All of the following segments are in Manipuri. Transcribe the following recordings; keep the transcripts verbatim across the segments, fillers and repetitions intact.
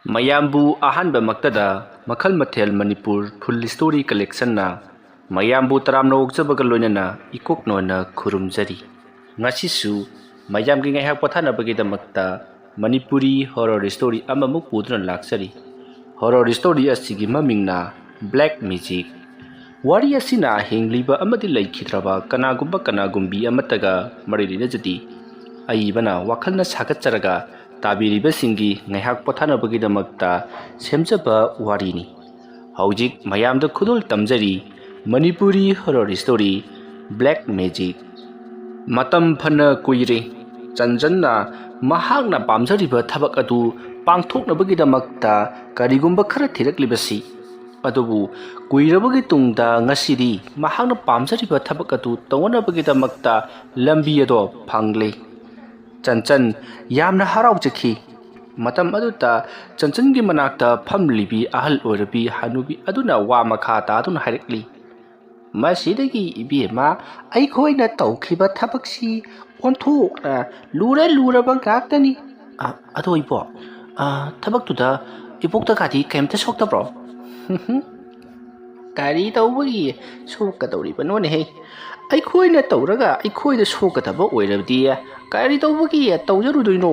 ꯃꯌꯥꯝꯕꯨ ꯑꯍꯥꯟꯕꯃꯛꯇꯗ ꯃꯈꯜ ꯃꯊꯦꯜ ꯃꯅꯤꯄꯨꯔ ꯐꯨꯜ ꯁ꯭ꯇꯣꯔꯤ ꯀꯂꯦꯛꯁꯟꯅ ꯃꯌꯥꯝꯕꯨ ꯇꯔꯥꯝꯅ ꯑꯣꯛꯆꯕꯒ ꯂꯣꯏꯅꯅ ꯏꯀꯣꯛ ꯅꯣꯟꯅ ꯈꯨꯔꯨꯝꯖꯔꯤ꯫ ꯉꯁꯤꯁꯨ ꯃꯌꯥꯝꯒꯤ ꯉꯥꯏꯍꯥꯛ ꯄꯣꯊꯥꯅꯕꯒꯤꯗꯃꯛꯇ ꯃꯅꯤꯄꯨꯔꯤ ꯍꯣꯔꯔ ꯁ꯭ꯇꯣꯔꯤ ꯑꯃꯃꯨꯛ ꯄꯨꯗꯨꯅ ꯂꯥꯛꯆꯔꯤ꯫ ꯍꯣꯔꯔ ꯁ꯭ꯇꯣꯔꯤ ꯑꯁꯤꯒꯤ ꯃꯃꯤꯡꯅ ꯕ꯭ꯂꯦꯛ ꯃꯦꯖꯤꯛ꯫ ꯋꯥꯔꯤ ꯑꯁꯤꯅ ꯍꯤꯡꯂꯤꯕ ꯑꯃꯗꯤ ꯂꯩꯈꯤꯗ꯭ꯔꯕ ꯀꯅꯥꯒꯨꯝꯕ ꯀꯅꯥꯒꯨꯝꯕꯤ ꯑꯃꯠꯇꯒ ꯃꯔꯤ ꯂꯩꯅꯖꯗꯦ꯫ ꯑꯏꯕꯅ ꯋꯥꯈꯜꯅ ꯁꯥꯒꯠꯆꯔꯒ ꯇꯥꯕꯤꯔꯤꯕꯁꯤꯡꯒꯤ ꯉꯥꯏꯍꯥꯛ ꯄꯣꯊꯥꯅꯕꯒꯤꯗꯃꯛꯇ ꯁꯦꯝꯖꯕ ꯋꯥꯔꯤꯅꯤ꯫ ꯍꯧꯖꯤꯛ ꯃꯌꯥꯝꯗ ꯈꯨꯗꯣꯜ ꯇꯝꯖꯔꯤ Manipuri horror story black magic. ꯃꯇꯝ ꯐꯅ ꯀꯨꯏꯔꯦ ꯆꯟꯆꯟꯅ ꯃꯍꯥꯛꯅ ꯄꯥꯝꯖꯔꯤꯕ ꯊꯕꯛ ꯑꯗꯨ ꯄꯥꯡꯊꯣꯛꯅꯕꯒꯤꯗꯃꯛꯇ ꯀꯔꯤꯒꯨꯝꯕ ꯈꯔ ꯊꯤꯔꯛꯂꯤꯕꯁꯤ꯫ ꯑꯗꯨꯕꯨ ꯀꯨꯏꯔꯕꯒꯤ ꯇꯨꯡꯗ ꯉꯁꯤꯗꯤ ꯃꯍꯥꯛꯅ ꯄꯥꯝꯖꯔꯤꯕ ꯊꯕꯛ ꯑꯗꯨ ꯇꯧꯅꯅꯕꯒꯤꯗꯃꯛꯇ ꯂꯝꯕꯤ ꯑꯗꯣ ꯐꯪꯂꯦ꯫ ꯆꯟꯆꯟ ꯌꯥꯝꯅ ꯍꯔꯥꯎꯖꯈꯤ꯫ ꯃꯇꯝ ꯑꯗꯨꯗ ꯆꯟꯆꯟꯒꯤ ꯃꯅꯥꯛꯇ ꯐꯝꯂꯤꯕꯤ ꯑꯍꯜ ꯑꯣꯏꯔꯕꯤ ꯍꯅꯨꯕꯤ ꯑꯗꯨꯅ ꯋꯥ ꯃꯈꯥ ꯇꯥꯗꯨꯅ ꯍꯥꯏꯔꯛꯂꯤ, "ꯃꯁꯤꯗꯒꯤ ꯏꯕꯦꯝꯃ, ꯑꯩꯈꯣꯏꯅ ꯇꯧꯈꯤꯕ ꯊꯕꯛꯁꯤ ꯑꯣꯟꯊꯣꯛꯅ ꯂꯨꯔ ꯂꯨꯔꯕ ꯉꯥꯛꯇꯅꯤ꯫ ꯑ, ꯑꯗꯣ ꯏꯕꯣꯛ, ꯑ, ꯊꯕꯛꯇꯨꯗ ꯏꯕꯣꯛꯇꯒꯗꯤ ꯀꯩꯝꯇ ꯁꯣꯛꯇꯕ꯭ꯔꯣ?" "ꯀꯔꯤ ꯇꯧꯕꯒꯤ ꯁꯣꯛꯀꯗꯧꯔꯤꯕꯅꯣꯅꯦꯍꯦ? ꯑꯩꯈꯣꯏꯅ ꯇꯧꯔꯒ ꯑꯩꯈꯣꯏꯗ ꯁꯣꯛꯀꯗꯕ ꯑꯣꯏꯔꯕꯗꯤ ꯀꯔꯤ ꯇꯧꯕꯒꯤ ꯇꯧꯖꯔꯨꯗꯣꯏꯅꯣ?"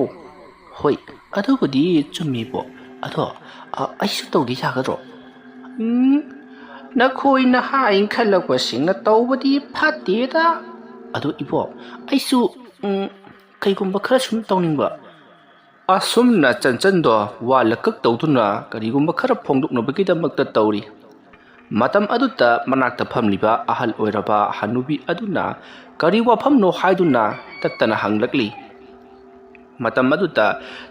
"ꯍꯣꯏ, ꯑꯗꯨꯕꯨꯗꯤ ꯆꯨꯝꯃꯤꯕꯣ꯫ ꯑꯗꯣ, ꯑ, ꯑꯩꯁꯨ ꯇꯧꯒꯦ ꯌꯥꯒꯗ꯭ꯔꯣ?" "ꯎꯝ, ꯅꯈꯣꯏ ꯅꯍꯥ ꯏꯟꯈꯠꯂꯛꯄꯁꯤꯡꯅ ꯇꯧꯕꯗꯤ ꯐꯠꯇꯦꯗ꯫ ꯑꯗꯣ ꯏꯕꯣ, ꯑꯩꯁꯨ, ꯎꯝ, ꯀꯩꯒꯨꯝꯕ ꯈꯔ ꯁꯨꯝ ꯇꯧꯅꯤꯡꯕ꯫" ꯑꯁꯨꯝꯅ ꯆꯟꯆꯟꯗꯣ ꯋꯥ ꯂꯀꯛ ꯇꯧꯗꯨꯅ ꯀꯔꯤꯒꯨꯝꯕ ꯈꯔ ꯐꯣꯡꯗꯣꯛꯅꯕꯒꯤꯗꯃꯛꯇ ꯇꯧꯔꯤ꯫ ꯃꯇꯝ ꯑꯗꯨꯗ ꯃꯅꯥꯛꯇ ꯐꯝꯂꯤꯕ ꯑꯍꯜ ꯑꯣꯏꯔꯕ ꯍꯅꯨꯕꯤ ꯑꯗꯨꯅ ꯀꯔꯤ ꯋꯥꯐꯝꯅꯣ ꯍꯥꯏꯗꯨꯅ ꯇꯠꯇꯅ ꯍꯪꯂꯛꯂꯤ꯫ ꯃꯇꯝ ꯑꯗꯨꯗ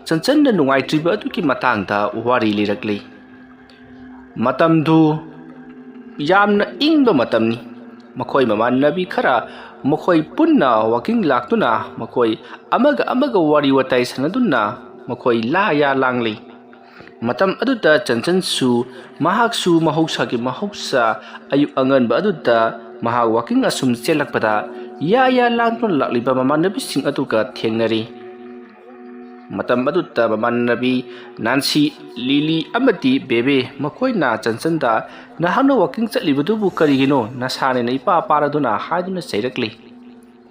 ꯆꯟꯆꯟꯅ ꯅꯨꯡꯉꯥꯏꯇ꯭ꯔꯤꯕ ꯑꯗꯨꯒꯤ ꯃꯇꯥꯡꯗ ꯋꯥꯔꯤ ꯂꯤꯔꯛꯂꯤ꯫ ꯃꯇꯝꯗꯨ ꯌꯥꯝꯅ ꯏꯪꯕ ꯃꯇꯝꯅꯤ꯫ ꯃꯈꯣꯏ ꯃꯃꯥꯟꯅꯕꯤ ꯈꯔ ꯃꯈꯣꯏ ꯄꯨꯟꯅ ꯋꯥꯀꯤꯡ ꯂꯥꯛꯇꯨꯅ ꯃꯈꯣꯏ ꯑꯃꯒ ꯑꯃꯒ ꯋꯥꯔꯤ ꯋꯥꯇꯥꯏ ꯁꯥꯟꯅꯗꯨꯅ ꯃꯈꯣꯏ ꯂꯥ ꯌꯥ ꯂꯥꯡꯂꯤ꯫ ꯃꯇꯝ ꯑꯗꯨꯗ ꯆꯟꯆꯟꯁꯨ ꯃꯍꯥꯛꯁꯨ ꯃꯍꯧꯁꯥꯒꯤ ꯃꯍꯧꯁꯥ ꯑꯌꯨꯛ ꯑꯉꯟꯕ ꯑꯗꯨꯗ ꯃꯍꯥꯛ ꯋꯥꯀꯤꯡ ꯑꯁꯨꯝ ꯆꯦꯜꯂꯛꯄꯗ ꯌꯥ ꯌꯥ ꯂꯥꯡꯗꯨꯅ ꯂꯥꯛꯂꯤꯕ ꯃꯃꯥꯟꯅꯕꯤꯁꯤꯡ ꯑꯗꯨꯒ ꯊꯦꯡꯅꯔꯤ꯫ ꯃꯇꯝ ꯑꯗꯨꯗ ꯃꯃꯥꯟꯅꯕꯤ ꯅꯥꯟꯁꯤ, ꯂꯤꯂꯤ ꯑꯃꯗꯤ ꯕꯦꯕꯦ ꯃꯈꯣꯏꯅ ꯆꯟꯆꯟꯗ, "ꯅꯍꯥꯛꯅ ꯋꯥꯀꯤꯡ ꯆꯠꯂꯤꯕꯗꯨꯕꯨ ꯀꯔꯤꯒꯤꯅꯣ? ꯅꯁꯥꯅ ꯏꯄꯥ ꯄꯥꯔꯗꯨꯅ" ꯍꯥꯏꯗꯨꯅ ꯆꯩꯔꯛꯂꯤ꯫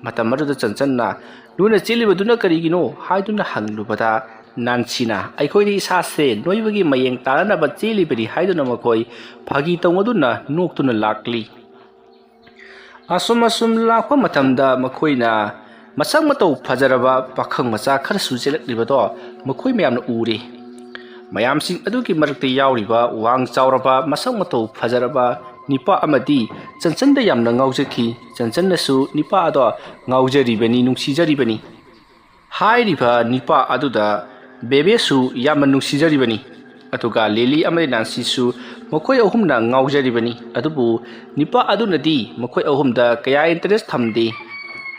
ꯃꯇꯝ ꯑꯗꯨꯗ ꯆꯟꯆꯟꯅ, "ꯅꯣꯏꯅ ꯆꯦꯜꯂꯤꯕꯗꯨꯅ ꯀꯔꯤꯒꯤꯅꯣ?" ꯍꯥꯏꯗꯨꯅ ꯍꯪꯂꯨꯕꯗ, ꯅꯥꯟꯁꯤꯅ, "ꯑꯩꯈꯣꯏꯗꯤ ꯏꯁꯥꯁꯦ ꯅꯣꯏꯕꯒꯤ ꯃꯌꯦꯡ ꯇꯥꯅꯅꯕ ꯆꯦꯜꯂꯤꯕꯅꯤ" ꯍꯥꯏꯗꯨꯅ ꯃꯈꯣꯏ ꯐꯥꯒꯤ ꯇꯧꯅꯗꯨꯅ ꯅꯣꯛꯇꯨꯅ ꯂꯥꯛꯂꯤ꯫ ꯑꯁꯨꯝ ꯑꯁꯨꯝ ꯂꯥꯛꯄ ꯃꯇꯝꯗ ꯃꯈꯣꯏꯅ ꯃꯁꯛ ꯃꯇꯧ ꯐꯖꯔꯕ ꯄꯥꯈꯪ ꯃꯆꯥ ꯈꯔꯁꯨ ꯆꯦꯜꯂꯛꯂꯤꯕꯗꯣ ꯃꯈꯣꯏ ꯃꯌꯥꯝꯅ ꯎꯔꯦ꯫ ꯃꯌꯥꯝꯁꯤꯡ ꯑꯗꯨꯒꯤ ꯃꯔꯛꯇ ꯌꯥꯎꯔꯤꯕ ꯋꯥꯡ ꯆꯥꯎꯔꯕ, ꯃꯁꯛ ꯃꯇꯧ ꯐꯖꯔꯕ ꯅꯤꯄꯥ ꯑꯃꯗꯤ ꯆꯟꯆꯟꯗ ꯌꯥꯝꯅ ꯉꯥꯎꯖꯈꯤ꯫ ꯆꯟꯆꯟꯅꯁꯨ ꯅꯤꯄꯥ ꯑꯗꯣ ꯉꯥꯎꯖꯔꯤꯕꯅꯤ, ꯅꯨꯡꯁꯤꯖꯔꯤꯕꯅꯤ꯫ ꯍꯥꯏꯔꯤꯕ ꯅꯤꯄꯥ ꯑꯗꯨꯗ ꯕꯦꯕꯦꯁꯨ ꯌꯥꯝꯅ ꯅꯨꯡꯁꯤꯖꯔꯤꯕꯅꯤ꯫ ꯑꯗꯨꯒ ꯂꯤꯂꯤ ꯑꯃꯗꯤ ꯅꯥꯟꯁꯤꯁꯨ ꯃꯈꯣꯏ ꯑꯍꯨꯝꯅ ꯉꯥꯎꯖꯔꯤꯕꯅꯤ꯫ ꯑꯗꯨꯕꯨ ꯅꯤꯄꯥ ꯑꯗꯨꯅꯗꯤ ꯃꯈꯣꯏ ꯑꯍꯨꯝꯗ ꯀꯌꯥ interest ꯊꯝꯗꯦ꯫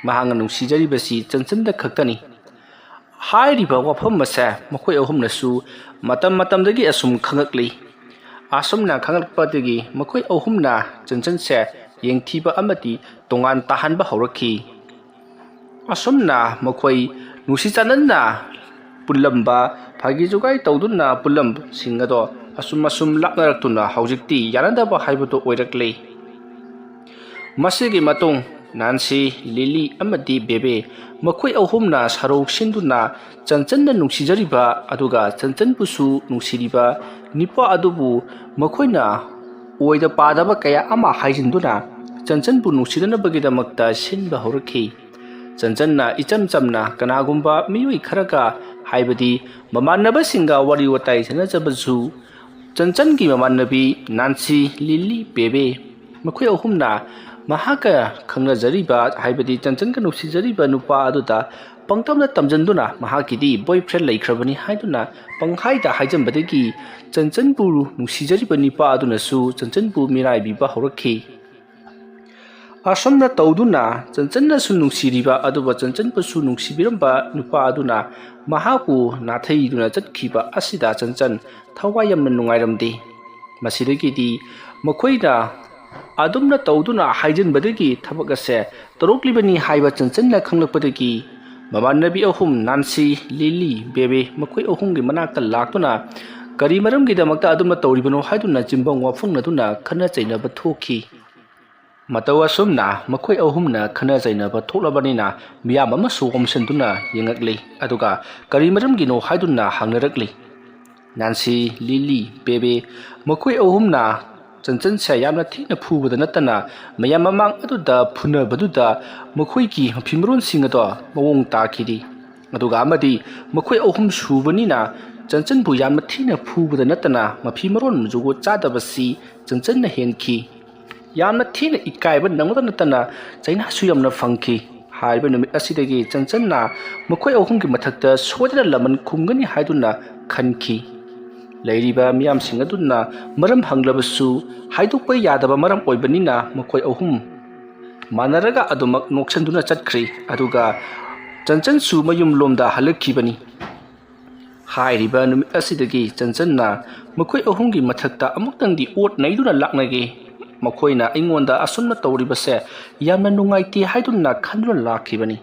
ꯃꯍꯥꯛꯅ ꯅꯨꯡꯁꯤꯖꯔꯤꯕꯁꯤ ꯆꯟꯆꯟꯗ ꯈꯛꯇꯅꯤ꯫ ꯍꯥꯏꯔꯤꯕ ꯋꯥꯐꯝ ꯑꯁꯦ ꯃꯈꯣꯏ ꯑꯍꯨꯝꯅꯁꯨ ꯃꯇꯝ ꯃꯇꯝꯗꯒꯤ ꯑꯁꯨꯝ ꯈꯪꯉꯛꯂꯤ꯫ ꯑꯁꯨꯝꯅ ꯈꯪꯉꯛꯄꯗꯒꯤ ꯃꯈꯣꯏ ꯑꯍꯨꯝꯅ ꯆꯟꯆꯟꯁꯦ ꯌꯦꯡꯊꯤꯕ ꯑꯃꯗꯤ ꯇꯣꯉꯥꯟ ꯇꯥꯍꯟꯕ ꯍꯧꯔꯛꯈꯤ꯫ ꯑꯁꯨꯝꯅ ꯃꯈꯣꯏ ꯅꯨꯡꯁꯤ ꯆꯥꯟꯅꯅ ꯄꯨꯜꯂꯝꯕ, ꯐꯥꯒꯤ ꯖꯨꯒꯥꯏ ꯇꯧꯗꯨꯅ ꯄꯨꯜꯂꯝꯕꯁꯤꯡ ꯑꯗꯣ ꯑꯁꯨꯝ ꯑꯁꯨꯝ ꯂꯥꯞꯅꯔꯛꯇꯨꯅ ꯍꯧꯖꯤꯛꯇꯤ ꯌꯥꯅꯗꯕ ꯍꯥꯏꯕꯗꯨ ꯑꯣꯏꯔꯛꯂꯦ꯫ ꯃꯁꯤꯒꯤ ꯃꯇꯨꯡ ꯅꯥꯟꯁꯤ, ꯂꯤꯂꯤ ꯑꯃꯗꯤ ꯕꯦꯕꯦ ꯃꯈꯣꯏ ꯑꯍꯨꯝꯅ ꯁꯔꯧ ꯁꯤꯟꯗꯨꯅ ꯆꯟꯆꯟꯅ ꯅꯨꯡꯁꯤꯖꯔꯤꯕ ꯑꯗꯨꯒ ꯆꯟꯆꯟꯕꯨꯁꯨ ꯅꯨꯡꯁꯤꯔꯤꯕ ꯅꯤꯄꯥ ꯑꯗꯨꯕꯨ ꯃꯈꯣꯏꯅ ꯑꯣꯏꯗ ꯄꯥꯗꯕ ꯀꯌꯥ ꯑꯃ ꯍꯥꯏꯖꯤꯟꯗꯨꯅ ꯆꯟꯆꯟꯕꯨ ꯅꯨꯡꯁꯤꯅꯅꯕꯒꯤꯗꯃꯛꯇ ꯁꯤꯟꯕ ꯍꯧꯔꯛꯈꯤ꯫ ꯆꯟꯆꯟꯅ ꯏꯆꯝ ꯆꯝꯅ ꯀꯅꯥꯒꯨꯝꯕ ꯃꯤꯑꯣꯏ ꯈꯔꯒ, ꯍꯥꯏꯕꯗꯤ ꯃꯃꯥꯟꯅꯕꯁꯤꯡꯒ ꯋꯥꯔꯤ ꯋꯥꯇꯥꯏ ꯁꯥꯟꯅꯖꯕꯁꯨ ꯆꯟꯆꯟꯒꯤ ꯃꯃꯥꯟꯅꯕꯤ ꯅꯥꯟꯁꯤ, ꯂꯤꯂꯤ, ꯕꯦꯕꯦ ꯃꯈꯣꯏ ꯑꯍꯨꯝꯅ ꯃꯍꯥꯛꯀ ꯈꯪꯅꯖꯔꯤꯕ, ꯍꯥꯏꯕꯗꯤ ꯆꯟꯆꯟꯒ ꯅꯨꯡꯁꯤꯖꯔꯤꯕ ꯅꯨꯄꯥ ꯑꯗꯨꯗ ꯄꯪꯇꯝꯗ ꯇꯝꯖꯟꯗꯨꯅ ꯃꯍꯥꯛꯀꯤꯗꯤ boyfriend ꯂꯩꯈ꯭ꯔꯕꯅꯤ ꯍꯥꯏꯗꯨꯅ ꯄꯪꯍꯥꯏꯗ ꯍꯥꯏꯖꯟꯕꯗꯒꯤ ꯆꯟꯆꯟꯕꯨ ꯅꯨꯡꯁꯤꯖꯔꯤꯕ ꯅꯨꯄꯥ ꯑꯗꯨꯅꯁꯨ ꯆꯟꯆꯟꯕꯨ ꯃꯤꯔꯥꯏꯕꯤꯕ ꯍꯧꯔꯛꯈꯤ꯫ ꯑꯁꯨꯝꯅ ꯇꯧꯗꯨꯅ ꯆꯟꯆꯟꯅꯁꯨ ꯅꯨꯡꯁꯤꯔꯤꯕ ꯑꯗꯨꯒ ꯆꯟꯆꯟꯕꯨꯁꯨ ꯅꯨꯡꯁꯤꯕꯤꯔꯝꯕ ꯅꯨꯄꯥ ꯑꯗꯨꯅ ꯃꯍꯥꯛꯄꯨ ꯅꯥꯊꯩꯗꯨꯅ ꯆꯠꯈꯤꯕ ꯑꯁꯤꯗ ꯆꯟꯆꯟ ꯊꯋꯥꯏ ꯌꯥꯝꯅ ꯅꯨꯡꯉꯥꯏꯔꯝꯗꯦ꯫ ꯃꯁꯤꯗꯒꯤꯗꯤ ꯃꯈꯣꯏꯅ ꯑꯗꯨꯝꯅ ꯇꯧꯗꯨꯅ ꯍꯥꯏꯖꯤꯟꯕꯗꯒꯤ ꯊꯕꯛ ꯑꯁꯦ ꯇꯧꯔꯛꯂꯤꯕꯅꯤ ꯍꯥꯏꯕ ꯆꯟꯆꯟꯅ ꯈꯪꯂꯛꯄꯗꯒꯤ ꯃꯃꯥꯟꯅꯕꯤ ꯑꯍꯨꯝ ꯅꯥꯟꯁꯤ, ꯂꯤꯂꯤ, ꯕꯦꯕꯤ ꯃꯈꯣꯏ ꯑꯍꯨꯝꯒꯤ ꯃꯅꯥꯛꯇ ꯂꯥꯛꯇꯨꯅ ꯀꯔꯤ ꯃꯔꯝꯒꯤꯗꯃꯛꯇ ꯑꯗꯨꯝꯅ ꯇꯧꯔꯤꯕꯅꯣ ꯍꯥꯏꯗꯨꯅ ꯆꯤꯟꯕꯪ ꯋꯥꯐꯪꯅꯗꯨꯅ ꯈꯠꯅ ꯆꯩꯅꯕ ꯊꯣꯛꯈꯤ꯫ ꯃꯇꯧ ꯑꯁꯨꯝꯅ ꯃꯈꯣꯏ ꯑꯍꯨꯝꯅ ꯈꯠꯅ ꯆꯩꯅꯕ ꯊꯣꯛꯂꯕꯅꯤꯅ ꯃꯤꯌꯥꯝ ꯑꯃꯁꯨ ꯑꯣꯝꯁꯤꯟꯗꯨꯅ ꯌꯦꯡꯉꯛꯂꯤ, ꯑꯗꯨꯒ ꯀꯔꯤ ꯃꯔꯝꯒꯤꯅꯣ ꯍꯥꯏꯗꯨꯅ ꯍꯪꯅꯔꯛꯂꯤ꯫ ꯅꯥꯟꯁꯤ, ꯂꯤꯂꯤ, ꯕꯦꯕꯤ ꯃꯈꯣꯏ ꯑꯍꯨꯝꯅ ꯆꯟꯆꯟꯁꯦ ꯌꯥꯝꯅ ꯊꯤꯅ ꯐꯨꯕꯗ ꯅꯠꯇꯅ ꯃꯌꯥꯝ ꯃꯃꯥꯡ ꯑꯗꯨꯗ ꯐꯨꯅꯕꯗꯨꯗ ꯃꯈꯣꯏꯒꯤ ꯃꯐꯤ ꯃꯔꯣꯟꯁꯤꯡ ꯑꯗꯣ ꯃꯑꯣꯡ ꯇꯥꯈꯤꯗꯦ꯫ ꯑꯗꯨꯒ ꯑꯃꯗꯤ ꯃꯈꯣꯏ ꯑꯍꯨꯝ ꯁꯨꯕꯅꯤꯅ ꯆꯟꯆꯟꯕꯨ ꯌꯥꯝꯅ ꯊꯤꯅ ꯐꯨꯕꯗ ꯅꯠꯇꯅ ꯃꯐꯤ ꯃꯔꯣꯟ ꯖꯨꯒꯣꯠ ꯆꯥꯗꯕꯁꯤ ꯆꯟꯆꯟꯅ ꯍꯦꯟꯈꯤ꯫ ꯌꯥꯝꯅ ꯊꯤꯅ ꯏꯀꯥꯏꯕ ꯅꯪꯕꯗ ꯅꯠꯇꯅ ꯆꯩꯅꯥꯁꯨ ꯌꯥꯝꯅ ꯐꯪꯈꯤ꯫ ꯍꯥꯏꯔꯤꯕ ꯅꯨꯃꯤꯠ ꯑꯁꯤꯗꯒꯤ ꯆꯟꯆꯟꯅ ꯃꯈꯣꯏ ꯑꯍꯨꯝꯒꯤ ꯃꯊꯛꯇ ꯁꯣꯏꯗꯅ ꯂꯃꯟ ꯈꯨꯝꯒꯅꯤ ꯍꯥꯏꯗꯨꯅ ꯈꯟꯈꯤ꯫ ꯂꯩꯔꯤꯕ ꯃꯤꯌꯥꯝꯁꯤꯡ ꯑꯗꯨꯅ ꯃꯔꯝ ꯍꯪꯂꯕꯁꯨ ꯍꯥꯏꯗꯣꯛꯄ ꯌꯥꯗꯕ ꯃꯔꯝ ꯑꯣꯏꯕꯅꯤꯅ ꯃꯈꯣꯏ ꯑꯍꯨꯝ ꯃꯥꯟꯅꯔꯒ ꯑꯗꯨꯃꯛ ꯅꯣꯛꯁꯟꯗꯨꯅ ꯆꯠꯈ꯭ꯔꯤ꯫ ꯑꯗꯨꯒ ꯆꯟꯆꯟꯁꯨ ꯃꯌꯨꯝꯂꯣꯝꯗ ꯍꯜꯂꯛꯈꯤꯕꯅꯤ꯫ ꯍꯥꯏꯔꯤꯕ ꯅꯨꯃꯤꯠ ꯑꯁꯤꯗꯒꯤ ꯆꯟꯆꯟꯅ ꯃꯈꯣꯏ ꯑꯍꯨꯝꯒꯤ ꯃꯊꯛꯇ ꯑꯃꯨꯛꯇꯪꯗꯤ ꯑꯣꯠ ꯅꯩꯗꯨꯅ ꯂꯥꯛꯅꯒꯦ꯫ ꯃꯈꯣꯏꯅ ꯑꯩꯉꯣꯟꯗ ꯑꯁꯨꯝꯅ ꯇꯧꯔꯤꯕꯁꯦ ꯌꯥꯝꯅ ꯅꯨꯡꯉꯥꯏꯇꯦ ꯍꯥꯏꯗꯨꯅ ꯈꯟꯗꯨꯅ ꯂꯥꯛꯈꯤꯕꯅꯤ꯫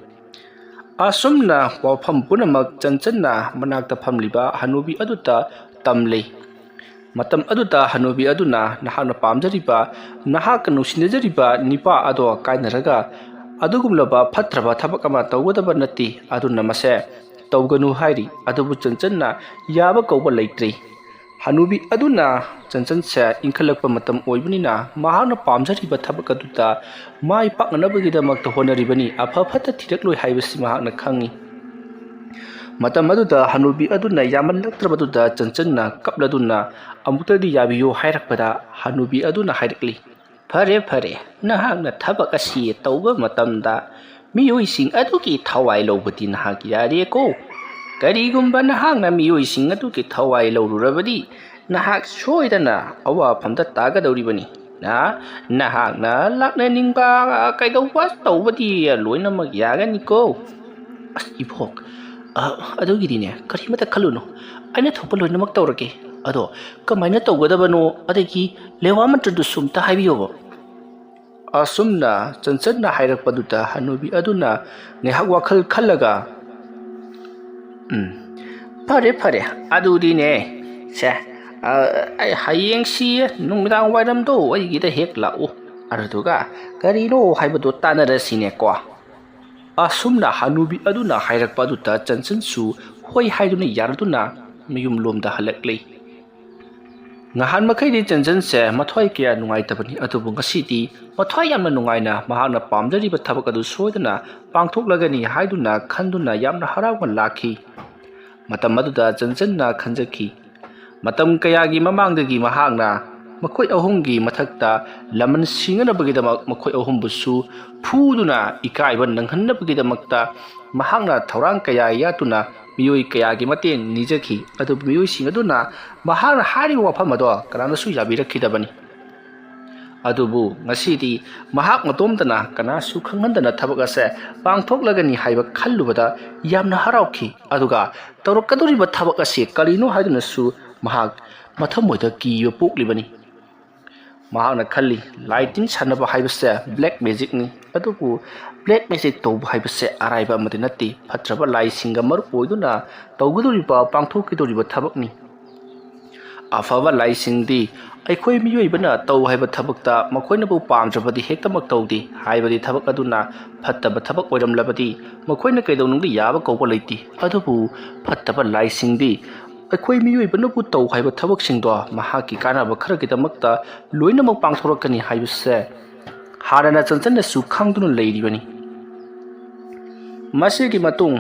ꯑꯁꯨꯝꯅ ꯋꯥꯐꯝ ꯄꯨꯝꯅꯃꯛ ꯆꯟꯆꯟꯅ ꯃꯅꯥꯛꯇ ꯐꯝꯂꯤꯕ ꯍꯅꯨꯕꯤ ꯑꯗꯨꯗ ꯇꯝꯂꯤ꯫ ꯃꯇꯝ ꯑꯗꯨꯗ ꯍꯅꯨꯕꯤ ꯑꯗꯨꯅ ꯅꯍꯥꯛꯅ ꯄꯥꯝꯖꯔꯤꯕ, ꯅꯍꯥꯛꯀ ꯅꯨꯡꯁꯤꯅꯖꯔꯤꯕ ꯅꯤꯄꯥ ꯑꯗꯣ ꯀꯥꯏꯅꯔꯒ ꯑꯗꯨꯒꯨꯝꯂꯕ ꯐꯠꯇ꯭ꯔꯕ ꯊꯕꯛ ꯑꯃ ꯇꯧꯒꯗꯕ ꯅꯠꯇꯦ, ꯑꯗꯨꯅ ꯃꯁꯦ ꯇꯧꯒꯅꯨ ꯍꯥꯏꯔꯤ꯫ ꯑꯗꯨꯕꯨ ꯆꯟꯆꯟꯅ ꯌꯥꯕ ꯀꯧꯕ ꯂꯩꯇ꯭ꯔꯤ꯫ ꯍꯅꯨꯕꯤ ꯑꯗꯨꯅ ꯆꯟꯆꯟꯁꯦ ꯏꯟꯈꯠꯂꯛꯄ ꯃꯇꯝ ꯑꯣꯏꯕꯅꯤꯅ ꯃꯍꯥꯛꯅ ꯄꯥꯝꯖꯔꯤꯕ ꯊꯕꯛ ꯑꯗꯨꯗ ꯃꯥꯏ ꯄꯥꯛꯅꯅꯕꯒꯤꯗꯃꯛꯇ ꯍꯣꯠꯅꯔꯤꯕꯅꯤ꯫ ꯑꯐ ꯐꯠꯇ ꯊꯤꯔꯛꯂꯣꯏ ꯍꯥꯏꯕꯁꯤ ꯃꯍꯥꯛꯅ ꯈꯪꯏ꯫ ꯃꯇꯝ ꯑꯗꯨꯗ ꯍꯅꯨꯕꯤ ꯑꯗꯨꯅ ꯌꯥꯝꯃꯜꯂꯛꯇ꯭ꯔꯕꯗꯨꯗ ꯆꯟꯆꯟꯅ ꯀꯞꯂꯗꯨꯅ ꯑꯃꯨꯛꯇꯗꯤ ꯌꯥꯕꯤꯌꯨ ꯍꯥꯏꯔꯛꯄꯗ ꯍꯅꯨꯕꯤ ꯑꯗꯨꯅ ꯍꯥꯏꯔꯛꯂꯤ, "ꯐꯔꯦ, ꯐꯔꯦ, ꯅꯍꯥꯛꯅ ꯊꯕꯛ ꯑꯁꯤ ꯇꯧꯕ ꯃꯇꯝꯗ ꯃꯤꯑꯣꯏꯁꯤꯡ ꯑꯗꯨꯒꯤ ꯊꯋꯥꯏ ꯂꯧꯕꯗꯤ ꯅꯍꯥꯛ ꯌꯥꯔꯦꯀꯣ꯫ ꯀꯔꯤꯒꯨꯝꯕ ꯅꯍꯥꯛꯅ ꯃꯤꯑꯣꯏꯁꯤꯡ ꯑꯗꯨꯒꯤ ꯊꯋꯥꯏ ꯂꯧꯔꯨꯔꯕꯗꯤ ꯅꯍꯥꯛ ꯁꯣꯏꯗꯅ ꯑꯋꯥꯐꯝꯗ ꯇꯥꯒꯗꯧꯔꯤꯕꯅꯤ꯫ ꯅ-, ꯅꯍꯥꯛꯅ ꯂꯥꯛꯅꯅꯤꯡꯕ ꯀꯩꯗꯧꯕ ꯇꯧꯕꯗꯤ ꯂꯣꯏꯅꯃꯛ ꯌꯥꯒꯅꯤꯀꯣ꯫" "ꯑꯁ ꯏꯕꯣꯛ, ꯑ, ꯑꯗꯨꯒꯤꯗꯤꯅꯦ ꯀꯔꯤꯃꯇ ꯈꯜꯂꯨꯅꯨ, ꯑꯩꯅ ꯊꯣꯛꯄ ꯂꯣꯏꯅꯃꯛ ꯇꯧꯔꯒꯦ꯫ ꯑꯗꯣ ꯀꯃꯥꯏꯅ ꯇꯧꯒꯗꯕꯅꯣ, ꯑꯗꯒꯤ ꯂꯦꯋꯥ ꯃꯟꯇ꯭ꯔꯗꯨꯁꯨ ꯑꯝꯇ ꯍꯥꯏꯕꯤꯌꯣꯕ꯫" ꯑꯁꯨꯝꯅ ꯆꯟꯆꯟꯅ ꯍꯥꯏꯔꯛꯄꯗꯨꯗ ꯍꯅꯨꯕꯤ ꯑꯗꯨꯅ ꯉꯥꯏꯍꯥꯛ ꯋꯥꯈꯜ ꯈꯜꯂꯒ, "ꯎꯝ, ꯐꯔꯦ, ꯐꯔꯦ, ꯑꯗꯨꯗꯤꯅꯦ, ꯁꯦ, ꯑ, ꯑꯩ ꯍꯌꯦꯡꯁꯤ ꯅꯨꯃꯤꯗꯥꯡ ꯋꯥꯏꯔꯝꯗꯣ ꯑꯩꯒꯤꯗ ꯍꯦꯛ ꯂꯥꯛꯎ, ꯑꯗꯨꯗꯨꯒ ꯀꯔꯤꯅꯣ ꯍꯥꯏꯕꯗꯣ ꯇꯥꯟꯅꯔꯁꯤꯅꯦꯀꯣ?" ꯑꯁꯨꯝꯅ ꯍꯅꯨꯕꯤ ꯑꯗꯨꯅ ꯍꯥꯏꯔꯛꯄ ꯑꯗꯨꯗ ꯆꯟꯆꯟꯁꯨ ꯍꯣꯏ ꯍꯥꯏꯗꯨꯅ ꯌꯥꯔꯗꯨꯅ ꯃꯌꯨꯝꯂꯣꯝꯗ ꯍꯜꯂꯛꯂꯤ꯫ ꯉꯍꯥꯟ ꯃꯈꯩꯗꯤ ꯆꯟꯆꯟꯁꯦ ꯃꯊ꯭ꯋꯥꯏ ꯀꯌꯥ ꯅꯨꯡꯉꯥꯏꯇꯕꯅꯤ, ꯑꯗꯨꯕꯨ ꯉꯁꯤꯗꯤ ꯃꯊ꯭ꯋꯥꯏ ꯌꯥꯝꯅ ꯅꯨꯡꯉꯥꯏꯅ ꯃꯍꯥꯛꯅ ꯄꯥꯝꯖꯔꯤꯕ ꯊꯕꯛ ꯑꯗꯨ ꯁꯣꯏꯗꯅ ꯄꯥꯡꯊꯣꯛꯂꯒꯅꯤ ꯍꯥꯏꯗꯨꯅ ꯈꯟꯗꯨꯅ ꯌꯥꯝꯅ ꯍꯔꯥꯎꯅ ꯂꯥꯛꯈꯤ꯫ ꯃꯇꯝ ꯑꯗꯨꯗ ꯆꯟꯆꯟꯅ ꯈꯟꯖꯈꯤ, ꯃꯇꯝ ꯀꯌꯥꯒꯤ ꯃꯃꯥꯡꯗꯒꯤ ꯃꯍꯥꯛꯅ ꯃꯈꯣꯏ ꯑꯍꯨꯝꯒꯤ ꯃꯊꯛꯇ ꯂꯃꯟ ꯁꯤꯡꯅꯅꯕꯒꯤꯗꯃꯛ ꯃꯈꯣꯏ ꯑꯍꯨꯝꯕꯨꯁꯨ ꯐꯨꯗꯨꯅ ꯏꯀꯥꯏꯕ ꯅꯪꯍꯟꯅꯕꯒꯤꯗꯃꯛꯇ ꯃꯍꯥꯛꯅ ꯊꯧꯔꯥꯡ ꯀꯌꯥ ꯌꯥꯠꯇꯨꯅ ꯃꯤꯑꯣꯏ ꯀꯌꯥꯒꯤ ꯃꯇꯦꯡ ꯅꯤꯖꯈꯤ꯫ ꯑꯗꯨꯕꯨ ꯃꯤꯑꯣꯏꯁꯤꯡ ꯑꯗꯨꯅ ꯃꯍꯥꯛꯅ ꯍꯥꯏꯔꯤꯕ ꯋꯥꯐꯝ ꯑꯗꯣ ꯀꯅꯥꯅꯁꯨ ꯌꯥꯕꯤꯔꯛꯈꯤꯗꯕꯅꯤ꯫ ꯑꯗꯨꯕꯨ ꯉꯁꯤꯗꯤ ꯃꯍꯥꯛ ꯃꯇꯣꯝꯇꯅ ꯀꯅꯥꯁꯨ ꯈꯪꯍꯟꯗꯅ ꯊꯕꯛ ꯑꯁꯦ ꯄꯥꯡꯊꯣꯛꯂꯒꯅꯤ ꯍꯥꯏꯕ ꯈꯜꯂꯨꯕꯗ ꯌꯥꯝꯅ ꯍꯔꯥꯎꯈꯤ꯫ ꯑꯗꯨꯒ ꯇꯧꯔꯛꯀꯗꯧꯔꯤꯕ ꯊꯕꯛ ꯑꯁꯤ ꯀꯔꯤꯅꯣ ꯍꯥꯏꯗꯨꯅꯁꯨ ꯃꯍꯥꯛ ꯃꯊꯃꯣꯏꯗ ꯀꯤꯕ ꯄꯣꯛꯂꯤꯕꯅꯤ꯫ ꯃꯍꯥꯛꯅ ꯈꯜꯂꯤ, ꯂꯥꯏ ꯇꯤꯟ ꯁꯥꯟꯅꯕ ꯍꯥꯏꯕꯁꯦ black magicꯅꯤ, ꯑꯗꯨꯕꯨ black magic ꯇꯧꯕ ꯍꯥꯏꯕꯁꯦ ꯑꯔꯥꯏꯕ ꯑꯃꯗꯤ ꯅꯠꯇꯦ꯫ ꯐꯠꯇ꯭ꯔꯕ ꯂꯥꯏꯁꯤꯡꯒ ꯃꯔꯨꯞ ꯑꯣꯏꯗꯨꯅ ꯇꯧꯒꯗꯧꯔꯤꯕ, ꯄꯥꯡꯊꯣꯛꯀꯗꯧꯔꯤꯕ ꯊꯕꯛꯅꯤ꯫ ꯑꯐꯕ ꯂꯥꯏꯁꯤꯡꯗꯤ ꯑꯩꯈꯣꯏ ꯃꯤꯑꯣꯏꯕꯅ ꯇꯧ ꯍꯥꯏꯕ ꯊꯕꯛꯇ ꯃꯈꯣꯏꯅꯕꯨ ꯄꯥꯝꯗ꯭ꯔꯕꯗꯤ ꯍꯦꯛꯇꯃꯛ ꯇꯧꯗꯦ꯫ ꯍꯥꯏꯕꯗꯤ ꯊꯕꯛ ꯑꯗꯨꯅ ꯐꯠꯇꯕ ꯊꯕꯛ ꯑꯣꯏꯔꯝꯂꯕꯗꯤ ꯃꯈꯣꯏꯅ ꯀꯩꯗꯧꯅꯨꯡꯗ ꯌꯥꯕ ꯀꯧꯕ ꯂꯩꯇꯦ꯫ ꯑꯗꯨꯕꯨ ꯐꯠꯇꯕ ꯂꯥꯏꯁꯤꯡꯗꯤ ꯑꯩꯈꯣꯏ ꯃꯤꯑꯣꯏꯕꯅꯕꯨ ꯇꯧ ꯍꯥꯏꯕ ꯊꯕꯛꯁꯤꯡꯗꯣ ꯃꯍꯥꯛꯀꯤ ꯀꯥꯟꯅꯕ ꯈꯔꯒꯤꯗꯃꯛꯇ ꯂꯣꯏꯅꯃꯛ ꯄꯥꯡꯊꯣꯔꯛꯀꯅꯤ ꯍꯥꯏꯕꯁꯦ ꯍꯥꯟꯅꯅ ꯆꯟꯆꯟꯅꯁꯨ ꯈꯪꯗꯨꯅ ꯂꯩꯔꯤꯕꯅꯤ꯫ ꯃꯁꯤꯒꯤ ꯃꯇꯨꯡ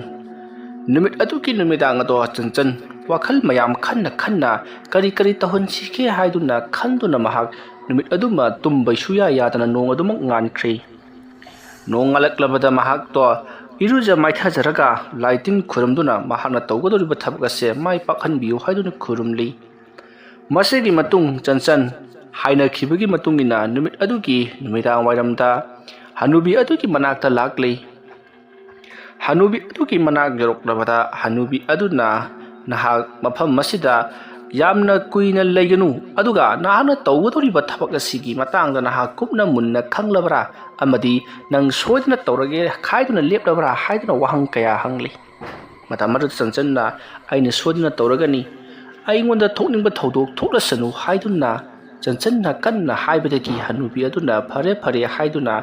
ꯅꯨꯃꯤꯠ ꯑꯗꯨꯒꯤ ꯅꯨꯃꯤꯗꯥꯡ ꯑꯗꯣ ꯆꯟꯆꯟ ꯋꯥꯈꯜ ꯃꯌꯥꯝ ꯈꯟꯅ ꯈꯟꯅ ꯀꯔꯤ ꯀꯔꯤ ꯇꯧꯍꯟꯁꯤꯒꯦ ꯍꯥꯏꯗꯨꯅ ꯈꯟꯗꯨꯅ ꯃꯍꯥꯛ ꯅꯨꯃꯤꯠ ꯑꯗꯨꯃ ꯇꯨꯝꯕ ꯁꯨꯌꯥ ꯌꯥꯗꯅ ꯅꯣꯡ ꯑꯗꯨꯃꯛ ꯉꯥꯟꯈ꯭ꯔꯦ꯫ ꯅꯣꯡꯉꯥꯜꯂꯛꯂꯕꯗ ꯃꯍꯥꯛꯇꯣ ꯏꯔꯨꯖ ꯃꯥꯏꯊꯖꯔꯒ ꯂꯥꯏ ꯇꯤꯟ ꯈꯨꯔꯨꯝꯗꯨꯅ ꯃꯍꯥꯛꯅ ꯇꯧꯒꯗꯧꯔꯤꯕ ꯊꯕꯛ ꯑꯁꯦ ꯃꯥꯏ ꯄꯥꯛꯍꯟꯕꯤꯌꯨ ꯍꯥꯏꯗꯨꯅ ꯈꯨꯔꯨꯝꯂꯤ꯫ ꯃꯁꯤꯒꯤ ꯃꯇꯨꯡ ꯆꯟꯆꯟ ꯍꯥꯏꯅꯈꯤꯕꯒꯤ ꯃꯇꯨꯡ ꯏꯟꯅ ꯅꯨꯃꯤꯠ ꯑꯗꯨꯒꯤ ꯅꯨꯃꯤꯗꯥꯡ ꯋꯥꯏꯔꯝꯗ ꯍꯅꯨꯕꯤ ꯑꯗꯨꯒꯤ ꯃꯅꯥꯛꯇ ꯂꯥꯛꯂꯤ꯫ ꯍꯅꯨꯕꯤ ꯑꯗꯨꯒꯤ ꯃꯅꯥꯛ ꯌꯧꯔꯛꯂꯕꯗ ꯍꯅꯨꯕꯤ ꯑꯗꯨꯅ, "ꯅꯍꯥꯛ ꯃꯐꯝ ꯑꯁꯤꯗ ꯌꯥꯝꯅ ꯀꯨꯏꯅ ꯂꯩꯒꯅꯨ, ꯑꯗꯨꯒ ꯅꯍꯥꯛꯅ ꯇꯧꯒꯗꯧꯔꯤꯕ ꯊꯕꯛ ꯑꯁꯤꯒꯤ ꯃꯇꯥꯡꯗ ꯅꯍꯥꯛ ꯀꯨꯞꯅ ꯃꯨꯟꯅ ꯈꯪꯂꯕ꯭ꯔꯥ? ꯑꯃꯗꯤ ꯅꯪ ꯁꯣꯏꯗꯅ ꯇꯧꯔꯒꯦ ꯍꯥꯏꯗꯨꯅ ꯂꯦꯞꯂꯕ꯭ꯔꯥ ꯍꯥꯏꯗꯨꯅ ꯋꯥꯍꯪ ꯀꯌꯥ ꯍꯪꯂꯤ꯫ ꯃꯇꯝ ꯑꯗꯨꯗ ꯆꯟꯆꯟꯅ, "ꯑꯩꯅ ꯁꯣꯏꯗꯅ ꯇꯧꯔꯒꯅꯤ, ꯑꯩꯉꯣꯟꯗ ꯊꯣꯛꯅꯤꯡꯕ ꯊꯧꯗꯣꯛ ꯊꯣꯛꯂꯁꯅꯨ" ꯍꯥꯏꯗꯨꯅ ꯆꯟꯆꯟꯅ ꯀꯟꯅ ꯍꯥꯏꯕꯗꯒꯤ ꯍꯅꯨꯕꯤ ꯑꯗꯨꯅ ꯐꯔꯦ ꯐꯔꯦ ꯍꯥꯏꯗꯨꯅ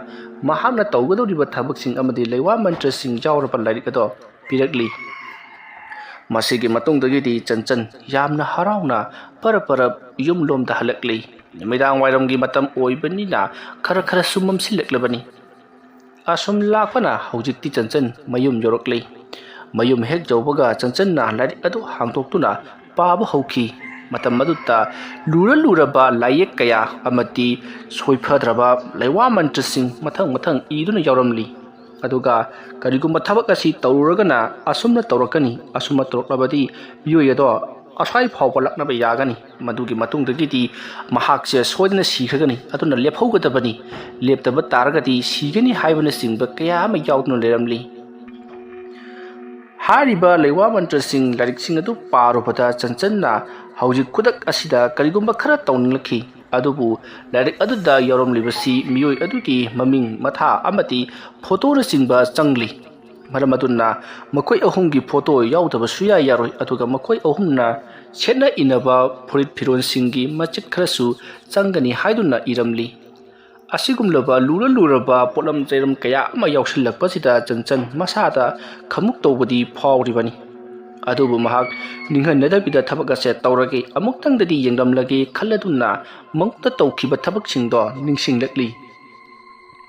ꯃꯍꯥꯛꯅ ꯇꯧꯒꯗꯧꯔꯤꯕ ꯊꯕꯛꯁꯤꯡ ꯑꯃꯗꯤ ꯂꯩꯋꯥ ꯃꯟꯇ꯭ꯔꯁꯤꯡ ꯌꯥꯎꯔꯕ ꯂꯥꯏꯔꯤꯛ ꯑꯗꯣ ꯄꯤꯔꯛꯂꯤ꯫ ꯃꯁꯤꯒꯤ ꯃꯇꯨꯡꯗꯒꯤꯗꯤ ꯆꯟꯆꯟ ꯌꯥꯝꯅ ꯍꯔꯥꯎꯅ ꯄꯔꯞ ꯄꯔꯞ ꯌꯨꯝꯂꯣꯝꯗ ꯍꯜꯂꯛꯂꯤ꯫ ꯅꯨꯃꯤꯗꯥꯡ ꯋꯥꯏꯔꯝꯒꯤ ꯃꯇꯝ ꯑꯣꯏꯕꯅꯤꯅ ꯈꯔ ꯈꯔꯁꯨ ꯃꯝꯁꯤꯜꯂꯛꯂꯕꯅꯤ꯫ ꯑꯁꯨꯝ ꯂꯥꯛꯄꯅ ꯍꯧꯖꯤꯛꯇꯤ ꯆꯟꯆꯟ ꯃꯌꯨꯝ ꯌꯧꯔꯛꯂꯤ꯫ ꯃꯌꯨꯝ ꯍꯦꯛ ꯌꯧꯕꯒ ꯆꯟꯆꯟꯅ ꯂꯥꯏꯔꯤꯛ ꯑꯗꯨ ꯍꯥꯡꯗꯣꯛꯇꯨꯅ ꯄꯥꯕ ꯍꯧꯈꯤ꯫ ꯃꯇꯝ ꯑꯗꯨꯗ ꯂꯨꯔ ꯂꯨꯔꯕ ꯂꯥꯏꯌꯦꯛ ꯀꯌꯥ ꯑꯃꯗꯤ ꯁꯣꯏꯐꯗ꯭ꯔꯕ ꯂꯩꯋꯥ ꯃꯟꯇ꯭ꯔꯁꯤꯡ ꯃꯊꯪ ꯃꯊꯪ ꯏꯗꯨꯅ ꯌꯥꯎꯔꯝꯂꯤ꯫ ꯑꯗꯨꯒ ꯀꯔꯤꯒꯨꯝꯕ ꯊꯕꯛ ꯑꯁꯤ ꯇꯧꯔꯨꯔꯒꯅ ꯑꯁꯨꯝꯅ ꯇꯧꯔꯛꯀꯅꯤ, ꯑꯁꯨꯝꯅ ꯇꯧꯔꯛꯂꯕꯗꯤ ꯃꯤꯑꯣꯏ ꯑꯗꯣ ꯑꯁ꯭ꯋꯥꯏ ꯐꯥꯎꯕ ꯂꯥꯛꯅꯕ ꯌꯥꯒꯅꯤ, ꯃꯗꯨꯒꯤ ꯃꯇꯨꯡꯗꯒꯤꯗꯤ ꯃꯍꯥꯛꯁꯦ ꯁꯣꯏꯗꯅ ꯁꯤꯈ꯭ꯔꯒꯅꯤ, ꯑꯗꯨꯅ ꯂꯦꯞꯍꯧꯒꯗꯕꯅꯤ, ꯂꯦꯞꯇꯕ ꯇꯥꯔꯒꯗꯤ ꯁꯤꯒꯅꯤ ꯍꯥꯏꯕꯅꯆꯤꯡꯕ ꯀꯌꯥ ꯑꯃ ꯌꯥꯎꯗꯨꯅ ꯂꯩꯔꯝꯂꯤ꯫ ꯍꯥꯏꯔꯤꯕ ꯂꯩꯋꯥ ꯃꯟꯇ꯭ꯔꯁꯤꯡ, ꯂꯥꯏꯔꯤꯛꯁꯤꯡ ꯑꯗꯨ ꯄꯥꯔꯨꯕꯗ ꯆꯟꯆꯟꯅ ꯍꯧꯖꯤꯛ ꯈꯨꯗꯛ ꯑꯁꯤꯗ ꯀꯔꯤꯒꯨꯝꯕ ꯈꯔ ꯇꯧꯅꯤꯡꯂꯛꯈꯤ꯫ ꯑꯗꯨꯕꯨ ꯂꯥꯏꯔꯤꯛ ꯑꯗꯨꯗ ꯌꯥꯎꯔꯝꯂꯤꯕꯁꯤ ꯃꯤꯑꯣꯏ ꯑꯗꯨꯒꯤ ꯃꯃꯤꯡ, ꯃꯊꯥ ꯑꯃꯗꯤ ꯐꯣꯇꯣꯅꯆꯤꯡꯕ ꯆꯪꯂꯤ꯫ ꯃꯔꯝ ꯑꯗꯨꯅ ꯃꯈꯣꯏ ꯑꯍꯨꯝꯒꯤ ꯐꯣꯇꯣ ꯌꯥꯎꯗꯕ ꯁꯨꯌꯥ ꯌꯥꯔꯣꯏ꯫ ꯑꯗꯨꯒ ꯃꯈꯣꯏ ꯑꯍꯨꯝꯅ ꯁꯦꯠꯅ ꯏꯅꯕ ꯐꯨꯔꯤꯠ ꯐꯤꯔꯣꯜꯁꯤꯡꯒꯤ ꯃꯆꯦꯠ ꯈꯔꯁꯨ ꯆꯪꯒꯅꯤ ꯍꯥꯏꯗꯨꯅ ꯏꯔꯝꯂꯤ꯫ ꯑꯁꯤꯒꯨꯝꯂꯕ ꯂꯨꯔ ꯂꯨꯔꯕ ꯄꯣꯠꯂꯝ ꯆꯩꯔꯝ ꯀꯌꯥ ꯑꯃ ꯌꯥꯎꯁꯤꯜꯂꯛꯄꯁꯤꯗ ꯆꯟꯆꯟ ꯃꯁꯥꯗ ꯈꯃꯨꯛ ꯇꯧꯕꯗꯤ ꯐꯥꯎꯔꯤꯕꯅꯤ꯫ ꯑꯗꯨꯕꯨ ꯃꯍꯥꯛ ꯅꯤꯡꯍꯟꯅꯗꯕꯤꯗ ꯊꯕꯛ ꯑꯁꯦ ꯇꯧꯔꯒꯦ, ꯑꯃꯨꯛꯇꯪꯗꯗꯤ ꯌꯦꯡꯂꯝꯂꯒꯦ ꯈꯜꯂꯗꯨꯅ ꯃꯉꯣꯟꯗ ꯇꯧꯈꯤꯕ ꯊꯕꯛꯁꯤꯡꯗꯣ ꯅꯤꯡꯁꯤꯡꯂꯛꯂꯤ꯫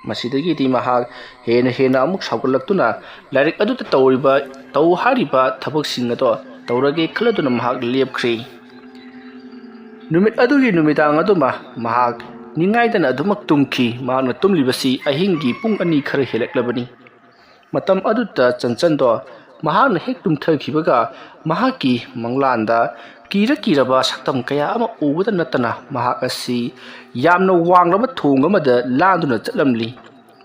ꯃꯁꯤꯗꯒꯤꯗꯤ ꯃꯍꯥꯛ ꯍꯦꯟꯅ ꯍꯦꯟꯅ ꯑꯃꯨꯛ ꯁꯥꯎꯒꯠꯂꯛꯇꯨꯅ ꯂꯥꯏꯔꯤꯛ ꯑꯗꯨꯗ ꯇꯧꯔꯤꯕ, ꯇꯧ ꯍꯥꯏꯔꯤꯕ ꯊꯕꯛꯁꯤꯡ ꯑꯗꯣ ꯇꯧꯔꯒꯦ ꯈꯜꯂꯗꯨꯅ ꯃꯍꯥꯛ ꯂꯦꯞꯈ꯭ꯔꯦ꯫ ꯅꯨꯃꯤꯠ ꯑꯗꯨꯒꯤ ꯅꯨꯃꯤꯗꯥꯡ ꯑꯗꯨꯃ ꯃꯍꯥꯛ ꯅꯤꯡꯉꯥꯏꯗꯅ ꯑꯗꯨꯃꯛ ꯇꯨꯝꯈꯤ꯫ ꯃꯍꯥꯛꯅ ꯇꯨꯝꯂꯤꯕꯁꯤ ꯑꯍꯤꯡꯒꯤ ꯄꯨꯡ ꯑꯅꯤ ꯈꯔ ꯍꯦꯜꯂꯛꯂꯕꯅꯤ꯫ ꯃꯇꯝ ꯑꯗꯨꯗ ꯆꯟꯆꯟꯗꯣ ꯃꯍꯥꯛꯅ ꯍꯦꯛ ꯇꯨꯝꯊꯈꯤꯕꯒ ꯃꯍꯥꯛꯀꯤ ꯃꯪꯂꯥꯟꯗ ꯀꯤꯔ ꯀꯤꯔꯕ ꯁꯛꯇꯝ ꯀꯌꯥ ꯑꯃ ꯎꯕꯗ ꯅꯠꯇꯅ ꯃꯍꯥꯛ ꯑꯁꯤ ꯌꯥꯝꯅ ꯋꯥꯡꯂꯕ ꯊꯣꯡ ꯑꯃꯗ ꯂꯥꯟꯗꯨꯅ ꯆꯠꯂꯝꯂꯤ꯫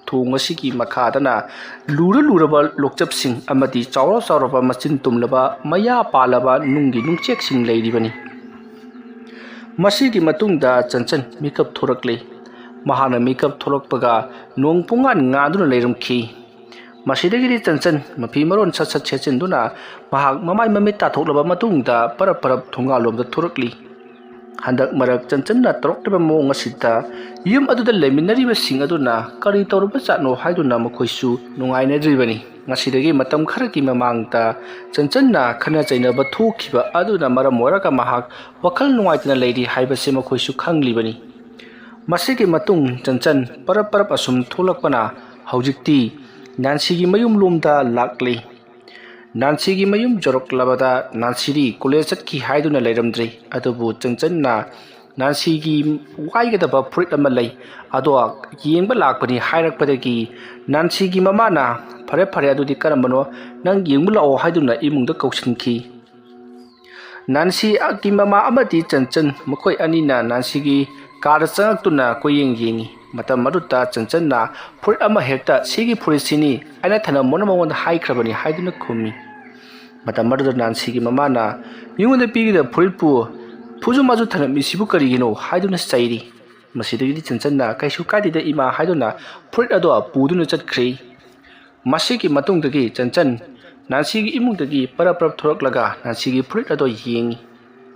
ꯊꯣꯡ ꯑꯁꯤꯒꯤ ꯃꯈꯥꯗꯅ ꯂꯨꯔ ꯂꯨꯔꯕ ꯂꯣꯛꯆꯞꯁꯤꯡ ꯑꯃꯗꯤ ꯆꯥꯎꯔ ꯆꯥꯎꯔꯕ ꯃꯆꯤꯟ ꯇꯨꯝꯂꯕ ꯃꯌꯥ ꯄꯥꯜꯂꯕ ꯅꯨꯡꯒꯤ ꯅꯨꯡꯆꯦꯛꯁꯤꯡ ꯂꯩꯔꯤꯕꯅꯤ꯫ ꯃꯁꯤꯒꯤ ꯃꯇꯨꯡꯗ ꯆꯟꯆꯟ ꯃꯤꯀꯞ ꯊꯣꯔꯛꯂꯤ꯫ ꯃꯍꯥꯛꯅ ꯃꯤꯀꯞ ꯊꯣꯔꯛꯄꯒ ꯅꯣꯡ ꯄꯨꯡꯉꯥꯟ ꯉꯥꯟꯗꯨꯅ ꯂꯩꯔꯝꯈꯤ꯫ ꯃꯁꯤꯗꯒꯤꯗꯤ ꯆꯟꯆꯟ ꯃꯐꯤ ꯃꯔꯣꯟ ꯁꯠ ꯁꯠ ꯁꯦꯠꯆꯤꯟꯗꯨꯅ ꯃꯍꯥꯛ ꯃꯃꯥꯏ ꯃꯃꯤꯠ ꯇꯥꯊꯣꯛꯂꯕ ꯃꯇꯨꯡꯗ ꯄꯔꯞ ꯄꯔꯞ ꯊꯣꯡꯒꯥꯜꯂꯣꯝꯗ ꯊꯣꯔꯛꯂꯤ꯫ ꯍꯟꯗꯛ ꯃꯔꯛ ꯆꯟꯆꯟꯅ ꯇꯧꯔꯛꯂꯤꯕ ꯃꯑꯣꯡ ꯑꯁꯤꯗ ꯌꯨꯝ ꯑꯗꯨꯗ ꯂꯩꯃꯤꯟꯅꯔꯤꯕꯁꯤꯡ ꯑꯗꯨꯅ ꯀꯔꯤ ꯇꯧꯔꯕꯖꯥꯠꯅꯣ ꯍꯥꯏꯗꯨꯅ ꯃꯈꯣꯏꯁꯨ ꯅꯨꯡꯉꯥꯏꯅꯗ꯭ꯔꯤꯕꯅꯤ꯫ ꯉꯁꯤꯗꯒꯤ ꯃꯇꯝ ꯈꯔꯒꯤ ꯃꯃꯥꯡꯗ ꯆꯟꯆꯟꯅ ꯈꯠꯅ ꯆꯩꯅꯕ ꯊꯣꯛꯈꯤꯕ ꯑꯗꯨꯅ ꯃꯔꯝ ꯑꯣꯏꯔꯒ ꯃꯍꯥꯛ ꯋꯥꯈꯜ ꯅꯨꯡꯉꯥꯏꯇꯅ ꯂꯩꯔꯤ ꯍꯥꯏꯕꯁꯤ ꯃꯈꯣꯏꯁꯨ ꯈꯪꯂꯤꯕꯅꯤ꯫ ꯃꯁꯤꯒꯤ ꯃꯇꯨꯡ ꯆꯟꯆꯟ ꯄꯔꯞ ꯄꯔꯞ ꯑꯁꯨꯝ ꯊꯣꯛꯂꯛꯄꯅ ꯍꯧꯖꯤꯛꯇꯤ ꯅꯥꯟꯁꯤꯒꯤ ꯃꯌꯨꯝꯂꯣꯝꯗ ꯂꯥꯛꯂꯤ꯫ ꯅꯥꯟꯁꯤꯒꯤ ꯃꯌꯨꯝ ꯌꯧꯔꯛꯂꯕꯗ ꯅꯥꯟꯁꯤꯗꯤ ꯀꯣꯂꯦꯖ ꯆꯠꯈꯤ ꯍꯥꯏꯗꯨꯅ ꯂꯩꯔꯝꯗ꯭ꯔꯤ꯫ ꯑꯗꯨꯕꯨ ꯆꯟꯆꯟꯅ ꯅꯥꯟꯁꯤꯒꯤ ꯋꯥꯏꯒꯗꯕ ꯐꯨꯔꯤꯠ ꯑꯃ ꯂꯩ, ꯑꯗꯣ ꯌꯦꯡꯕ ꯂꯥꯛꯄꯅꯤ ꯍꯥꯏꯔꯛꯄꯗꯒꯤ ꯅꯥꯟꯁꯤꯒꯤ ꯃꯃꯥꯅ, "ꯐꯔꯦ ꯐꯔꯦ, ꯑꯗꯨꯗꯤ ꯀꯔꯝꯕꯅꯣ, ꯅꯪ ꯌꯦꯡꯕ ꯂꯥꯛꯑꯣ" ꯍꯥꯏꯗꯨꯅ ꯏꯃꯨꯡꯗ ꯀꯧꯁꯤꯟꯈꯤ꯫ ꯅꯥꯟꯁꯤꯒꯤ ꯃꯃꯥ ꯑꯃꯗꯤ ꯆꯟꯆꯟ ꯃꯈꯣꯏ ꯑꯅꯤꯅ ꯅꯥꯟꯁꯤꯒꯤ ꯀꯥꯗ ꯆꯪꯉꯛꯇꯨꯅ ꯀꯣꯏꯌꯦꯡ ꯌꯦꯡꯉꯤ꯫ ꯃꯇꯝ ꯑꯗꯨꯗ ꯆꯟꯆꯟꯅ ꯐꯨꯔꯤꯠ ꯑꯃ ꯍꯦꯛꯇ "ꯁꯤꯒꯤ ꯐꯨꯔꯤꯠꯁꯤꯅꯤ, ꯑꯩꯅ ꯊꯅꯝꯃꯣꯅ ꯃꯉꯣꯟꯗ ꯍꯥꯏꯈ꯭ꯔꯕꯅꯤ" ꯍꯥꯏꯗꯨꯅ ꯈꯨꯝꯃꯤ꯫ ꯃꯇꯝ ꯑꯗꯨꯗ ꯅꯥꯟꯁꯤꯒꯤ ꯃꯃꯥꯅ, "ꯃꯤꯉꯣꯟꯗ ꯄꯤꯒꯗꯕ ꯐꯨꯔꯤꯠꯄꯨ ꯐꯨꯖꯨ ꯃꯥꯖꯨ ꯊꯅꯝꯃꯤꯁꯤꯕꯨ ꯀꯔꯤꯒꯤꯅꯣ?" ꯍꯥꯏꯗꯨꯅ ꯆꯩꯔꯤ꯫ ꯃꯁꯤꯗꯒꯤꯗꯤ ꯆꯟꯆꯟꯅ, "ꯀꯩꯁꯨ ꯀꯥꯏꯗꯦꯗ ꯏꯃꯥ" ꯍꯥꯏꯗꯨꯅ ꯐꯨꯔꯤꯠ ꯑꯗꯣ ꯄꯨꯗꯨꯅ ꯆꯠꯈ꯭ꯔꯤ꯫ ꯃꯁꯤꯒꯤ ꯃꯇꯨꯡꯗꯒꯤ ꯆꯟꯆꯟ ꯅꯥꯟꯁꯤꯒꯤ ꯏꯃꯨꯡꯗꯒꯤ ꯄꯔꯞ ꯄꯔꯞ ꯊꯣꯔꯛꯂꯒ ꯅꯥꯟꯁꯤꯒꯤ ꯐꯨꯔꯤꯠ ꯑꯗꯣ ꯌꯦꯡꯉꯤ꯫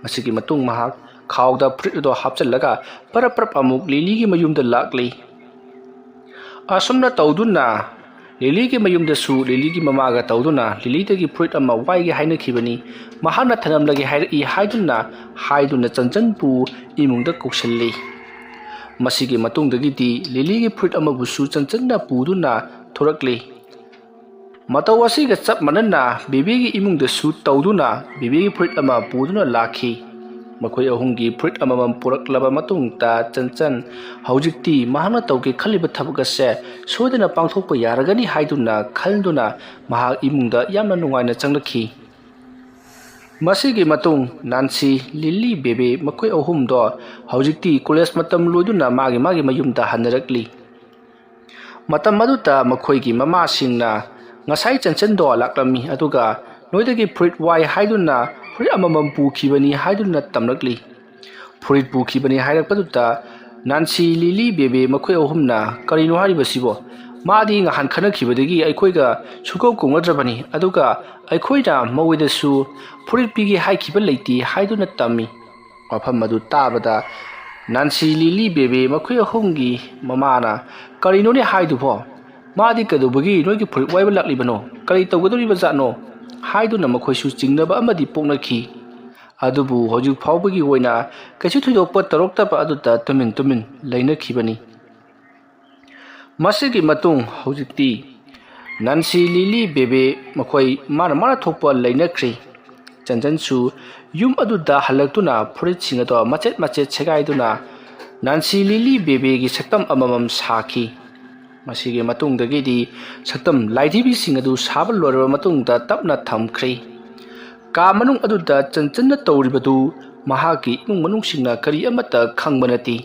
ꯃꯁꯤꯒꯤ ꯃꯇꯨꯡ ꯃꯍꯥꯛ ꯈꯥꯎꯗ ꯐꯨꯔꯤꯠ ꯑꯗꯣ ꯍꯥꯞꯆꯤꯜꯂꯒ ꯄꯔꯞ ꯄꯔꯞ ꯑꯃꯨꯛ ꯂꯤꯂꯤꯒꯤ ꯃꯌꯨꯝꯗ ꯂꯥꯛꯂꯤ꯫ ꯑꯁꯨꯝꯅ ꯇꯧꯗꯨꯅ ꯂꯤꯂꯤꯒꯤ ꯃꯌꯨꯝꯗꯁꯨ ꯂꯤꯂꯤꯒꯤ ꯃꯃꯥꯒ ꯇꯧꯗꯨꯅ ꯂꯤꯂꯤꯗꯒꯤ ꯐꯨꯔꯤꯠ ꯑꯃ ꯋꯥꯏꯒꯦ ꯍꯥꯏꯅꯈꯤꯕꯅꯤ꯫ ꯃꯍꯥꯛꯅ ꯊꯅꯝꯂꯒꯦ ꯍꯥꯏꯔꯛꯏ ꯍꯥꯏꯗꯨꯅ, ꯍꯥꯏꯗꯨꯅ ꯆꯟꯆꯟꯕꯨ ꯏꯃꯨꯡꯗ ꯀꯧꯁꯤꯜꯂꯤ꯫ ꯃꯁꯤꯒꯤ ꯃꯇꯨꯡꯗꯒꯤꯗꯤ ꯂꯤꯂꯤꯒꯤ ꯐꯨꯔꯤꯠ ꯑꯃꯕꯨꯁꯨ ꯆꯟꯆꯟꯅ ꯄꯨꯗꯨꯅ ꯊꯣꯔꯛꯂꯤ꯫ ꯃꯇꯧ ꯑꯁꯤꯒ ꯆꯞ ꯃꯥꯟꯅꯅ ꯕꯦꯕꯤꯒꯤ ꯏꯃꯨꯡꯗꯁꯨ ꯇꯧꯗꯨꯅ ꯕꯦꯕꯤꯒꯤ ꯐꯨꯔꯤꯠ ꯑꯃ ꯄꯨꯗꯨꯅ ꯂꯥꯛꯈꯤ꯫ ꯃꯈꯣꯏ ꯑꯍꯨꯝꯒꯤ ꯐꯨꯔꯤꯠ ꯑꯃꯃꯝ ꯄꯨꯔꯛꯂꯕ ꯃꯇꯨꯡꯗ ꯆꯟꯆꯟ ꯍꯧꯖꯤꯛꯇꯤ ꯃꯍꯥꯛꯅ ꯇꯧꯒꯦ ꯈꯜꯂꯤꯕ ꯊꯕꯛ ꯑꯁꯦ ꯁꯣꯏꯗꯅ ꯄꯥꯡꯊꯣꯛꯄ ꯌꯥꯔꯒꯅꯤ ꯍꯥꯏꯗꯨꯅ ꯈꯟꯗꯨꯅ ꯃꯍꯥꯛ ꯏꯃꯨꯡꯗ ꯌꯥꯝꯅ ꯅꯨꯡꯉꯥꯏꯅ ꯆꯪꯂꯛꯈꯤ꯫ ꯃꯁꯤꯒꯤ ꯃꯇꯨꯡ ꯅꯥꯟꯁꯤ, ꯂꯤꯂꯤ, ꯕꯦꯕꯤ ꯃꯈꯣꯏ ꯑꯍꯨꯝꯗꯣ ꯍꯧꯖꯤꯛꯇꯤ ꯀꯣꯂꯦꯖ ꯃꯇꯝ ꯂꯣꯏꯗꯨꯅ ꯃꯥꯒꯤ ꯃꯥꯒꯤ ꯃꯌꯨꯝꯗ ꯍꯟꯅꯔꯛꯂꯤ꯫ ꯃꯇꯝ ꯑꯗꯨꯗ ꯃꯈꯣꯏꯒꯤ ꯃꯃꯥꯁꯤꯡꯅ, "ꯉꯁꯥꯏ ꯆꯟꯆꯟꯗꯣ ꯂꯥꯛꯂꯝꯃꯤ, ꯑꯗꯨꯒ ꯅꯣꯏꯗꯒꯤ ꯐꯨꯔꯤꯠ ꯋꯥꯏ ꯍꯥꯏꯗꯨꯅ ꯐꯨꯔꯤꯠ ꯑꯃꯃꯝ ꯄꯨꯈꯤꯕꯅꯤ" ꯍꯥꯏꯗꯨꯅ ꯇꯝꯂꯛꯂꯤ꯫ ꯐꯨꯔꯤꯠ ꯄꯨꯈꯤꯕꯅꯤ ꯍꯥꯏꯔꯛꯄꯗꯨꯗ ꯅꯥꯟꯁꯤ, ꯂꯤꯂꯤ, ꯕꯦꯕꯦ ꯃꯈꯣꯏ ꯑꯍꯨꯝꯅ, "ꯀꯔꯤꯅꯣ ꯍꯥꯏꯔꯤꯕꯁꯤꯕꯣ? ꯃꯥꯗꯤ ꯉꯍꯥꯟ ꯈꯠꯅꯈꯤꯕꯗꯒꯤ ꯑꯩꯈꯣꯏꯒ ꯁꯨꯀꯧ ꯀꯧꯅꯗ꯭ꯔꯕꯅꯤ, ꯑꯗꯨꯒ ꯑꯩꯈꯣꯏꯅ ꯃꯉꯣꯟꯗꯁꯨ ꯐꯨꯔꯤꯠ ꯄꯤꯒꯦ ꯍꯥꯏꯈꯤꯕ ꯂꯩꯇꯦ" ꯍꯥꯏꯗꯨꯅ ꯇꯝꯃꯤ꯫ ꯋꯥꯐꯝ ꯑꯗꯨ ꯇꯥꯕꯗ ꯅꯥꯟꯁꯤ, ꯂꯤꯂꯤ, ꯕꯦꯕꯦ ꯃꯈꯣꯏ ꯑꯍꯨꯝꯒꯤ ꯃꯃꯥꯅ, "ꯀꯔꯤꯅꯣꯅꯦ ꯍꯥꯏꯗꯨꯕꯣ? ꯃꯥꯗꯤ ꯀꯩꯗꯧꯕꯒꯤ ꯅꯣꯏꯒꯤ ꯐꯨꯔꯤꯠ ꯋꯥꯏꯕ ꯂꯥꯛꯂꯤꯕꯅꯣ? ꯀꯔꯤ ꯇꯧꯒꯗꯧꯔꯤꯕ ꯖꯥꯠꯅꯣ?" ꯍꯥꯏꯗꯨꯅ ꯃꯈꯣꯏꯁꯨ ꯆꯤꯡꯅꯕ ꯑꯃꯗꯤ ꯄꯣꯛꯅꯈꯤ꯫ ꯑꯗꯨꯕꯨ ꯍꯧꯖꯤꯛ ꯐꯥꯎꯕꯒꯤ ꯑꯣꯏꯅ ꯀꯩꯁꯨ ꯊꯣꯏꯗꯣꯛꯄ ꯇꯧꯔꯛꯇꯕ ꯑꯗꯨꯗ ꯇꯨꯃꯤꯟ ꯇꯨꯃꯤꯟ ꯂꯩꯅꯈꯤꯕꯅꯤ꯫ ꯃꯁꯤꯒꯤ ꯃꯇꯨꯡ ꯍꯧꯖꯤꯛꯇꯤ ꯅꯥꯟꯁꯤ, ꯂꯤꯂꯤ, ꯕꯦꯕꯦ ꯃꯈꯣꯏ ꯃꯥꯅ ꯃꯥꯅ ꯊꯣꯛꯄ ꯂꯩꯅꯈ꯭ꯔꯤ꯫ ꯆꯟꯆꯟꯁꯨ ꯌꯨꯝ ꯑꯗꯨꯗ ꯍꯜꯂꯛꯇꯨꯅ ꯐꯨꯔꯤꯠꯁꯤꯡ ꯑꯗꯣ ꯃꯆꯦꯠ ꯃꯆꯦꯠ ꯁꯦꯒꯥꯏꯗꯨꯅ ꯅꯥꯟꯁꯤ, ꯂꯤꯂꯤ, ꯕꯦꯕꯦꯒꯤ ꯁꯛꯇꯝ ꯑꯃꯃꯝ ꯁꯥꯈꯤ꯫ ꯃꯁꯤꯒꯤ ꯃꯇꯨꯡꯗꯒꯤꯗꯤ ꯁꯛꯇꯝ ꯂꯥꯏꯙꯤꯕꯤꯁꯤꯡ ꯑꯗꯨ ꯁꯥꯕ ꯂꯣꯏꯔꯕ ꯃꯇꯨꯡꯗ ꯇꯞꯅ ꯊꯝꯈ꯭ꯔꯦ꯫ ꯀꯥ ꯃꯅꯨꯡ ꯑꯗꯨꯗ ꯆꯟꯆꯟꯅ ꯇꯧꯔꯤꯕꯗꯨ ꯃꯍꯥꯛꯀꯤ ꯏꯃꯨꯡ ꯃꯅꯨꯡꯁꯤꯡꯅ ꯀꯔꯤ ꯑꯃꯠꯇ ꯈꯪꯕ ꯅꯠꯇꯦ꯫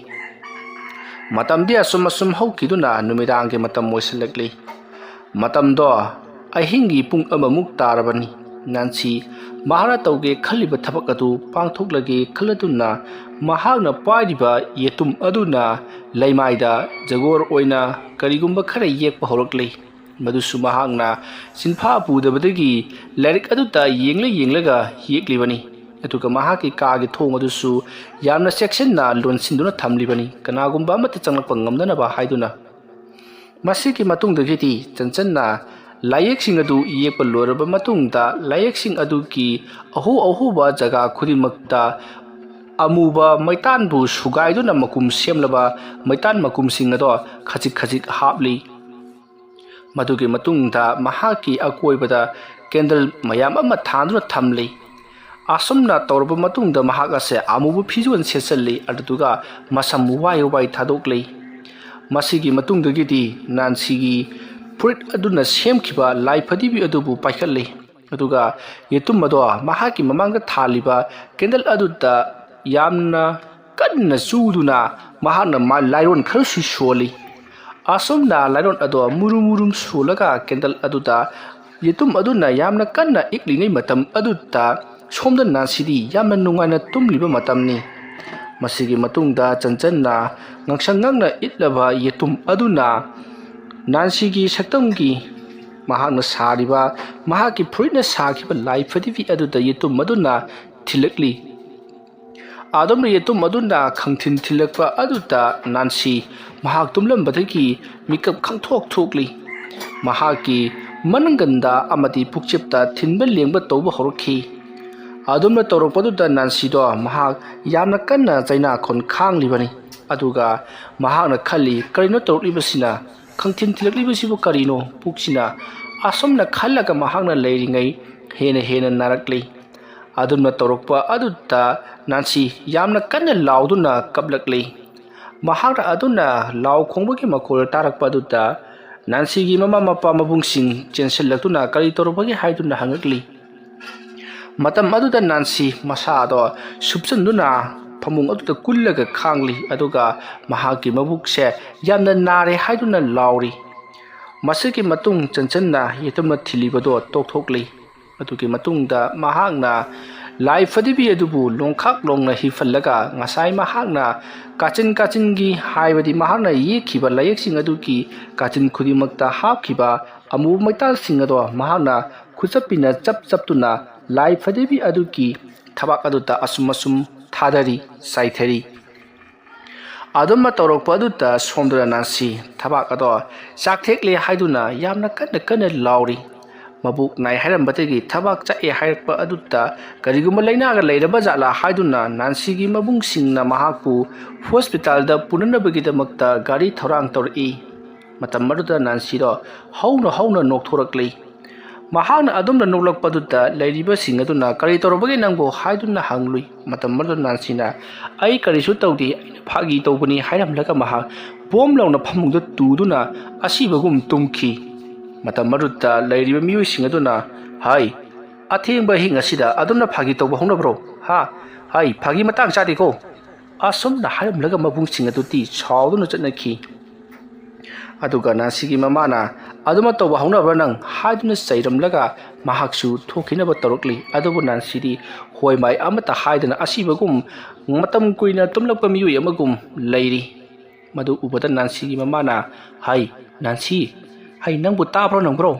ꯃꯇꯝꯗꯤ ꯑꯁꯨꯝ ꯑꯁꯨꯝ ꯍꯧꯈꯤꯗꯨꯅ ꯅꯨꯃꯤꯗꯥꯡꯒꯤ ꯃꯇꯝ ꯑꯣꯏꯁꯤꯜꯂꯛꯂꯤ꯫ ꯃꯇꯝꯗꯣ ꯑꯍꯤꯡꯒꯤ ꯄꯨꯡ ꯑꯃꯃꯨꯛ ꯇꯥꯔꯕꯅꯤ꯫ ꯅꯥꯟꯁꯤ ꯃꯍꯥꯛꯅ ꯇꯧꯒꯦ ꯈꯜꯂꯤꯕ ꯊꯕꯛ ꯑꯗꯨ ꯄꯥꯡꯊꯣꯛꯂꯒꯦ ꯈꯜꯂꯗꯨꯅ ꯃꯍꯥꯛꯅ ꯄꯥꯏꯔꯤꯕ ꯌꯦꯇꯨꯝ ꯑꯗꯨꯅ ꯂꯩꯃꯥꯏꯗ ꯖꯒꯣꯔ ꯑꯣꯏꯅ ꯀꯔꯤꯒꯨꯝꯕ ꯈꯔ ꯌꯦꯛꯄ ꯍꯧꯔꯛꯂꯤ꯫ ꯃꯗꯨꯁꯨ ꯃꯍꯥꯛꯅ ꯆꯤꯟꯐꯥ ꯄꯨꯗꯕꯗꯒꯤ ꯂꯥꯏꯔꯤꯛ ꯑꯗꯨꯗ ꯌꯦꯡꯂ ꯌꯦꯡꯂꯒ ꯌꯦꯛꯂꯤꯕꯅꯤ꯫ ꯑꯗꯨꯒ ꯃꯍꯥꯛꯀꯤ ꯀꯥꯒꯤ ꯊꯣꯡ ꯑꯗꯨꯁꯨ ꯌꯥꯝꯅ ꯆꯦꯛꯁꯤꯟꯅ ꯂꯣꯟꯁꯤꯟꯗꯨꯅ ꯊꯝꯂꯤꯕꯅꯤ, ꯀꯅꯥꯒꯨꯝꯕ ꯑꯃꯠꯇ ꯆꯪꯂꯛꯄ ꯉꯝꯗꯅꯕ ꯍꯥꯏꯗꯨꯅ꯫ ꯃꯁꯤꯒꯤ ꯃꯇꯨꯡꯗꯒꯤꯗꯤ ꯆꯟꯆꯟꯅ ꯂꯥꯏꯌꯦꯛꯁꯤꯡ ꯑꯗꯨ ꯌꯦꯛꯄ ꯂꯣꯏꯔꯕ ꯃꯇꯨꯡꯗ ꯂꯥꯏꯌꯦꯛꯁꯤꯡ ꯑꯗꯨꯒꯤ ꯑꯍꯨ ꯑꯍꯨꯕ ꯖꯒꯥ ꯈꯨꯗꯤꯡꯃꯛꯇ ꯑꯃꯨꯕ ꯃꯩꯇꯥꯟꯕꯨ ꯁꯨꯒꯥꯏꯗꯨꯅ ꯃꯀꯨꯝ ꯁꯦꯝꯂꯕ ꯃꯩꯇꯥꯟ ꯃꯀꯨꯝꯁꯤꯡ ꯑꯗꯣ ꯈꯖꯤꯛ ꯈꯖꯤꯛ ꯍꯥꯞꯂꯤ꯫ ꯃꯗꯨꯒꯤ ꯃꯇꯨꯡꯗ ꯃꯍꯥꯛꯀꯤ ꯑꯀꯣꯏꯕꯗ ꯀꯦꯟꯗꯜ ꯃꯌꯥꯝ ꯑꯃ ꯊꯥꯟꯗꯨꯅ ꯊꯝꯂꯤ꯫ ꯑꯁꯨꯝꯅ ꯇꯧꯔꯕ ꯃꯇꯨꯡꯗ ꯃꯍꯥꯛ ꯑꯁꯦ ꯑꯃꯨꯕ ꯐꯤꯖꯣꯜ ꯁꯦꯠꯆꯜꯂꯤ, ꯑꯗꯨꯗꯨꯒ ꯃꯁꯝ ꯋꯥꯏ ꯋꯥꯏ ꯊꯥꯗꯣꯛꯂꯤ꯫ ꯃꯁꯤꯒꯤ ꯃꯇꯨꯡꯗꯒꯤꯗꯤ ꯅꯥꯟꯁꯤꯒꯤ ꯐꯨꯔꯤꯠ ꯑꯗꯨꯅ ꯁꯦꯝꯈꯤꯕ ꯂꯥꯏ ꯐꯗꯤꯕꯤ ꯑꯗꯨꯕꯨ ꯄꯥꯏꯈꯠꯂꯤ꯫ ꯑꯗꯨꯒ ꯌꯦꯇꯨꯝ ꯑꯗꯣ ꯃꯍꯥꯛꯀꯤ ꯃꯃꯥꯡꯗ ꯊꯥꯜꯂꯤꯕ ꯀꯦꯟꯗꯜ ꯑꯗꯨꯗ ꯌꯥꯝꯅ ꯀꯟꯅ ꯆꯨꯗꯨꯅ ꯃꯍꯥꯛꯅ ꯃꯥ-, ꯂꯥꯏꯔꯣꯟ ꯈꯔꯁꯨ ꯁꯣꯜꯂꯤ꯫ ꯑꯁꯨꯝꯅ ꯂꯥꯏꯔꯣꯟ ꯑꯗꯣ ꯃꯨꯔꯨꯝ ꯃꯨꯔꯨꯝ ꯁꯣꯜꯂꯒ ꯀꯦꯟꯗꯜ ꯑꯗꯨꯗ ꯌꯦꯇꯨꯝ ꯑꯗꯨꯅ ꯌꯥꯝꯅ ꯀꯟꯅ ꯏꯛꯂꯤꯉꯩ ꯃꯇꯝ ꯑꯗꯨꯗ ꯁꯣꯝꯗ ꯅꯥꯟꯁꯤꯗꯤ ꯌꯥꯝꯅ ꯅꯨꯡꯉꯥꯏꯅ ꯇꯨꯝꯂꯤꯕ ꯃꯇꯝꯅꯤ꯫ ꯃꯁꯤꯒꯤ ꯃꯇꯨꯡꯗ ꯆꯟꯆꯟꯅ ꯉꯥꯡꯁꯪ ꯉꯥꯡꯅ ꯏꯠꯂꯕ ꯌꯦꯇꯨꯝ ꯑꯗꯨꯅ ꯅꯥꯟꯁꯤꯒꯤ ꯁꯛꯇꯝꯒꯤ ꯃꯍꯥꯛꯅ ꯁꯥꯔꯤꯕ, ꯃꯍꯥꯛꯀꯤ ꯐꯨꯔꯤꯠꯅ ꯁꯥꯈꯤꯕ ꯂꯥꯏ ꯐꯗꯤꯕꯤ ꯑꯗꯨꯗ ꯌꯦꯇꯨꯝ ꯑꯗꯨꯅ ꯊꯤꯜꯂꯛꯂꯤ꯫ ꯑꯗꯨꯝꯅ ꯌꯦꯇꯨꯝ ꯑꯗꯨꯅ ꯈꯪꯊꯤꯟ ꯊꯤꯜꯂꯛꯄ ꯑꯗꯨꯗ ꯅꯥꯟꯁꯤ ꯃꯍꯥꯛ ꯇꯨꯝꯂꯝꯕꯗꯒꯤ ꯃꯤꯀꯞ ꯈꯪꯊꯣꯛ ꯊꯣꯛꯂꯤ꯫ ꯃꯍꯥꯛꯀꯤ ꯃꯅꯪꯒꯟꯗ ꯑꯃꯗꯤ ꯄꯨꯛꯆꯦꯞꯇ ꯊꯤꯟꯕ ꯂꯦꯡꯕ ꯇꯧꯕ ꯍꯧꯔꯛꯈꯤ꯫ ꯑꯗꯨꯝꯅ ꯇꯧꯔꯛꯄꯗꯨꯗ ꯅꯥꯟꯁꯤꯗꯣ ꯃꯍꯥꯛ ꯌꯥꯝꯅ ꯀꯟꯅ ꯆꯩꯅꯥꯈꯣꯟ ꯈꯥꯡꯂꯤꯕꯅꯤ꯫ ꯑꯗꯨꯒ ꯃꯍꯥꯛꯅ ꯈꯜꯂꯤ, "ꯀꯔꯤꯅꯣ ꯇꯧꯔꯛꯂꯤꯕꯁꯤꯅ? ꯈꯪꯊꯤꯟ ꯊꯤꯜꯂꯛꯂꯤꯕꯁꯤꯕꯨ ꯀꯔꯤꯅꯣ?" ꯄꯨꯛꯁꯤꯅ ꯑꯁꯨꯝꯅ ꯈꯜꯂꯒ ꯃꯍꯥꯛꯅ ꯂꯩꯔꯤꯉꯩ ꯍꯦꯟꯅ ꯍꯦꯟꯅ ꯅꯥꯔꯛꯂꯤ꯫ ꯑꯗꯨꯝꯅ ꯇꯧꯔꯛꯄ ꯑꯗꯨꯗ ꯅꯥꯟꯁꯤ ꯌꯥꯝꯅ ꯀꯟꯅ ꯂꯥꯎꯗꯨꯅ ꯀꯞꯂꯛꯂꯤ꯫ ꯃꯍꯥꯛꯅ ꯑꯗꯨꯅ ꯂꯥꯎ ꯈꯣꯡꯕꯒꯤ ꯃꯈꯣꯜ ꯇꯥꯔꯛꯄ ꯑꯗꯨꯗ ꯅꯥꯟꯁꯤꯒꯤ ꯃꯃꯥ ꯃꯄꯥ ꯃꯕꯨꯡꯁꯤꯡ ꯆꯦꯟꯁꯤꯜꯂꯛꯇꯨꯅ ꯀꯔꯤ ꯇꯧꯔꯛꯄꯒꯦ ꯍꯥꯏꯗꯨꯅ ꯍꯪꯉꯛꯂꯤ꯫ ꯃꯇꯝ ꯑꯗꯨꯗ ꯅꯥꯟꯁꯤ ꯃꯁꯥꯗꯣ ꯁꯨꯞꯆꯟꯗꯨꯅ ꯐꯃꯨꯡ ꯑꯗꯨꯗ ꯀꯨꯜꯂꯒ ꯈꯥꯡꯂꯤ, ꯑꯗꯨꯒ ꯃꯍꯥꯛꯀꯤ ꯃꯕꯨꯛꯁꯦ ꯌꯥꯝꯅ ꯅꯥꯔꯦ ꯍꯥꯏꯗꯨꯅ ꯂꯥꯎꯔꯤ꯫ ꯃꯁꯤꯒꯤ ꯃꯇꯨꯡ ꯆꯟꯆꯟꯅ ꯌꯦꯇꯨꯝꯅ ꯊꯤꯜꯂꯤꯕꯗꯣ ꯇꯣꯛꯊꯣꯛꯂꯤ꯫ ꯑꯗꯨꯒꯤ ꯃꯇꯨꯡꯗ ꯃꯍꯥꯛꯅ ꯂꯥꯏ ꯐꯗꯤꯕꯤ ꯑꯗꯨꯕꯨ ꯂꯣꯡꯈꯥꯛ ꯂꯣꯡꯅ ꯍꯤꯐꯜꯂꯒ ꯉꯁꯥꯏ ꯃꯍꯥꯛꯅ ꯀꯥꯆꯤꯟ ꯀꯥꯆꯤꯟꯒꯤ, ꯍꯥꯏꯕꯗꯤ ꯃꯍꯥꯛꯅ ꯌꯦꯛꯈꯤꯕ ꯂꯥꯏꯌꯦꯛꯁꯤꯡ ꯑꯗꯨꯒꯤ ꯀꯥꯆꯤꯟ ꯈꯨꯗꯤꯡꯃꯛꯇ ꯍꯥꯞꯈꯤꯕ ꯑꯃꯨꯕ ꯃꯩꯇꯥꯜꯁꯤꯡ ꯑꯗꯣ ꯃꯍꯥꯛꯅ ꯈꯨꯆꯞꯄꯤꯅ ꯆꯞ ꯆꯞꯇꯨꯅ ꯂꯥꯏ ꯐꯗꯤꯕꯤ ꯑꯗꯨꯒꯤ ꯊꯕꯥꯛ ꯑꯗꯨꯗ ꯑꯁꯨꯝ ꯑꯁꯨꯝ ꯊꯥꯗꯔꯤ, ꯆꯥꯏꯊꯔꯤ꯫ ꯑꯗꯨꯝꯅ ꯇꯧꯔꯛꯄ ꯑꯗꯨꯗ ꯁꯣꯝꯗꯅ ꯅꯥꯟꯁꯤ ꯊꯕꯥꯛ ꯑꯗꯣ ꯆꯥꯛꯊꯦꯛꯂꯦ ꯍꯥꯏꯗꯨꯅ ꯌꯥꯝꯅ ꯀꯟꯅ ꯀꯟꯅ ꯂꯥꯎꯔꯤ꯫ ꯃꯕꯨꯛ ꯅꯥꯏ ꯍꯥꯏꯔꯝꯕꯗꯒꯤ ꯊꯕꯥꯛ ꯆꯥꯛꯑꯦ ꯍꯥꯏꯔꯛꯄ ꯑꯗꯨꯗ ꯀꯔꯤꯒꯨꯝꯕ ꯂꯥꯏꯅꯥꯒ ꯂꯩꯔꯕ ꯖꯥꯠꯂꯥ ꯍꯥꯏꯗꯨꯅ ꯅꯥꯟꯁꯤꯒꯤ ꯃꯕꯨꯡꯁꯤꯡꯅ ꯃꯍꯥꯛꯄꯨ ꯍꯣꯁꯄꯤꯇꯥꯜꯗ ꯄꯨꯅꯅꯕꯒꯤꯗꯃꯛꯇ ꯒꯥꯔꯤ ꯊꯧꯔꯥꯡ ꯇꯧꯔꯛꯏ꯫ ꯃꯇꯝ ꯑꯗꯨꯗ ꯅꯥꯟꯁꯤꯗꯣ ꯍꯧꯅ ꯍꯧꯅ ꯅꯣꯛꯊꯣꯔꯛꯂꯤ꯫ ꯃꯍꯥꯛꯅ ꯑꯗꯨꯝꯅ ꯅꯣꯛꯂꯛꯄꯗꯨꯗ ꯂꯩꯔꯤꯕꯁꯤꯡ ꯑꯗꯨꯅ, "ꯀꯔꯤ ꯇꯧꯔꯕꯒꯦ ꯅꯪꯕꯨ?" ꯍꯥꯏꯗꯨꯅ ꯍꯪꯂꯨꯏ꯫ ꯃꯇꯝ ꯑꯗꯨꯗ ꯅꯥꯟꯁꯤꯅ, "ꯑꯩ ꯀꯔꯤꯁꯨ ꯇꯧꯗꯦ, ꯑꯩꯅ ꯐꯥꯒꯤ ꯇꯧꯕꯅꯤ" ꯍꯥꯏꯔꯝꯂꯒ ꯃꯍꯥꯛ ꯕꯣꯝ ꯂꯥꯎꯅ ꯐꯃꯨꯡꯗ ꯇꯨꯗꯨꯅ ꯑꯁꯤꯕꯒꯨꯝ ꯇꯨꯝꯈꯤ꯫ ꯃꯇꯝ ꯑꯗꯨꯗ ꯂꯩꯔꯤꯕ ꯃꯤꯑꯣꯏꯁꯤꯡ ꯑꯗꯨꯅ, "ꯍꯥꯏ, ꯑꯊꯦꯡꯕ ꯑꯍꯤꯡ ꯑꯁꯤꯗ ꯑꯗꯨꯝꯅ ꯐꯥꯒꯤ ꯇꯧꯕ ꯍꯧꯅꯕ꯭ꯔꯣ? ꯍꯥ? ꯍꯥꯏ, ꯐꯥꯒꯤ ꯃꯇꯥꯡ ꯆꯥꯗꯦꯀꯣ!" ꯑꯁꯨꯝꯅ ꯍꯥꯏꯔꯝꯂꯒ ꯃꯕꯨꯡꯁꯤꯡ ꯑꯗꯨꯗꯤ ꯁꯥꯎꯗꯨꯅ ꯆꯠꯅꯈꯤ꯫ ꯑꯗꯨꯒ ꯅꯥꯟꯁꯤꯒꯤ ꯃꯃꯥꯅ, "ꯑꯗꯨꯃꯛ ꯇꯧꯕ ꯍꯧꯅꯕ꯭ꯔꯥ ꯅꯪ?" ꯍꯥꯏꯗꯨꯅ ꯆꯩꯔꯝꯂꯒ ꯃꯍꯥꯛꯁꯨ ꯊꯣꯛꯈꯤꯅꯕ ꯇꯧꯔꯛꯂꯤ꯫ ꯑꯗꯨꯕꯨ ꯅꯥꯟꯁꯤꯗꯤ ꯍꯣꯏ ꯃꯥꯏ ꯑꯃꯠꯇ ꯍꯥꯏꯗꯅ ꯑꯁꯤꯕꯒꯨꯝ ꯃꯇꯝ ꯀꯨꯏꯅ ꯇꯨꯝꯂꯛꯄ ꯃꯤꯑꯣꯏ ꯑꯃꯒꯨꯝ ꯂꯩꯔꯤ꯫ ꯃꯗꯨ ꯎꯕꯗ ꯅꯥꯟꯁꯤꯒꯤ ꯃꯃꯥꯅ ꯍꯥꯏ, "ꯅꯥꯟꯁꯤ, ꯍꯩ, ꯅꯪꯕꯨ ꯇꯥꯕ꯭ꯔꯣ ꯅꯪꯕ꯭ꯔꯣ?"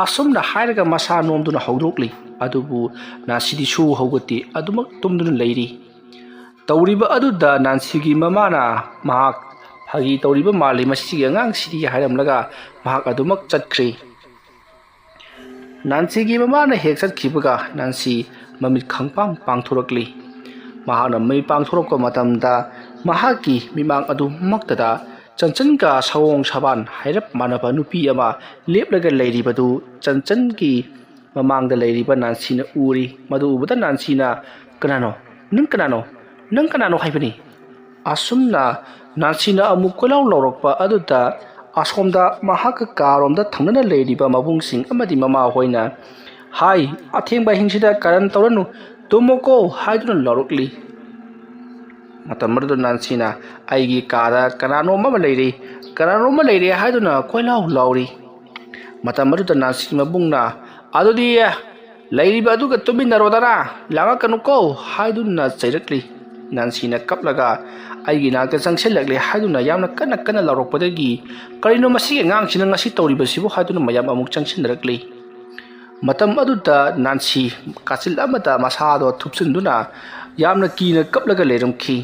ꯑꯁꯨꯝꯅ ꯍꯥꯏꯔꯒ ꯃꯁꯥ ꯅꯣꯝꯗꯨꯅ ꯍꯧꯗꯣꯛꯂꯤ꯫ ꯑꯗꯨꯕꯨ ꯅꯥꯟꯁꯤꯗꯤ ꯁꯨ ꯍꯧꯒꯠꯇꯦ, ꯑꯗꯨꯃꯛ ꯇꯨꯝꯗꯨꯅ ꯂꯩꯔꯤ꯫ ꯇꯧꯔꯤꯕ ꯑꯗꯨꯗ ꯅꯥꯟꯁꯤꯒꯤ ꯃꯃꯥꯅ ꯃꯍꯥꯛ ꯐꯥꯒꯤ ꯇꯧꯔꯤꯕ ꯃꯥꯜꯂꯤ, ꯃꯁꯤꯒꯤ ꯑꯉꯥꯡꯁꯤꯗꯤ ꯍꯥꯏꯔꯝꯂꯒ ꯃꯍꯥꯛ ꯑꯗꯨꯃꯛ ꯆꯠꯈ꯭ꯔꯦ꯫ ꯅꯥꯟꯁꯤꯒꯤ ꯃꯃꯥꯅ ꯍꯦꯛ ꯆꯠꯈꯤꯕꯒ ꯅꯥꯟꯁꯤ ꯃꯃꯤꯠ ꯈꯪꯄꯥꯡ ꯄꯥꯡꯊꯣꯔꯛꯂꯤ꯫ ꯃꯍꯥꯛꯅ ꯃꯃꯤꯠ ꯄꯥꯡꯊꯣꯔꯛꯄ ꯃꯇꯝꯗ ꯃꯍꯥꯛꯀꯤ ꯃꯤꯠꯃꯥꯡ ꯑꯗꯨꯃꯛꯇꯗ ꯆꯟꯆꯟꯒ ꯁꯑꯣꯡ ꯁꯥꯕꯥꯟ ꯍꯥꯏꯔꯞ ꯃꯥꯟꯅꯕ ꯅꯨꯄꯤ ꯑꯃ ꯂꯦꯞꯂꯒ ꯂꯩꯔꯤꯕꯗꯨ ꯆꯟꯆꯟꯒꯤ ꯃꯃꯥꯡꯗ ꯂꯩꯔꯤꯕ ꯅꯥꯟꯁꯤꯅ ꯎꯔꯤ꯫ ꯃꯗꯨ ꯎꯕꯗ ꯅꯥꯟꯁꯤꯅ, "ꯀꯅꯥꯅꯣ? ꯅꯪ ꯀꯅꯥꯅꯣ? ꯅꯪ ꯀꯅꯥꯅꯣ ꯍꯥꯏꯕꯅꯤ?" ꯑꯁꯨꯝꯅ ꯅꯥꯟꯁꯤꯅ ꯑꯃꯨꯛ ꯀꯣꯏꯂꯥꯎ ꯂꯥꯎꯔꯛꯄ ꯑꯗꯨꯗ ꯑꯁꯣꯝꯗ ꯃꯍꯥꯛꯀ ꯀꯥꯔꯣꯝꯗ ꯊꯪꯅꯅ ꯂꯩꯔꯤꯕ ꯃꯕꯨꯡꯁꯤꯡ ꯑꯃꯗꯤ ꯃꯃꯥꯍꯣꯏꯅ, "ꯍꯥꯏ, ꯑꯊꯦꯡꯕ ꯑꯍꯤꯡꯁꯤꯗ ꯀꯔꯟ ꯇꯧꯔꯅꯨ, ꯇꯨꯝꯃꯣꯀꯣ" ꯍꯥꯏꯗꯨꯅ ꯂꯥꯎꯔꯛꯂꯤ꯫ ꯃꯇꯝ ꯑꯗꯨꯗ ꯅꯥꯟꯁꯤꯅ, "ꯑꯩꯒꯤ ꯀꯥꯗ ꯀꯅꯥꯅꯣꯝ ꯑꯃ ꯂꯩꯔꯤ, ꯀꯅꯥꯅꯣꯝ ꯑꯃ ꯂꯩꯔꯤ" ꯍꯥꯏꯗꯨꯅ ꯀꯣꯏꯂꯥꯎ ꯂꯥꯎꯔꯤ꯫ ꯃꯇꯝ ꯑꯗꯨꯗ ꯅꯥꯟꯁꯤꯒꯤ ꯃꯕꯨꯡꯅ, "ꯑꯗꯨꯗꯤ ꯂꯩꯔꯤꯕ ꯑꯗꯨꯒ ꯇꯨꯃꯤꯟꯅꯔꯣꯗꯅ, ꯂꯥꯡꯉꯛꯀꯅꯨꯀꯣ" ꯍꯥꯏꯗꯨꯅ ꯆꯩꯔꯛꯂꯤ꯫ ꯅꯥꯟꯁꯤꯅ ꯀꯞꯂꯒ ꯑꯩꯒꯤ ꯅꯥꯛꯇ ꯆꯪꯁꯤꯜꯂꯛꯂꯦ ꯍꯥꯏꯗꯨꯅ ꯌꯥꯝꯅ ꯀꯟꯅ ꯀꯟꯅ ꯂꯥꯎꯔꯛꯄꯗꯒꯤ, "ꯀꯔꯤꯅꯣ ꯃꯁꯤꯒꯤ ꯑꯉꯥꯡꯁꯤꯅ ꯉꯁꯤ ꯇꯧꯔꯤꯕꯁꯤꯕꯨ?" ꯍꯥꯏꯗꯨꯅ ꯃꯌꯥꯝ ꯑꯃꯨꯛ ꯆꯪꯁꯤꯟꯅꯔꯛꯂꯤ꯫ ꯃꯇꯝ ꯑꯗꯨꯗ ꯅꯥꯟꯁꯤ ꯀꯥꯆꯤꯜ ꯑꯃꯗ ꯃꯁꯥꯗꯣ ꯊꯨꯞꯆꯤꯟꯗꯨꯅ ꯌꯥꯝꯅ ꯀꯤꯅ ꯀꯞꯂꯒ ꯂꯩꯔꯝꯈꯤ꯫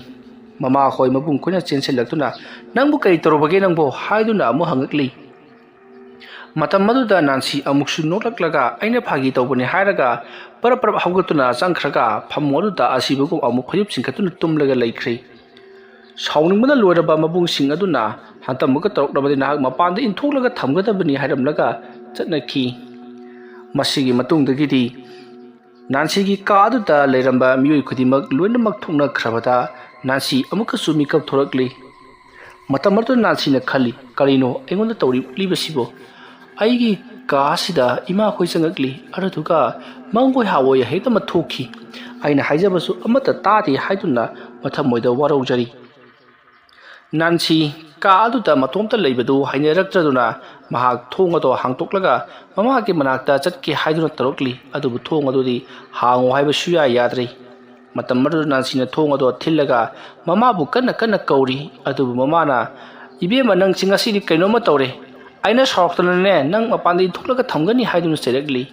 ꯃꯃꯥꯈꯣꯏ ꯃꯕꯨꯡ ꯈꯣꯏꯅ ꯆꯦꯟꯁꯤꯜꯂꯛꯇꯨꯅ, "ꯅꯪꯕꯨ ꯀꯔꯤ ꯇꯧꯔꯨꯕꯒꯦ ꯅꯪꯕꯨ?" ꯍꯥꯏꯗꯨꯅ ꯑꯃꯨꯛ ꯍꯪꯉꯛꯂꯤ꯫ ꯃꯇꯝ ꯑꯗꯨꯗ ꯅꯥꯟꯁꯤ ꯑꯃꯨꯛꯁꯨ ꯅꯣꯛꯂꯛꯂꯒ, "ꯑꯩꯅ ꯐꯥꯒꯤ ꯇꯧꯕꯅꯤ" ꯍꯥꯏꯔꯒ ꯄꯔꯞ ꯄꯔꯞ ꯍꯧꯒꯠꯇꯨꯅ ꯆꯪꯈ꯭ꯔꯒ ꯐꯃꯨꯡ ꯑꯗꯨꯗ ꯑꯁꯤꯕꯒꯨꯝ ꯑꯃꯨꯛ ꯐꯩꯖꯨꯞ ꯆꯤꯡꯈꯠꯇꯨꯅ ꯇꯨꯝꯂꯒ ꯂꯩꯈ꯭ꯔꯦ꯫ ꯁꯥꯎꯅꯤꯡꯕꯅ ꯂꯣꯏꯔꯕ ꯃꯕꯨꯡꯁꯤꯡ ꯑꯗꯨꯅ, "ꯍꯟꯇꯃꯨꯛꯀ ꯇꯧꯔꯛꯂꯕꯗꯤ ꯅꯍꯥꯛ ꯃꯄꯥꯟꯗ ꯏꯟꯊꯣꯛꯂꯒ ꯊꯝꯒꯗꯕꯅꯤ" ꯍꯥꯏꯔꯝꯂꯒ ꯆꯠꯅꯈꯤ꯫ ꯃꯁꯤꯒꯤ ꯃꯇꯨꯡꯗꯒꯤꯗꯤ ꯅꯥꯟꯁꯤꯒꯤ ꯀꯥ ꯑꯗꯨꯗ ꯂꯩꯔꯝꯕ ꯃꯤꯑꯣꯏ ꯈꯨꯗꯤꯡꯃꯛ ꯂꯣꯏꯅꯃꯛ ꯊꯣꯛꯅꯈ꯭ꯔꯕꯗ ꯅꯥꯟꯁꯤ ꯑꯃꯨꯛꯀꯁꯨ ꯃꯤꯀꯞ ꯊꯣꯔꯛꯂꯤ꯫ ꯃꯇꯝ ꯑꯗꯨꯗ ꯅꯥꯟꯁꯤꯅ ꯈꯜꯂꯤ, "ꯀꯔꯤꯅꯣ ꯑꯩꯉꯣꯟꯗ ꯇꯧꯔꯤꯕꯁꯤꯕꯣ? ꯑꯩꯒꯤ ꯀꯥ ꯑꯁꯤꯗ ꯏꯃꯥꯈꯣꯏ ꯆꯪꯉꯛꯂꯤ, ꯑꯗꯨꯗꯨꯒ ꯃꯪꯑꯣꯏ ꯍꯥꯑꯣꯏ ꯍꯦꯛꯇꯃꯛ ꯊꯣꯛꯈꯤ꯫ ꯑꯩꯅ ꯍꯥꯏꯖꯕꯁꯨ ꯑꯃꯠꯇ ꯇꯥꯗꯦ" ꯍꯥꯏꯗꯨꯅ ꯃꯊꯃꯣꯏꯗ ꯋꯥꯔꯧꯖꯔꯤ꯫ ꯅꯥꯟꯁꯤ ꯀꯥ ꯑꯗꯨꯗ ꯃꯇꯣꯝꯇ ꯂꯩꯕꯗꯨ ꯍꯩꯅꯔꯛꯇ꯭ꯔꯗꯨꯅ ꯃꯍꯥꯛ ꯊꯣꯡ ꯑꯗꯨ ꯍꯥꯡꯗꯣꯛꯂꯒ ꯃꯃꯥꯒꯤ ꯃꯅꯥꯛꯇ ꯆꯠꯀꯦ ꯍꯥꯏꯗꯨꯅ ꯇꯧꯔꯛꯂꯤ꯫ ꯑꯗꯨꯕꯨ ꯊꯣꯡ ꯑꯗꯨꯗꯤ ꯍꯥꯡꯉꯨ ꯍꯥꯏꯕ ꯁꯨꯌꯥ ꯌꯥꯗ꯭ꯔꯦ꯫ ꯃꯇꯝ ꯑꯗꯨꯗ ꯅꯥꯟꯁꯤꯅ ꯊꯣꯡ ꯑꯗꯨ ꯊꯤꯜꯂꯒ ꯃꯃꯥꯕꯨ ꯀꯟꯅ ꯀꯟꯅ ꯀꯧꯔꯤ꯫ ꯑꯗꯨꯕꯨ ꯃꯃꯥꯅ, "ꯏꯕꯦꯝꯃ, ꯅꯪꯁꯤ ꯉꯁꯤꯗꯤ ꯀꯩꯅꯣꯝꯃ ꯇꯧꯔꯦ꯫ ꯑꯩꯅ ꯁꯥꯎꯔꯛꯇꯅꯅꯦ ꯅꯪ ꯃꯄꯥꯟꯗ ꯏꯟꯊꯣꯛꯂꯒ ꯊꯝꯒꯅꯤ" ꯍꯥꯏꯗꯨꯅ ꯆꯩꯔꯛꯂꯤ꯫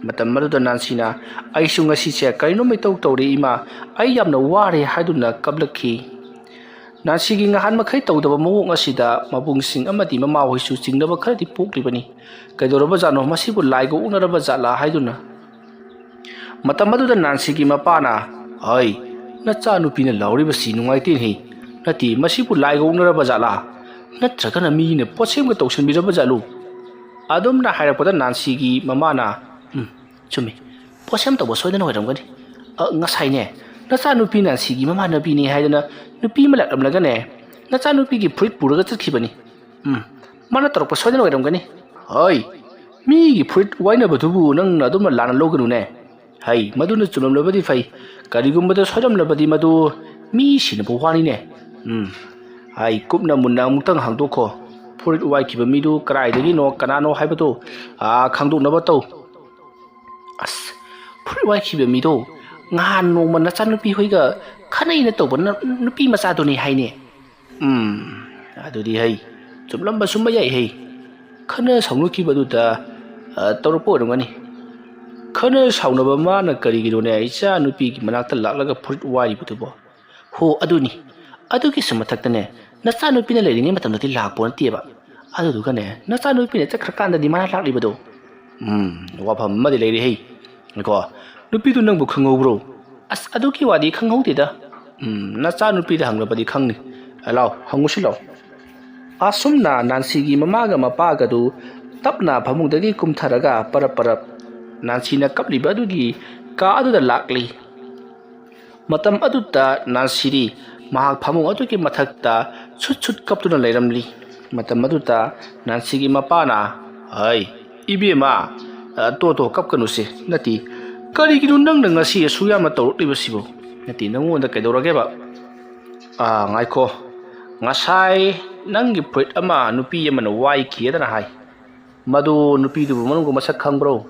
ꯃꯇꯝ ꯑꯗꯨꯗ ꯅꯥꯟꯁꯤꯅ, "ꯑꯩꯁꯨ ꯉꯁꯤꯁꯦ ꯀꯔꯤꯅꯣꯝ ꯏꯇꯧ ꯇꯧꯔꯦ ꯏꯃꯥ, ꯑꯩ ꯌꯥꯝꯅ ꯋꯥꯔꯦ" ꯍꯥꯏꯗꯨꯅ ꯀꯞꯂꯛꯈꯤ꯫ ꯅꯥꯟꯁꯤꯒꯤ ꯉꯍꯥꯟ ꯃꯈꯩ ꯇꯧꯗꯕ ꯃꯑꯣꯡ ꯑꯁꯤꯗ ꯃꯕꯨꯡꯁꯤꯡ ꯑꯃꯗꯤ ꯃꯃꯥꯍꯣꯏꯁꯨ ꯆꯤꯡꯅꯕ ꯈꯔꯗꯤ ꯄꯣꯛꯂꯤꯕꯅꯤ꯫ ꯀꯩꯗꯧꯔꯕꯖꯥꯠꯅꯣ, ꯃꯁꯤꯕꯨ ꯂꯥꯏꯒ ꯑꯣꯛꯅꯔꯕ ꯖꯥꯠꯂꯥ ꯍꯥꯏꯗꯨꯅ꯫ ꯃꯇꯝ ꯑꯗꯨꯗ ꯅꯥꯟꯁꯤꯒꯤ ꯃꯄꯥꯅ, "ꯍꯩ, ꯅꯆꯥꯅꯨꯄꯤꯅ ꯂꯥꯎꯔꯤꯕꯁꯤ ꯅꯨꯡꯉꯥꯏꯇꯦꯅꯦ꯫ ꯅꯠꯇꯦ, ꯃꯁꯤꯕꯨ ꯂꯥꯏꯒ ꯑꯣꯛꯅꯔꯕ ꯖꯥꯠꯂꯥ? ꯅꯠꯇ꯭ꯔꯒꯅ ꯃꯤꯅ ꯄꯣꯠꯁꯦꯝꯒ ꯇꯧꯁꯤꯟꯕꯤꯔꯕ ꯖꯥꯠꯂꯣ?" ꯑꯗꯨꯝꯅ ꯍꯥꯏꯔꯛꯄꯗ ꯅꯥꯟꯁꯤꯒꯤ ꯃꯃꯥꯅ, "ꯎꯝ, ꯆꯨꯝꯃꯤ꯫ ꯄꯣꯠꯁꯦꯝ ꯇꯧꯕ ꯁꯣꯏꯗꯅ ꯑꯣꯏꯔꯝꯒꯅꯤ꯫ ꯑ, ꯉꯁꯥꯏꯅꯦ, ꯅꯆꯥꯅꯨꯄꯤ ꯅꯥꯟꯁꯤꯒꯤ ꯃꯃꯥꯟꯅꯕꯤꯅꯦ ꯍꯥꯏꯗꯅ ꯅꯨꯄꯤ ꯑꯃ ꯂꯥꯛꯂꯝꯂꯒꯅꯦ, ꯅꯆꯥꯅꯨꯄꯤꯒꯤ ꯐꯨꯔꯤꯠ ꯄꯨꯔꯒ ꯆꯠꯈꯤꯕꯅꯤ꯫ ꯎꯝ, ꯃꯥꯅ ꯇꯧꯔꯛꯄ ꯁꯣꯏꯗꯅ ꯑꯣꯏꯔꯝꯒꯅꯤ꯫ ꯍꯣꯏ, ꯃꯤꯒꯤ ꯐꯨꯔꯤꯠ ꯋꯥꯏꯅꯕꯗꯨꯕꯨ ꯅꯪꯅ ꯑꯗꯨꯝꯅ ꯂꯥꯟꯅ ꯂꯧꯒꯅꯨꯅꯦ꯫ ꯍꯩ, ꯃꯗꯨꯅ ꯆꯨꯝꯂꯝꯂꯕꯗꯤ ꯐꯩ꯫ ꯀꯔꯤꯒꯨꯝꯕꯗ ꯁꯣꯏꯔꯝꯂꯕꯗꯤ ꯃꯗꯨ ꯃꯤ ꯁꯤꯅꯕ ꯋꯥꯅꯤꯅꯦ꯫ ꯎꯝ, ꯍꯩ, ꯀꯨꯞꯅ ꯃꯨꯟꯅ ꯑꯃꯨꯛꯇꯪ ꯍꯥꯡꯗꯣꯛꯈꯣ꯫ ꯐꯨꯔꯤꯠ ꯋꯥꯏꯈꯤꯕ ꯃꯤꯗꯨ ꯀꯗꯥꯏꯗꯒꯤꯅꯣ, ꯀꯅꯥꯅꯣ ꯍꯥꯏꯕꯗꯨ, ꯑꯥ, ꯈꯪꯗꯣꯛꯅꯕ ꯇꯧ꯫" "ꯑꯁ, ꯐꯨꯔꯤꯠ ꯋꯥꯏꯈꯤꯕ ꯃꯤꯗꯣ ꯉꯍꯥꯟ ꯅꯣꯡꯃ ꯅꯆꯥꯅꯨꯄꯤ ꯍꯣꯏꯒ ꯈꯠꯅꯩꯅ ꯇꯧꯕ ꯅ-, ꯅꯨꯄꯤ ꯃꯆꯥꯗꯨꯅꯤ ꯍꯥꯏꯅꯦ꯫" "ꯎꯝ, ꯑꯗꯨꯗꯤ ꯍꯩ, ꯆꯨꯝꯂꯝꯕꯁꯨ ꯃꯌꯥꯏ ꯍꯩ꯫ ꯈꯠꯅ ꯁꯥꯎꯅꯈꯤꯕꯗꯨꯗ, ꯑ, ꯇꯧꯔꯛꯄ ꯑꯣꯏꯔꯝꯒꯅꯤ꯫ ꯈꯠꯅ ꯁꯥꯎꯅꯕ ꯃꯥꯅ ꯀꯔꯤꯒꯤꯅꯣꯅꯦ ꯏꯆꯥ ꯅꯨꯄꯤꯒꯤ ꯃꯅꯥꯛꯇ ꯂꯥꯛꯂꯒ ꯐꯨꯔꯤꯠ ꯋꯥꯏꯔꯤꯕꯗꯨꯕꯣ?" "ꯍꯣ, ꯑꯗꯨꯅꯤ꯫ ꯑꯗꯨꯒꯤꯁꯨ ꯃꯊꯛꯇꯅꯦ, ꯅꯆꯥꯅꯨꯄꯤꯅ ꯂꯩꯔꯤꯉꯩ ꯃꯇꯝꯗꯗꯤ ꯂꯥꯛꯄ ꯅꯠꯇꯦꯕ꯫ ꯑꯗꯨꯗꯨꯒꯅꯦ, ꯅꯆꯥꯅꯨꯄꯤꯅ ꯆꯠꯈ꯭ꯔꯀꯥꯟꯗꯗꯤ ꯃꯥꯅ ꯂꯥꯛꯂꯤꯕꯗꯣ꯫" "ꯎꯝ, ꯋꯥꯐꯝ ꯑꯃꯗꯤ ꯂꯩꯔꯦ ꯍꯩ꯫ ꯉꯥꯏꯈꯣ, ꯅꯨꯄꯤꯗꯨ ꯅꯪꯕꯨ ꯈꯪꯍꯧꯕ꯭ꯔꯣ?" "ꯑꯁ, ꯑꯗꯨꯒꯤ ꯋꯥꯗꯤ ꯈꯪꯍꯧꯗꯦꯗ꯫" "ꯎꯝ, ꯅꯆꯥꯅꯨꯄꯤꯗ ꯍꯪꯂꯕꯗꯤ ꯈꯪꯅꯤ꯫ ꯑ, ꯂꯥꯎ, ꯍꯪꯉꯨꯁꯤ ꯂꯥꯎ꯫" ꯑꯁꯨꯝꯅ ꯅꯥꯟꯁꯤꯒꯤ ꯃꯃꯥꯒ ꯃꯄꯥꯒꯗꯨ ꯇꯞꯅ ꯐꯃꯨꯡꯗꯒꯤ ꯀꯨꯝꯊꯔꯒ ꯄꯔꯞ ꯄꯔꯞ ꯅꯥꯟꯁꯤꯅ ꯀꯞꯂꯤꯕ ꯑꯗꯨꯒꯤ ꯀꯥ ꯑꯗꯨꯗ ꯂꯥꯛꯂꯤ꯫ ꯃꯇꯝ ꯑꯗꯨꯗ ꯅꯥꯟꯁꯤꯗꯤ ꯃꯍꯥꯛ ꯐꯃꯨꯡ ꯑꯗꯨꯒꯤ ꯃꯊꯛꯇ ꯁꯨꯠ ꯁꯨꯠ ꯀꯞꯇꯨꯅ ꯂꯩꯔꯝꯂꯤ꯫ ꯃꯇꯝ ꯑꯗꯨꯗ ꯅꯥꯟꯁꯤꯒꯤ ꯃꯄꯥꯅ, "ꯍꯩ, ꯏꯕꯦꯝꯃ, ꯑ, ꯇꯣ, ꯇꯣ, ꯀꯞꯀꯅꯨꯁꯦ꯫ ꯅꯠꯇꯦ, ꯀꯔꯤꯒꯤꯅꯣ ꯅꯪꯅ ꯉꯁꯤ ꯑꯁꯨꯛ ꯌꯥꯝꯅ ꯇꯧꯔꯛꯂꯤꯕꯁꯤꯕꯨ? ꯅꯠꯇꯦ, ꯅꯪꯉꯣꯟꯗ ꯀꯩꯗꯧꯔꯒꯦꯕ?" "ꯑꯥ, ꯉꯥꯏꯈꯣ, "ꯉꯁꯥꯏ ꯅꯪꯒꯤ ꯐꯨꯔꯤꯠ ꯑꯃ ꯅꯨꯄꯤ ꯑꯃꯅ ꯋꯥꯏꯈꯤꯗꯅ ꯍꯥꯏ꯫ ꯃꯗꯨ ꯅꯨꯄꯤꯗꯨꯕꯨ ꯃꯅꯨꯡ ꯃꯁꯛ ꯈꯪꯕ꯭ꯔꯣ?"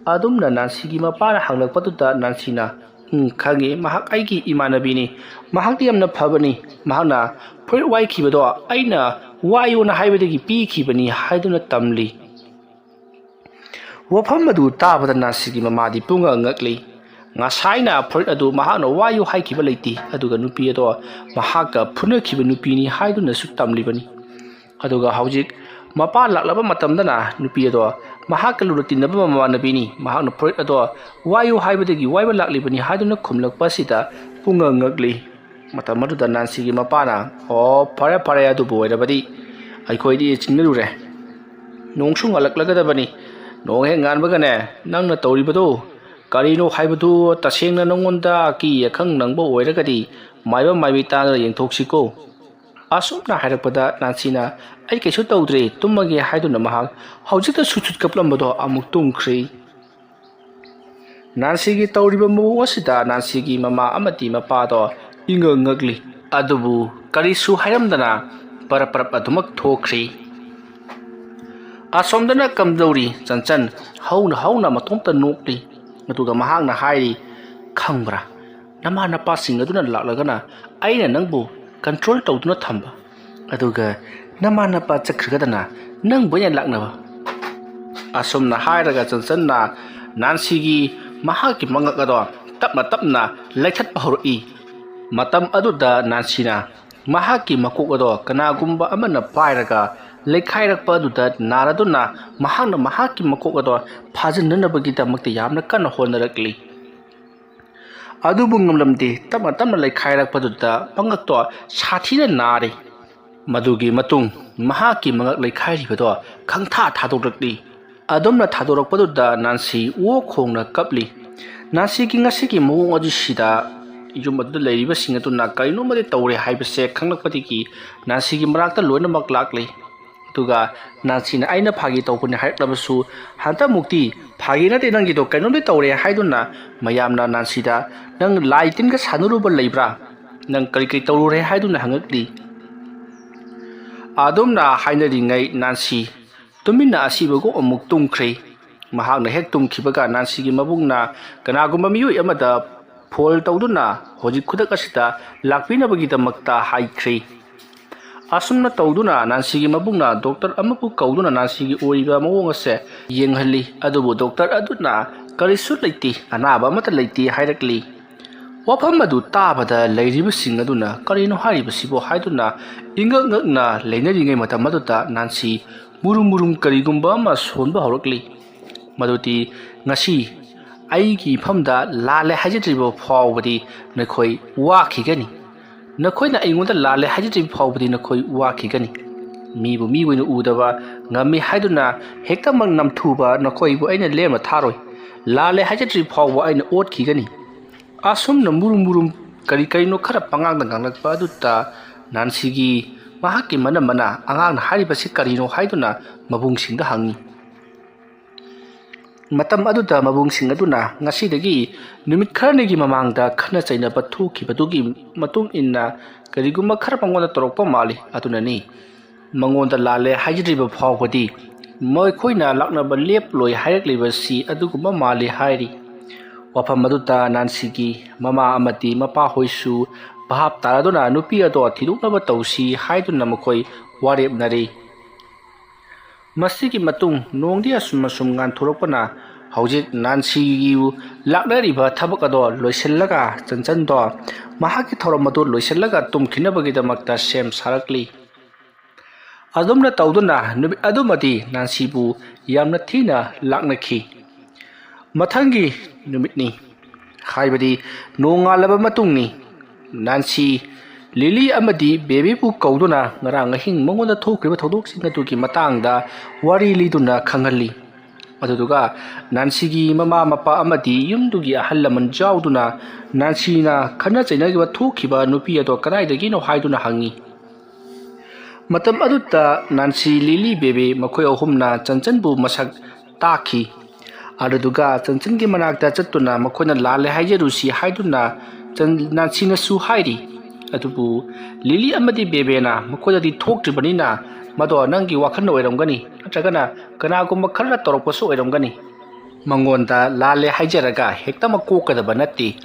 ꯑꯗꯨꯝꯅ ꯅꯥꯟꯁꯤꯒꯤ ꯃꯄꯥꯅ ꯍꯪꯂꯛꯄꯗꯨꯗ ꯅꯥꯟꯁꯤꯅ, "ꯎꯝ, ꯈꯪꯉꯤ, ꯃꯍꯥꯛ ꯑꯩꯒꯤ ꯏꯃꯥꯟꯅꯕꯤꯅꯤ꯫ ꯃꯍꯥꯛꯇꯤ ꯌꯥꯝꯅ ꯐꯕꯅꯤ꯫ ꯃꯍꯥꯛꯅ ꯐꯨꯔꯤꯠ ꯋꯥꯏꯈꯤꯕꯗꯣ ꯑꯩꯅ ꯋꯥꯏꯌꯣꯅ ꯍꯥꯏꯕꯗꯒꯤ ꯄꯤꯈꯤꯕꯅꯤ" ꯍꯥꯏꯗꯨꯅ ꯇꯝꯂꯤ꯫ ꯋꯥꯐꯝ ꯑꯗꯨ ꯇꯥꯕꯗ ꯅꯥꯟꯁꯤꯒꯤ ꯃꯃꯥꯗꯤ ꯄꯨꯡꯉꯛ ꯉꯛꯂꯤ꯫ ꯉꯁꯥꯏꯅ ꯐꯨꯔꯤꯠ ꯑꯗꯨ ꯃꯍꯥꯛꯅ ꯋꯥꯏꯌꯨ ꯍꯥꯏꯈꯤꯕ ꯂꯩꯇꯦ, ꯑꯗꯨꯒ ꯅꯨꯄꯤ ꯑꯗꯣ ꯃꯍꯥꯛꯀ ꯐꯨꯅꯈꯤꯕ ꯅꯨꯄꯤꯅꯤ ꯍꯥꯏꯗꯨꯅꯁꯨ ꯇꯝꯂꯤꯕꯅꯤ꯫ ꯑꯗꯨꯒ ꯍꯧꯖꯤꯛ ꯃꯄꯥ ꯂꯥꯛꯂꯕ ꯃꯇꯝꯗꯅ ꯅꯨꯄꯤ ꯑꯗꯣ ꯃꯍꯥꯛꯀ ꯂꯨꯅ ꯇꯤꯟꯅꯕ ꯃꯃꯥꯟꯅꯕꯤꯅꯤ, ꯃꯍꯥꯛꯅ ꯐꯨꯔꯤꯠ ꯑꯗꯣ ꯋꯥꯏꯌꯨ ꯍꯥꯏꯕꯗꯒꯤ ꯋꯥꯏꯕ ꯂꯥꯛꯂꯤꯕꯅꯤ ꯍꯥꯏꯗꯨꯅ ꯈꯨꯝꯂꯛꯄ ꯑꯁꯤꯗ ꯄꯨꯡꯉꯛ ꯉꯛꯂꯤ꯫ ꯃꯇꯝ ꯑꯗꯨꯗ ꯅꯥꯟꯁꯤꯒꯤ ꯃꯄꯥꯅ, "ꯑꯣ, ꯐꯔꯦ ꯐꯔꯦ, ꯑꯗꯨꯕꯨ ꯑꯣꯏꯔꯕꯗꯤ ꯑꯩꯈꯣꯏꯗꯤ ꯆꯤꯡꯅꯔꯨꯔꯦ꯫ ꯅꯣꯡꯁꯨ ꯉꯥꯜꯂꯛꯂꯒꯗꯕꯅꯤ꯫ ꯅꯣꯡ ꯍꯦꯛ ꯉꯥꯟꯕꯒꯅꯦ, ꯅꯪꯅ ꯇꯧꯔꯤꯕꯗꯨ ꯀꯔꯤꯅꯣ ꯍꯥꯏꯕꯗꯨ ꯇꯁꯦꯡꯅ ꯅꯪꯉꯣꯟꯗ ꯑꯀꯤ ꯑꯈꯪ ꯅꯪꯕ ꯑꯣꯏꯔꯒꯗꯤ ꯃꯥꯏꯕ ꯃꯥꯏꯕꯤ ꯇꯥꯟꯅ ꯌꯦꯡꯊꯣꯛꯁꯤꯀꯣ"꯫ ꯑꯁꯨꯝꯅ ꯍꯥꯏꯔꯛꯄꯗ ꯅꯥꯟꯁꯤꯅ, "ꯑꯩ ꯀꯩꯁꯨ ꯇꯧꯗ꯭ꯔꯦ, ꯇꯨꯝꯃꯒꯦ" ꯍꯥꯏꯗꯨꯅ ꯃꯍꯥꯛ ꯍꯧꯖꯤꯛꯇ ꯁꯨꯠ ꯁꯨꯠ ꯀꯞꯂꯝꯕꯗꯣ ꯑꯃꯨꯛ ꯇꯨꯝꯈ꯭ꯔꯦ꯫ ꯅꯥꯟꯁꯤꯒꯤ ꯇꯧꯔꯤꯕ ꯃꯑꯣꯡ ꯑꯁꯤꯗ ꯅꯥꯟꯁꯤꯒꯤ ꯃꯃꯥ ꯑꯃꯗꯤ ꯃꯄꯥꯗꯣ ꯏꯉꯛ ꯉꯛꯂꯤ꯫ ꯑꯗꯨꯕꯨ ꯀꯔꯤꯁꯨ ꯍꯥꯏꯔꯝꯗꯅ ꯄꯔꯞ ꯄꯔꯞ ꯑꯗꯨꯃꯛ ꯊꯣꯛꯈ꯭ꯔꯤ꯫ ꯑꯁꯣꯝꯗꯅ ꯀꯝꯗꯧꯔꯤ? ꯆꯟꯆꯟ ꯍꯧꯅ ꯍꯧꯅ ꯃꯇꯣꯝꯇ ꯅꯣꯛꯂꯤ꯫ ꯑꯗꯨꯒ ꯃꯍꯥꯛꯅ ꯍꯥꯏꯔꯤ, "ꯈꯪꯕ꯭ꯔꯥ, ꯅꯃꯥ ꯅꯄꯥꯁꯤꯡ ꯑꯗꯨꯅ ꯂꯥꯛꯂꯒꯅ ꯑꯩꯅ ꯅꯪꯕꯨ ꯀꯟꯇ꯭ꯔꯣꯜ ꯇꯧꯗꯨꯅ ꯊꯝꯕ, ꯑꯗꯨꯒ ꯅꯃꯥ ꯅꯄꯥ ꯆꯠꯈ꯭ꯔꯒꯗꯅ ꯅꯪꯕꯨ ꯑꯩꯅ ꯂꯥꯛꯅꯕ"꯫ ꯑꯁꯨꯝꯅ ꯍꯥꯏꯔꯒ ꯆꯟꯆꯟꯅ ꯅꯥꯟꯁꯤꯒꯤ ꯃꯍꯥꯛꯀꯤ ꯃꯉꯛ ꯑꯗꯣ ꯇꯞꯅ ꯇꯞꯅ ꯂꯩꯊꯠꯄ ꯍꯧꯔꯛꯏ꯫ ꯃꯇꯝ ꯑꯗꯨꯗ ꯅꯥꯟꯁꯤꯅ ꯃꯍꯥꯛꯀꯤ ꯃꯀꯣꯛ ꯑꯗꯣ ꯀꯅꯥꯒꯨꯝꯕ ꯑꯃꯅ ꯄꯥꯏꯔꯒ ꯂꯩꯈꯥꯏꯔꯛꯄ ꯑꯗꯨꯗ ꯅꯥꯔꯗꯨꯅ ꯃꯍꯥꯛꯅ ꯃꯍꯥꯛꯀꯤ ꯃꯀꯣꯛ ꯑꯗꯣ ꯐꯥꯖꯤꯟꯅꯅꯕꯒꯤꯗꯃꯛꯇ ꯌꯥꯝꯅ ꯀꯟꯅ ꯍꯣꯠꯅꯔꯛꯂꯤ꯫ ꯑꯗꯨꯕꯨ ꯉꯝꯂꯝꯗꯦ꯫ ꯇꯞꯅ ꯇꯞꯅ ꯂꯩꯈꯥꯏꯔꯛꯄꯗꯨꯗ ꯃꯉꯛꯇꯣ ꯁꯥꯊꯤꯅ ꯅꯥꯔꯤ꯫ ꯃꯗꯨꯒꯤ ꯃꯇꯨꯡ ꯃꯍꯥꯛꯀꯤ ꯃꯉꯛ ꯂꯩꯈꯥꯏꯔꯤꯕꯗꯣ ꯈꯪꯊꯥ ꯊꯥꯗꯣꯛꯂꯛꯂꯤ꯫ ꯑꯗꯨꯝꯅ ꯊꯥꯗꯣꯔꯛꯄꯗꯨꯗ ꯅꯥꯟꯁꯤ ꯑꯣ ꯈꯣꯡꯅ ꯀꯞꯂꯤ꯫ ꯅꯥꯟꯁꯤꯒꯤ ꯉꯁꯤꯒꯤ ꯃꯑꯣꯡ ꯑꯗꯨꯁꯤꯗ ꯌꯨꯝ ꯑꯗꯨꯗ ꯂꯩꯔꯤꯕꯁꯤꯡ ꯑꯗꯨꯅ ꯀꯔꯤꯅꯣꯃꯗꯤ ꯇꯧꯔꯦ ꯍꯥꯏꯕꯁꯦ ꯈꯪꯂꯛꯄꯗꯒꯤ ꯅꯥꯟꯁꯤꯒꯤ ꯃꯅꯥꯛꯇ ꯂꯣꯏꯅꯃꯛ ꯂꯥꯛꯂꯤ꯫ ꯑꯗꯨꯒ ꯅꯥꯟꯁꯤꯅ, "ꯑꯩꯅ ꯐꯥꯒꯤ ꯇꯧꯕꯅꯤ" ꯍꯥꯏꯔꯛꯂꯕꯁꯨ ꯍꯟꯗꯛꯃꯨꯛꯇꯤ "ꯐꯥꯒꯤ ꯅꯠꯇꯦ ꯅꯪꯒꯤꯗꯣ, ꯀꯩꯅꯣꯝꯗꯤ ꯇꯧꯔꯦ" ꯍꯥꯏꯗꯨꯅ ꯃꯌꯥꯝꯅ ꯅꯥꯟꯁꯤꯗ, "ꯅꯪ ꯂꯥꯏ ꯇꯤꯟꯒ ꯁꯥꯟꯅꯔꯨꯕ ꯂꯩꯕ꯭ꯔꯥ? "ꯅꯪ ꯀꯔꯤ ꯀꯔꯤ ꯇꯧꯔꯨꯔꯦ?" ꯍꯥꯏꯗꯨꯅ ꯍꯪꯉꯛꯂꯤ꯫ ꯑꯗꯨꯝꯅ ꯍꯥꯏꯅꯔꯤꯉꯩ ꯅꯥꯟꯁꯤ ꯇꯨꯃꯤꯟꯅ ꯑꯁꯤꯕꯒꯨꯝ ꯑꯃꯨꯛ ꯇꯨꯝꯈ꯭ꯔꯦ꯫ ꯃꯍꯥꯛꯅ ꯍꯦꯛ ꯇꯨꯝꯈꯤꯕꯒ ꯅꯥꯟꯁꯤꯒꯤ ꯃꯕꯨꯡꯅ ꯀꯅꯥꯒꯨꯝꯕ ꯃꯤꯑꯣꯏ ꯑꯃꯗ ꯐꯣꯟ ꯇꯧꯗꯨꯅ ꯍꯧꯖꯤꯛ ꯈꯨꯗꯛ ꯑꯁꯤꯗ ꯂꯥꯛꯄꯤꯅꯕꯒꯤꯗꯃꯛꯇ ꯍꯥꯏꯈ꯭ꯔꯦ꯫ ꯑꯁꯨꯝꯅ ꯇꯧꯗꯨꯅ ꯅꯥꯟꯁꯤꯒꯤ ꯃꯕꯨꯡꯅ ꯗꯣꯛꯇꯔ ꯑꯃꯕꯨ ꯀꯧꯗꯨꯅ ꯅꯥꯟꯁꯤꯒꯤ ꯑꯣꯏꯔꯤꯕ ꯃꯑꯣꯡ ꯑꯁꯦ ꯌꯦꯡꯍꯜꯂꯤ꯫ ꯑꯗꯨꯕꯨ ꯗꯣꯛꯇꯔ ꯑꯗꯨꯅ "ꯀꯔꯤꯁꯨ ꯂꯩꯇꯦ, ꯑꯅꯥꯕ ꯑꯃꯠꯇ ꯂꯩꯇꯦ" ꯍꯥꯏꯔꯛꯂꯤ꯫ ꯋꯥꯐꯝ ꯑꯗꯨ ꯇꯥꯕꯗ ꯂꯩꯔꯤꯕꯁꯤꯡ ꯑꯗꯨꯅ "ꯀꯔꯤꯅꯣ ꯍꯥꯏꯔꯤꯕꯁꯤꯕꯣ?" ꯍꯥꯏꯗꯨꯅ ꯏꯉꯛ ꯉꯛꯅ ꯂꯩꯅꯔꯤꯉꯩ ꯃꯇꯝ ꯑꯗꯨꯗ ꯅꯥꯟꯁꯤ ꯃꯨꯔꯨꯝ ꯃꯨꯔꯨꯝ ꯀꯔꯤꯒꯨꯝꯕ ꯑꯃ ꯁꯣꯟꯕ ꯍꯧꯔꯛꯂꯤ꯫ ꯃꯗꯨꯗꯤ, "ꯉꯁꯤ ꯑꯩꯒꯤ ꯏꯐꯝꯗ ꯂꯥꯜꯂꯦ ꯍꯥꯏꯖꯗ꯭ꯔꯤꯕ ꯐꯥꯎꯕꯗꯤ ꯅꯈꯣꯏ ꯋꯥꯈꯤꯒꯅꯤ꯫ ꯅꯈꯣꯏꯅ ꯑꯩꯉꯣꯟꯗ ꯂꯥꯜꯂꯦ ꯍꯥꯏꯖꯗ꯭ꯔꯤꯕ ꯐꯥꯎꯕꯗꯤ ꯅꯈꯣꯏ ꯋꯥꯈꯤꯒꯅꯤ꯫ ꯃꯤꯕꯨ ꯃꯤ ꯑꯣꯏꯅ ꯎꯗꯕ ꯉꯝꯃꯤ ꯍꯥꯏꯗꯨꯅ ꯍꯦꯛꯇꯃꯛ ꯅꯝꯊꯨꯕ ꯅꯈꯣꯏꯕꯨ ꯑꯩꯅ ꯂꯦꯝꯅ ꯊꯥꯔꯣꯏ꯫ ꯂꯥꯜꯂꯦ ꯍꯥꯏꯖꯗ꯭ꯔꯤꯕ ꯐꯥꯎꯕ ꯑꯩꯅ ꯑꯣꯠꯈꯤꯒꯅꯤ"꯫ ꯑꯁꯨꯝꯅ ꯃꯨꯔꯨꯝ ꯃꯨꯔꯨꯝ ꯀꯔꯤ ꯀꯔꯤꯅꯣ ꯈꯔ ꯄꯉꯥꯡꯗ ꯉꯥꯡꯂꯛꯄ ꯑꯗꯨꯗ ꯅꯥꯟꯁꯤꯒꯤ ꯃꯍꯥꯛꯀꯤ ꯃꯅꯝ ꯃꯅꯥ "ꯑꯉꯥꯡꯅ ꯍꯥꯏꯔꯤꯕꯁꯤ ꯀꯔꯤꯅꯣ?" ꯍꯥꯏꯗꯨꯅ ꯃꯕꯨꯡꯁꯤꯡꯗ ꯍꯪꯉꯤ꯫ ꯃꯇꯝ ꯑꯗꯨꯗ ꯃꯕꯨꯡꯁꯤꯡ ꯑꯗꯨꯅ ꯉꯁꯤꯗꯒꯤ ꯅꯨꯃꯤꯠ ꯈꯔꯅꯤꯒꯤ ꯃꯃꯥꯡꯗ ꯈꯠꯅ ꯆꯩꯅꯕ ꯊꯣꯛꯈꯤꯕꯗꯨꯒꯤ ꯃꯇꯨꯡ ꯏꯟꯅ ꯀꯔꯤꯒꯨꯝꯕ ꯈꯔ ꯃꯉꯣꯟꯗ ꯇꯧꯔꯛꯄ ꯃꯥꯜꯂꯤ꯫ ꯑꯗꯨꯅꯅꯤ ꯃꯉꯣꯟꯗ ꯂꯥꯜꯂꯦ ꯍꯥꯏꯖꯗ꯭ꯔꯤꯕ ꯐꯥꯎꯕꯗꯤ ꯃꯈꯣꯏꯅ ꯂꯥꯛꯅꯕ ꯂꯦꯞꯂꯣꯏ ꯍꯥꯏꯔꯛꯂꯤꯕꯁꯤ ꯑꯗꯨꯒꯨꯝꯕ ꯃꯥꯜꯂꯤ ꯍꯥꯏꯔꯤ꯫ ꯋꯥꯐꯝ ꯑꯗꯨꯗ ꯅꯥꯟꯁꯤꯒꯤ ꯃꯃꯥ ꯑꯃꯗꯤ ꯃꯄꯥꯍꯣꯏꯁꯨ ꯚꯥꯞ ꯇꯥꯔꯗꯨꯅ ꯅꯨꯄꯤ ꯑꯗꯣ ꯊꯤꯗꯣꯛꯅꯕ ꯇꯧꯁꯤ ꯍꯥꯏꯗꯨꯅ ꯃꯈꯣꯏ ꯋꯥꯔꯦꯞꯅꯔꯤ꯫ ꯃꯁꯤꯒꯤ ꯃꯇꯨꯡ ꯅꯣꯡꯗꯤ ꯑꯁꯨꯝ ꯑꯁꯨꯝ ꯉꯥꯟꯊꯣꯔꯛꯄꯅ ꯍꯧꯖꯤꯛ ꯅꯥꯟꯁꯤꯒꯤ ꯂꯥꯛꯅꯔꯤꯕ ꯊꯕꯛ ꯑꯗꯣ ꯂꯣꯏꯁꯤꯜꯂꯒ ꯆꯟꯆꯟꯗꯣ ꯃꯍꯥꯛꯀꯤ ꯊꯧꯔꯝ ꯑꯗꯨ ꯂꯣꯏꯁꯤꯜꯂꯒ ꯇꯨꯝꯈꯤꯅꯕꯒꯤꯗꯃꯛꯇ ꯁꯦꯝ ꯁꯥꯔꯛꯂꯤ꯫ ꯑꯗꯨꯝꯅ ꯇꯧꯗꯨꯅ ꯅꯨꯃꯤꯠ ꯑꯗꯨꯃꯗꯤ ꯅꯥꯟꯁꯤꯕꯨ ꯌꯥꯝꯅ ꯊꯤꯅ ꯂꯥꯛꯅꯈꯤ꯫ ꯃꯊꯪꯒꯤ ꯅꯨꯃꯤꯠꯅꯤ, ꯍꯥꯏꯕꯗꯤ ꯅꯣꯡꯉꯥꯜꯂꯕ ꯃꯇꯨꯡꯅꯤ꯫ ꯅꯥꯟꯁꯤ ꯂꯤꯂꯤ ꯑꯃꯗꯤ ꯕꯦꯕꯤꯕꯨ ꯀꯧꯗꯨꯅ ꯉꯔꯥꯡ ꯑꯍꯤꯡ ꯃꯉꯣꯟꯗ ꯊꯣꯛꯈ꯭ꯔꯤꯕ ꯊꯧꯗꯣꯛꯁꯤꯡ ꯑꯗꯨꯒꯤ ꯃꯇꯥꯡꯗ ꯋꯥꯔꯤ ꯂꯤꯗꯨꯅ ꯈꯪꯍꯜꯂꯤ꯫ ꯑꯗꯨꯗꯨꯒ ꯅꯥꯟꯁꯤꯒꯤ ꯃꯃꯥ ꯃꯄꯥ ꯑꯃꯗꯤ ꯌꯨꯝꯗꯨꯒꯤ ꯑꯍꯜ ꯂꯃꯟ ꯌꯥꯎꯗꯨꯅ ꯅꯥꯟꯁꯤꯅ ꯈꯠꯅ ꯆꯩꯅꯈꯤꯕ ꯊꯣꯛꯈꯤꯕ ꯅꯨꯄꯤ ꯑꯗꯣ ꯀꯗꯥꯏꯗꯒꯤꯅꯣ ꯍꯥꯏꯗꯨꯅ ꯍꯪꯉꯤ꯫ ꯃꯇꯝ ꯑꯗꯨꯗ ꯅꯥꯟꯁꯤ, ꯂꯤꯂꯤ, ꯕꯦꯕꯤ ꯃꯈꯣꯏ ꯑꯍꯨꯝꯅ ꯆꯟꯆꯟꯕꯨ ꯃꯁꯛ ꯇꯥꯛꯈꯤ꯫ ꯑꯗꯨꯗꯨꯒ ꯆꯟꯆꯟꯒꯤ ꯃꯅꯥꯛꯇ ꯆꯠꯇꯨꯅ ꯃꯈꯣꯏꯅ ꯂꯥꯜꯂꯦ ꯍꯥꯏꯖꯔꯨꯁꯤ ꯍꯥꯏꯗꯨꯅ ꯆꯟ-, ꯅꯥꯟꯁꯤꯅꯁꯨ ꯍꯥꯏꯔꯤ꯫ ꯑꯗꯨꯕꯨ ꯂꯤꯂꯤ ꯑꯃꯗꯤ ꯕꯦꯕꯦꯅ ꯃꯈꯣꯏꯗꯗꯤ ꯊꯣꯛꯇ꯭ꯔꯤꯕꯅꯤꯅ, ꯃꯗꯣ ꯅꯪꯒꯤ ꯋꯥꯈꯜꯅ ꯑꯣꯏꯔꯝꯒꯅꯤ, ꯅꯠꯇ꯭ꯔꯒꯅ ꯀꯅꯥꯒꯨꯝꯕ ꯈꯔꯅ ꯇꯧꯔꯛꯄꯁꯨ ꯑꯣꯏꯔꯝꯒꯅꯤ꯫ ꯃꯉꯣꯟꯗ ꯂꯥꯜꯂꯦ ꯍꯥꯏꯖꯔꯒ ꯍꯦꯛꯇꯃꯛ ꯀꯣꯛꯀꯗꯕ ꯅꯠꯇꯦ꯫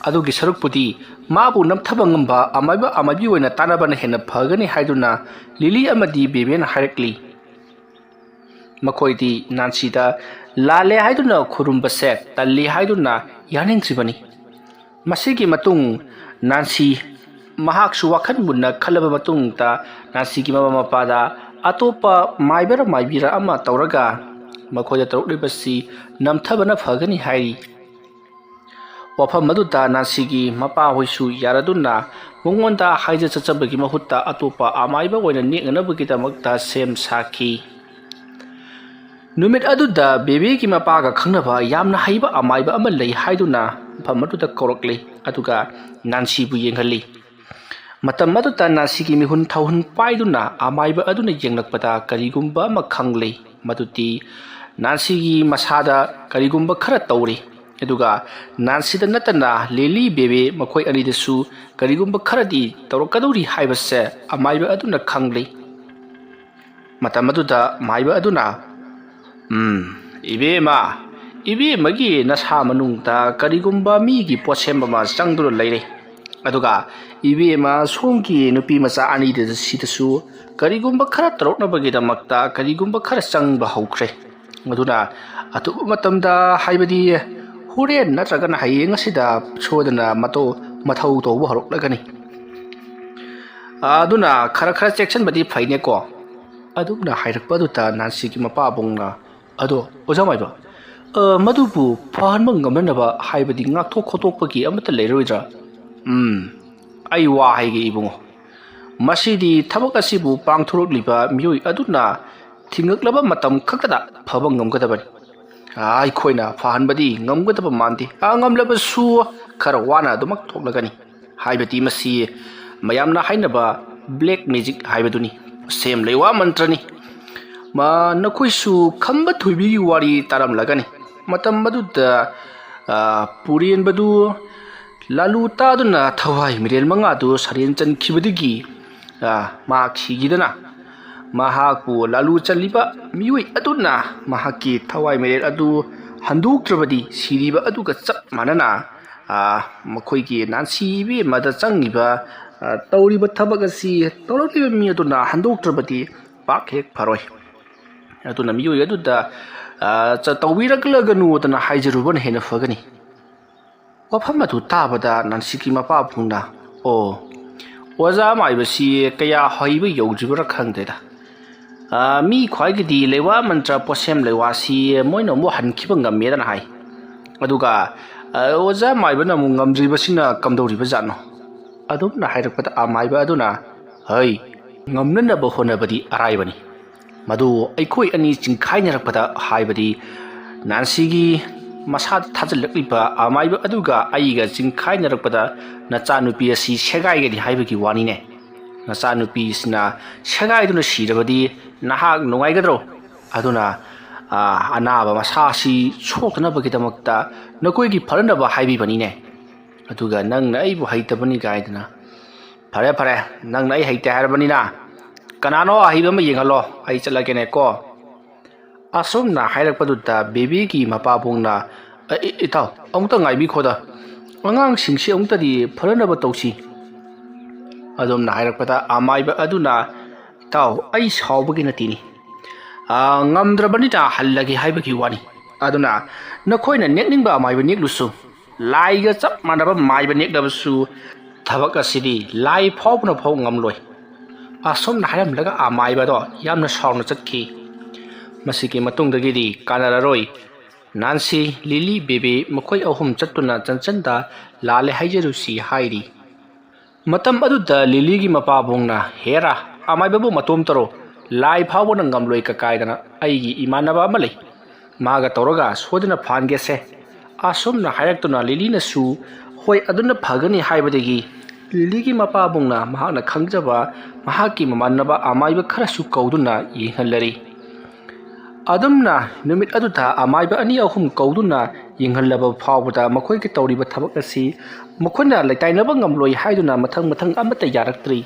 ꯑꯗꯨꯒꯤ ꯁꯔꯨꯛꯄꯨꯗꯤ ꯃꯥꯕꯨ ꯅꯝꯊꯕ ꯉꯝꯕ ꯑꯃꯥꯏꯕ ꯑꯃꯥꯏꯕꯤ ꯑꯣꯏꯅ ꯇꯥꯟꯅꯕꯅ ꯍꯦꯟꯅ ꯐꯒꯅꯤ ꯍꯥꯏꯗꯨꯅ ꯂꯤꯂꯤ ꯑꯃꯗꯤ ꯕꯦꯕꯦꯅ ꯍꯥꯏꯔꯛꯂꯤ꯫ ꯃꯈꯣꯏꯗꯤ ꯅꯥꯟꯁꯤꯗ ꯂꯥꯜꯂꯦ ꯍꯥꯏꯗꯨꯅ ꯈꯨꯔꯨꯝꯕꯁꯦ ꯇꯜꯂꯤ ꯍꯥꯏꯗꯨꯅ ꯌꯥꯅꯤꯡꯗ꯭ꯔꯤꯕꯅꯤ꯫ ꯃꯁꯤꯒꯤ ꯃꯇꯨꯡ ꯅꯥꯟꯁꯤ ꯃꯍꯥꯛꯁꯨ ꯋꯥꯈꯜ ꯃꯨꯟꯅ ꯈꯜꯂꯕ ꯃꯇꯨꯡꯗ ꯅꯥꯟꯁꯤꯒꯤ ꯃꯃꯥ ꯃꯄꯥꯗ ꯑꯇꯣꯞꯄ ꯃꯥꯏꯕꯔ ꯃꯥꯏꯕꯤꯔ ꯑꯃ ꯇꯧꯔꯒ ꯃꯈꯣꯏꯗ ꯇꯧꯔꯛꯂꯤꯕꯁꯤ ꯅꯝꯊꯕꯅ ꯐꯒꯅꯤ ꯍꯥꯏꯔꯤ꯫ ꯋꯥꯐꯝ ꯑꯗꯨꯗ ꯅꯥꯟꯁꯤꯒꯤ ꯃꯄꯥꯍꯣꯏꯁꯨ ꯌꯥꯔꯗꯨꯅ ꯃꯉꯣꯟꯗ ꯍꯥꯏꯖ ꯆꯠꯆꯕꯒꯤ ꯃꯍꯨꯠꯇ ꯑꯇꯣꯞꯄ ꯑꯃꯥꯏꯕ ꯑꯣꯏꯅ ꯅꯦꯛꯅꯅꯕꯒꯤꯗꯃꯛꯇ ꯁꯦꯝ ꯁꯥꯈꯤ꯫ ꯅꯨꯃꯤꯠ ꯑꯗꯨꯗ ꯕꯦꯕꯤꯒꯤ ꯃꯄꯥꯒ ꯈꯪꯅꯕ ꯌꯥꯝꯅ ꯍꯩꯕ ꯑꯃꯥꯏꯕ ꯑꯃ ꯂꯩ ꯍꯥꯏꯗꯨꯅ ꯃꯐꯝ ꯑꯗꯨꯗ ꯀꯧꯔꯛꯂꯤ, ꯑꯗꯨꯒ ꯅꯥꯟꯁꯤꯕꯨ ꯌꯦꯡꯍꯜꯂꯤ꯫ ꯃꯇꯝ ꯑꯗꯨꯗ ꯅꯥꯟꯁꯤꯒꯤ ꯃꯤꯍꯨꯟ ꯊꯧꯍꯨꯟ ꯄꯥꯏꯗꯨꯅ ꯑꯃꯥꯏꯕ ꯑꯗꯨꯅ ꯌꯦꯡꯂꯛꯄꯗ ꯀꯔꯤꯒꯨꯝꯕ ꯑꯃ ꯈꯪꯂꯤ, ꯃꯗꯨꯗꯤ ꯅꯥꯟꯁꯤꯒꯤ ꯃꯁꯥꯗ ꯀꯔꯤꯒꯨꯝꯕ ꯈꯔ ꯇꯧꯔꯤ꯫ ꯑꯗꯨꯒ ꯅꯥꯟꯁꯤꯗ ꯅꯠꯇꯅ ꯂꯤꯂꯤ, ꯕꯦꯕꯦ ꯃꯈꯣꯏ ꯑꯅꯤꯗꯁꯨ ꯀꯔꯤꯒꯨꯝꯕ ꯈꯔꯗꯤ ꯇꯧꯔꯛꯀꯗꯧꯔꯤ ꯍꯥꯏꯕꯁꯦ ꯑꯃꯥꯏꯕ ꯑꯗꯨꯅ ꯈꯪꯂꯤ꯫ ꯃꯇꯝ ꯑꯗꯨꯗ ꯃꯥꯏꯕ ꯑꯗꯨꯅ, "ꯎꯝ, ꯏꯕꯦꯝꯃ, ꯏꯕꯦꯝꯃꯒꯤ ꯅꯁꯥ ꯃꯅꯨꯡꯗ ꯀꯔꯤꯒꯨꯝꯕ ꯃꯤꯒꯤ ꯄꯣꯠꯁꯦꯝ ꯑꯃ ꯆꯪꯗꯨꯅ ꯂꯩꯔꯦ꯫ ꯑꯗꯨꯒ ꯏꯕꯦꯝꯃ ꯁꯣꯝꯒꯤ ꯅꯨꯄꯤ ꯃꯆꯥ ꯑꯅꯤꯗꯁꯤꯗꯁꯨ ꯀꯔꯤꯒꯨꯝꯕ ꯈꯔ ꯇꯧꯔꯛꯅꯕꯒꯤꯗꯃꯛꯇ ꯀꯔꯤꯒꯨꯝꯕ ꯈꯔ ꯆꯪꯕ ꯍꯧꯈ꯭ꯔꯦ꯫ ꯑꯗꯨꯅ ꯑꯊꯨꯕ ꯃꯇꯝꯗ, ꯍꯥꯏꯕꯗꯤ ꯍꯣꯔꯦꯟ ꯅꯠꯇ꯭ꯔꯒꯅ ꯍꯌꯦꯡ ꯑꯁꯤꯗ ꯁꯣꯏꯗꯅ ꯃꯇꯧ, ꯃꯊꯧ ꯇꯧꯕ ꯍꯧꯔꯛꯂꯒꯅꯤ꯫ ꯑꯗꯨꯅ ꯈꯔ ꯈꯔ ꯆꯦꯛꯁꯤꯟꯕꯗꯤ ꯐꯩꯅꯦꯀꯣ?" ꯑꯗꯨꯝꯅ ꯍꯥꯏꯔꯛꯄ ꯑꯗꯨꯗ ꯅꯥꯟꯁꯤꯒꯤ ꯃꯄꯥꯕꯨꯡꯅ, "ꯑꯗꯣ, ꯑꯣꯖꯥ ꯃꯥꯏꯕ, ꯑ, ꯃꯗꯨꯕꯨ ꯐꯍꯟꯕ ꯉꯝꯅꯅꯕ, ꯍꯥꯏꯕꯗꯤ ꯉꯥꯛꯊꯣꯛ ꯈꯣꯠꯇꯣꯛꯄꯒꯤ ꯑꯃꯠꯇ ꯂꯩꯔꯣꯏꯗ꯭ꯔꯥ?" "ꯎꯝ, ꯑꯩ ꯋꯥ ꯍꯥꯏꯒꯦ ꯏꯕꯨꯡꯉꯣ꯫ ꯃꯁꯤꯗꯤ ꯊꯕꯛ ꯑꯁꯤꯕꯨ ꯄꯥꯡꯊꯣꯔꯛꯂꯤꯕ ꯃꯤꯑꯣꯏ ꯑꯗꯨꯅ ꯊꯤꯡꯉꯛꯂꯕ ꯃꯇꯝ ꯈꯛꯇꯗ ꯐꯕ ꯉꯝꯒꯗꯕꯅꯤ꯫ ꯑꯩꯈꯣꯏꯅ ꯐꯍꯟꯕꯗꯤ ꯉꯝꯒꯗꯕ ꯃꯥꯟꯗꯦ꯫ ꯑ, ꯉꯝꯂꯕꯁꯨ ꯈꯔ ꯋꯥꯅ ꯑꯗꯨꯃꯛ ꯊꯣꯛꯂꯒꯅꯤ꯫ ꯍꯥꯏꯕꯗꯤ ꯃꯁꯤ ꯃꯌꯥꯝꯅ ꯍꯥꯏꯅꯕ black magic ꯍꯥꯏꯕꯗꯨꯅꯤ꯫ ꯁꯦꯝ ꯂꯩꯋꯥ ꯃꯟꯇ꯭ꯔꯅꯤ꯫ ꯃ-, ꯅꯈꯣꯏꯁꯨ ꯈꯝꯕ ꯊꯣꯏꯕꯤꯒꯤ ꯋꯥꯔꯤ ꯇꯥꯔꯝꯂꯒꯅꯤ꯫ ꯃꯇꯝ ꯑꯗꯨꯗ, ꯑ, ꯄꯨꯔꯦꯟꯕꯗꯨ ꯂꯥꯂꯨ ꯇꯥꯗꯨꯅ ꯊꯋꯥꯏ ꯃꯤꯔꯦꯜ ꯃꯉꯥꯗꯨ ꯁꯔꯦꯟ ꯆꯟꯈꯤꯕꯗꯒꯤ, ꯑ, ꯃꯍꯥꯛ ꯁꯤꯈꯤꯗꯅ, ꯃꯍꯥꯛꯄꯨ ꯂꯥꯂꯨ ꯆꯜꯂꯤꯕ ꯃꯤꯑꯣꯏ ꯑꯗꯨꯅ ꯃꯍꯥꯛꯀꯤ ꯊꯋꯥꯏ ꯃꯤꯔꯦꯜ ꯑꯗꯨ ꯍꯟꯗꯣꯛꯇ꯭ꯔꯕꯗꯤ ꯁꯤꯔꯤꯕ ꯑꯗꯨꯒ ꯆꯞ ꯃꯥꯟꯅꯅ, ꯑ, ꯃꯈꯣꯏꯒꯤ ꯅꯥꯟꯁꯤ ꯏꯕꯦꯝꯃꯗ ꯆꯪꯉꯤꯕ, ꯑ, ꯇꯧꯔꯤꯕ ꯊꯕꯛ ꯑꯁꯤ ꯇꯧꯔꯛꯂꯤꯕ ꯃꯤ ꯑꯗꯨꯅ ꯍꯟꯗꯣꯛꯇ꯭ꯔꯕꯗꯤ ꯄꯥꯛ ꯍꯦꯛ ꯐꯔꯣꯏ꯫ ꯑꯗꯨꯅ ꯃꯤꯑꯣꯏ ꯑꯗꯨꯗ, ꯑ, ꯆ-, ꯇꯧꯕꯤꯔꯛꯂꯒꯅꯨꯗꯅ ꯍꯥꯏꯖꯔꯨꯕꯅ ꯍꯦꯟꯅ ꯐꯒꯅꯤ꯫ ꯋꯥꯐꯝ ꯑꯗꯨ ꯇꯥꯕꯗ ꯅꯥꯟꯁꯤꯒꯤ ꯃꯄꯥꯕꯨꯡꯅ, "ꯑꯣ, ꯑꯣꯖꯥ ꯃꯥꯏꯕꯁꯤ ꯀꯌꯥ ꯍꯩꯕ ꯌꯧꯗ꯭ꯔꯤꯕꯔꯥ ꯈꯪꯗꯦꯗ꯫ ꯑ, ꯃꯤ ꯈ꯭ꯋꯥꯏꯒꯤꯗꯤ ꯂꯩꯋꯥ ꯃꯟꯇ꯭ꯔ ꯄꯣꯠꯁꯦꯝ ꯂꯩꯋꯥꯁꯤ ꯃꯣꯏꯅ ꯑꯃꯨꯛ ꯍꯟꯈꯤꯕ ꯉꯝꯃꯦꯗꯅ ꯍꯥꯏ꯫ ꯑꯗꯨꯒ, ꯑ, ꯑꯣꯖꯥ ꯃꯥꯏꯕꯅ ꯑꯃꯨꯛ ꯉꯝꯗ꯭ꯔꯤꯕꯁꯤꯅ ꯀꯝꯗꯧꯔꯤꯕꯖꯥꯠꯅꯣ?" ꯑꯗꯨꯝꯅ ꯍꯥꯏꯔꯛꯄꯗ ꯑꯃꯥꯏꯕ ꯑꯗꯨꯅ, "ꯍꯩ, ꯉꯝꯅꯅꯕ ꯍꯣꯠꯅꯕꯗꯤ ꯑꯔꯥꯏꯕꯅꯤ꯫ ꯃꯗꯨ ꯑꯩꯈꯣꯏ ꯑꯅꯤ ꯆꯤꯡꯈꯥꯏꯅꯔꯛꯄꯗ, ꯍꯥꯏꯕꯗꯤ ꯅꯥꯟꯁꯤꯒꯤ ꯃꯁꯥꯗ ꯊꯥꯖꯤꯜꯂꯛꯂꯤꯕ ꯑꯃꯥꯏꯕ ꯑꯗꯨꯒ ꯑꯩꯒ ꯆꯤꯡꯈꯥꯏꯅꯔꯛꯄꯗ ꯅꯆꯥꯅꯨꯄꯤ ꯑꯁꯤ ꯁꯦꯒꯥꯏꯒꯅꯤ ꯍꯥꯏꯕꯒꯤ ꯋꯥꯅꯤꯅꯦ꯫ ꯅꯆꯥꯅꯨꯄꯤꯁꯤꯅ ꯁꯦꯒꯥꯏꯗꯨꯅ ꯁꯤꯔꯕꯗꯤ ꯅꯍꯥꯛ ꯅꯨꯡꯉꯥꯏꯒꯗ꯭ꯔꯣ? ꯑꯗꯨꯅ, ꯑ, ꯑꯅꯥꯕ ꯃꯁꯥ ꯑꯁꯤ ꯁꯣꯛꯇꯅꯕꯒꯤꯗꯃꯛꯇ ꯅꯈꯣꯏꯒꯤ ꯐꯅꯅꯕ ꯍꯥꯏꯕꯤꯕꯅꯤꯅꯦ꯫ ꯑꯗꯨꯒ ꯅꯪꯅ ꯑꯩꯕꯨ ꯍꯩꯇꯕꯅꯤ ꯀꯥꯏꯗꯅ꯫ ꯐꯔꯦ, ꯐꯔꯦ, ꯅꯪꯅ ꯑꯩ ꯍꯩꯇꯦ ꯍꯥꯏꯔꯕꯅꯤꯅ, ꯀꯅꯥꯅꯣ ꯑꯍꯩꯕ ꯑꯃ ꯌꯦꯡꯍꯜꯂꯣ, ꯑꯩ ꯆꯠꯂꯒꯦꯅꯦꯀꯣ꯫" ꯑꯁꯨꯝꯅ ꯍꯥꯏꯔꯛꯄꯗꯨꯗ ꯕꯦꯕꯤꯒꯤ ꯃꯄꯥꯕꯨꯡꯅ, "ꯑ, ꯏ-, ꯏꯇꯥꯎ, ꯑꯃꯨꯛꯇ ꯉꯥꯏꯕꯤꯈꯣꯗ, ꯑꯉꯥꯡꯁꯤꯡꯁꯤ ꯑꯃꯨꯛꯇꯗꯤ ꯐꯅꯅꯕ ꯇꯧꯁꯤ꯫" ꯑꯗꯨꯝꯅ ꯍꯥꯏꯔꯛꯄꯗ ꯑꯃꯥꯏꯕ ꯑꯗꯨꯅ, "ꯏꯇꯥꯎ, ꯑꯩ ꯁꯥꯎꯕꯒꯤ ꯅꯠꯇꯦꯅꯤ꯫ ꯑ, ꯉꯝꯗ꯭ꯔꯕꯅꯤꯅ ꯍꯜꯂꯒꯦ ꯍꯥꯏꯕꯒꯤ ꯋꯥꯅꯤ꯫ ꯑꯗꯨꯅ ꯅꯈꯣꯏꯅ ꯅꯦꯛꯅꯤꯡꯕ ꯑꯃꯥꯏꯕ ꯅꯦꯛꯂꯨꯁꯨ, ꯂꯥꯏꯒ ꯆꯞ ꯃꯥꯟꯅꯕ ꯃꯥꯏꯕ ꯅꯦꯛꯂꯕꯁꯨ ꯊꯕꯛ ꯑꯁꯤꯗꯤ ꯂꯥꯏ ꯐꯥꯎꯕꯅ ꯐꯥꯎ ꯉꯝꯂꯣꯏ꯫" ꯑꯁꯨꯝꯅ ꯍꯥꯏꯔꯝꯂꯒ ꯑꯃꯥꯏꯕꯗꯣ ꯌꯥꯝꯅ ꯁꯥꯎꯅ ꯆꯠꯈꯤ꯫ ꯃꯁꯤꯒꯤ ꯃꯇꯨꯡꯗꯒꯤꯗꯤ ꯀꯥꯟꯅꯔꯔꯣꯏ꯫ ꯅꯥꯟꯁꯤ, ꯂꯤꯂꯤ, ꯕꯦꯕꯤ ꯃꯈꯣꯏ ꯑꯍꯨꯝ ꯆꯠꯇꯨꯅ ꯆꯟꯆꯟꯗ ꯂꯥꯜꯂꯦ ꯍꯥꯏꯖꯔꯨꯁꯤ ꯍꯥꯏꯔꯤ꯫ ꯃꯇꯝ ꯑꯗꯨꯗ ꯂꯤꯂꯤꯒꯤ ꯃꯄꯥꯕꯨꯡꯅ, "ꯍꯦꯔꯥ, ꯑꯃꯥꯏꯕꯕꯨ ꯃꯇꯣꯝ ꯇꯧꯔꯣ, ꯂꯥꯏ ꯐꯥꯎꯕꯅ ꯉꯝꯂꯣꯏ ꯀꯀꯥꯏꯗꯅ ꯑꯩꯒꯤ ꯏꯃꯥꯟꯅꯕ ꯑꯃ ꯂꯩ, ꯃꯥꯒ ꯇꯧꯔꯒ ꯁꯣꯏꯗꯅ ꯐꯥꯟꯒꯦꯁꯦ꯫" ꯑꯁꯨꯝꯅ ꯍꯥꯏꯔꯛꯇꯨꯅ ꯂꯤꯂꯤꯅꯁꯨ ꯍꯣꯏ ꯑꯗꯨꯅ ꯐꯒꯅꯤ ꯍꯥꯏꯕꯗꯒꯤ ꯂꯤꯂꯤꯒꯤ ꯃꯄꯥꯕꯨꯡꯅ ꯃꯍꯥꯛꯅ ꯈꯪꯖꯕ ꯃꯍꯥꯛꯀꯤ ꯃꯃꯥꯟꯅꯕ ꯑꯃꯥꯏꯕ ꯈꯔꯁꯨ ꯀꯧꯗꯨꯅ ꯌꯦꯡꯍꯜꯂꯔꯤ꯫ ꯑꯗꯨꯝꯅ ꯅꯨꯃꯤꯠ ꯑꯗꯨꯗ ꯑꯃꯥꯏꯕ ꯑꯅꯤ ꯑꯍꯨꯝ ꯀꯧꯗꯨꯅ ꯌꯦꯡꯍꯜꯂꯕ ꯐꯥꯎꯕꯗ ꯃꯈꯣꯏꯒꯤ ꯇꯧꯔꯤꯕ ꯊꯕꯛ ꯑꯁꯤ ꯃꯈꯣꯏꯅ ꯂꯩꯇꯥꯏꯅꯕ ꯉꯝꯂꯣꯏ ꯍꯥꯏꯗꯨꯅ ꯃꯊꯪ ꯃꯊꯪ ꯑꯃꯠꯇ ꯌꯥꯔꯛꯇ꯭ꯔꯤ꯫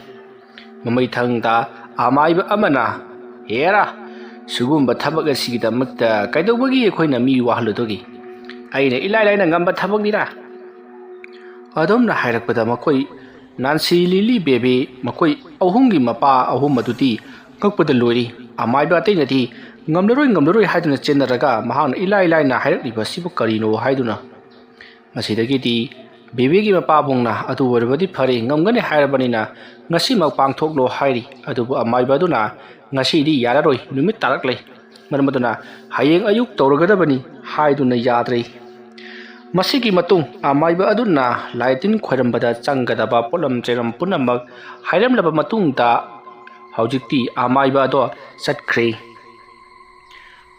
ꯃꯃꯩꯊꯪꯗ ꯑꯃꯥꯏꯕ ꯑꯃꯅ, "ꯍꯦꯔꯥ, ꯁꯤꯒꯨꯝꯕ ꯊꯕꯛ ꯑꯁꯤꯒꯤꯗꯃꯛꯇ ꯀꯩꯗꯧꯕꯒꯤ ꯑꯩꯈꯣꯏꯅ ꯃꯤ ꯋꯥꯍꯜꯂꯨꯗꯣꯔꯤ? ꯑꯩꯅ ꯏꯂꯥꯏ ꯂꯥꯏꯅ ꯉꯝꯕ ꯊꯕꯛꯅꯤꯅ"꯫ ꯑꯗꯨꯝꯅ ꯍꯥꯏꯔꯛꯄꯗ ꯃꯈꯣꯏ ꯅꯥꯟꯁꯤ, ꯂꯤꯂꯤ, ꯕꯦꯕꯤ, ꯃꯈꯣꯏ ꯑꯍꯨꯝꯒꯤ ꯃꯄꯥ ꯑꯍꯨꯝ ꯑꯗꯨꯗꯤ ꯉꯛꯄꯗ ꯂꯣꯏꯔꯤ꯫ ꯑꯃꯥꯏꯕ ꯑꯇꯩꯅꯗꯤ ꯉꯝꯂꯔꯣꯏ, ꯉꯝꯂꯔꯣꯏ ꯍꯥꯏꯗꯨꯅ ꯆꯦꯟꯅꯔꯒ ꯃꯍꯥꯛꯅ ꯏꯂꯥꯏ ꯂꯥꯏꯅ ꯍꯥꯏꯔꯛꯂꯤꯕ ꯑꯁꯤꯕꯨ ꯀꯔꯤꯅꯣ ꯍꯥꯏꯗꯨꯅ꯫ ꯃꯁꯤꯗꯒꯤꯗꯤ ꯕꯦꯕꯤꯒꯤ ꯃꯄꯥꯕꯨꯡꯅ, "ꯑꯗꯨ ꯑꯣꯏꯔꯕꯗꯤ ꯐꯔꯦ, ꯉꯝꯒꯅꯤ ꯍꯥꯏꯔꯕꯅꯤꯅ ꯉꯁꯤꯃꯛ ꯄꯥꯡꯊꯣꯛꯂꯣ" ꯍꯥꯏꯔꯤ꯫ ꯑꯗꯨꯕꯨ ꯑꯃꯥꯏꯕ ꯑꯗꯨꯅ, "ꯉꯁꯤꯗꯤ ꯌꯥꯔꯔꯣꯏ, ꯅꯨꯃꯤꯠ ꯇꯥꯔꯛꯂꯦ, ꯃꯔꯝ ꯑꯗꯨꯅ ꯍꯌꯦꯡ ꯑꯌꯨꯛ ꯇꯧꯔꯒꯗꯕꯅꯤ" ꯍꯥꯏꯗꯨꯅ ꯌꯥꯗ꯭ꯔꯦ꯫ ꯃꯁꯤꯒꯤ ꯃꯇꯨꯡ ꯑꯃꯥꯏꯕ ꯑꯗꯨꯅ ꯂꯥꯏ ꯇꯤꯟ ꯈꯣꯏꯔꯝꯕꯗ ꯆꯪꯒꯗꯕ ꯄꯣꯠꯂꯝ ꯆꯩꯔꯝ ꯄꯨꯝꯅꯃꯛ ꯍꯥꯏꯔꯝꯂꯕ ꯃꯇꯨꯡꯗ ꯍꯧꯖꯤꯛꯇꯤ ꯑꯃꯥꯏꯕ ꯑꯗꯣ ꯆꯠꯈ꯭ꯔꯦ꯫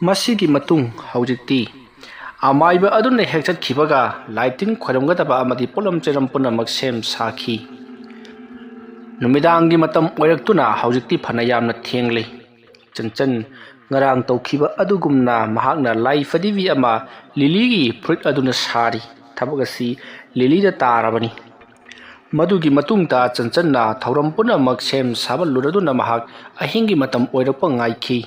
ꯃꯁꯤꯒꯤ ꯃꯇꯨꯡ ꯍꯧꯖꯤꯛꯇꯤ ꯑꯃꯥꯏꯕ ꯑꯗꯨꯅ ꯍꯦꯛ ꯆꯠꯈꯤꯕꯒ ꯂꯥꯏ ꯇꯤꯟ ꯈꯣꯏꯔꯝꯒꯗꯕ ꯑꯃꯗꯤ ꯄꯣꯠꯂꯝ ꯆꯩꯔꯝ ꯄꯨꯝꯅꯃꯛ ꯁꯦꯝ ꯁꯥꯈꯤ꯫ ꯅꯨꯃꯤꯗꯥꯡꯒꯤ ꯃꯇꯝ ꯑꯣꯏꯔꯛꯇꯨꯅ ꯍꯧꯖꯤꯛꯇꯤ ꯐꯅ ꯌꯥꯝꯅ ꯊꯦꯡꯂꯦ꯫ ꯆꯟꯆꯟ ꯉꯔꯥꯡ ꯇꯧꯈꯤꯕ ꯑꯗꯨꯒꯨꯝꯅ ꯃꯍꯥꯛꯅ ꯂꯥꯏ ꯐꯗꯤꯕꯤ ꯑꯃ ꯂꯤꯂꯤꯒꯤ ꯐꯨꯔꯤꯠ ꯑꯗꯨꯅ ꯁꯥꯔꯤ꯫ ꯊꯕꯛ ꯑꯁꯤ ꯂꯤꯂꯤꯗ ꯇꯥꯔꯕꯅꯤ꯫ ꯃꯗꯨꯒꯤ ꯃꯇꯨꯡꯗ ꯆꯟꯆꯟꯅ ꯊꯧꯔꯝ ꯄꯨꯝꯅꯃꯛ ꯁꯦꯝ ꯁꯥꯕ ꯂꯣꯏꯔꯗꯨꯅ ꯃꯍꯥꯛ ꯑꯍꯤꯡꯒꯤ ꯃꯇꯝ ꯑꯣꯏꯔꯛꯄ ꯉꯥꯏꯈꯤ꯫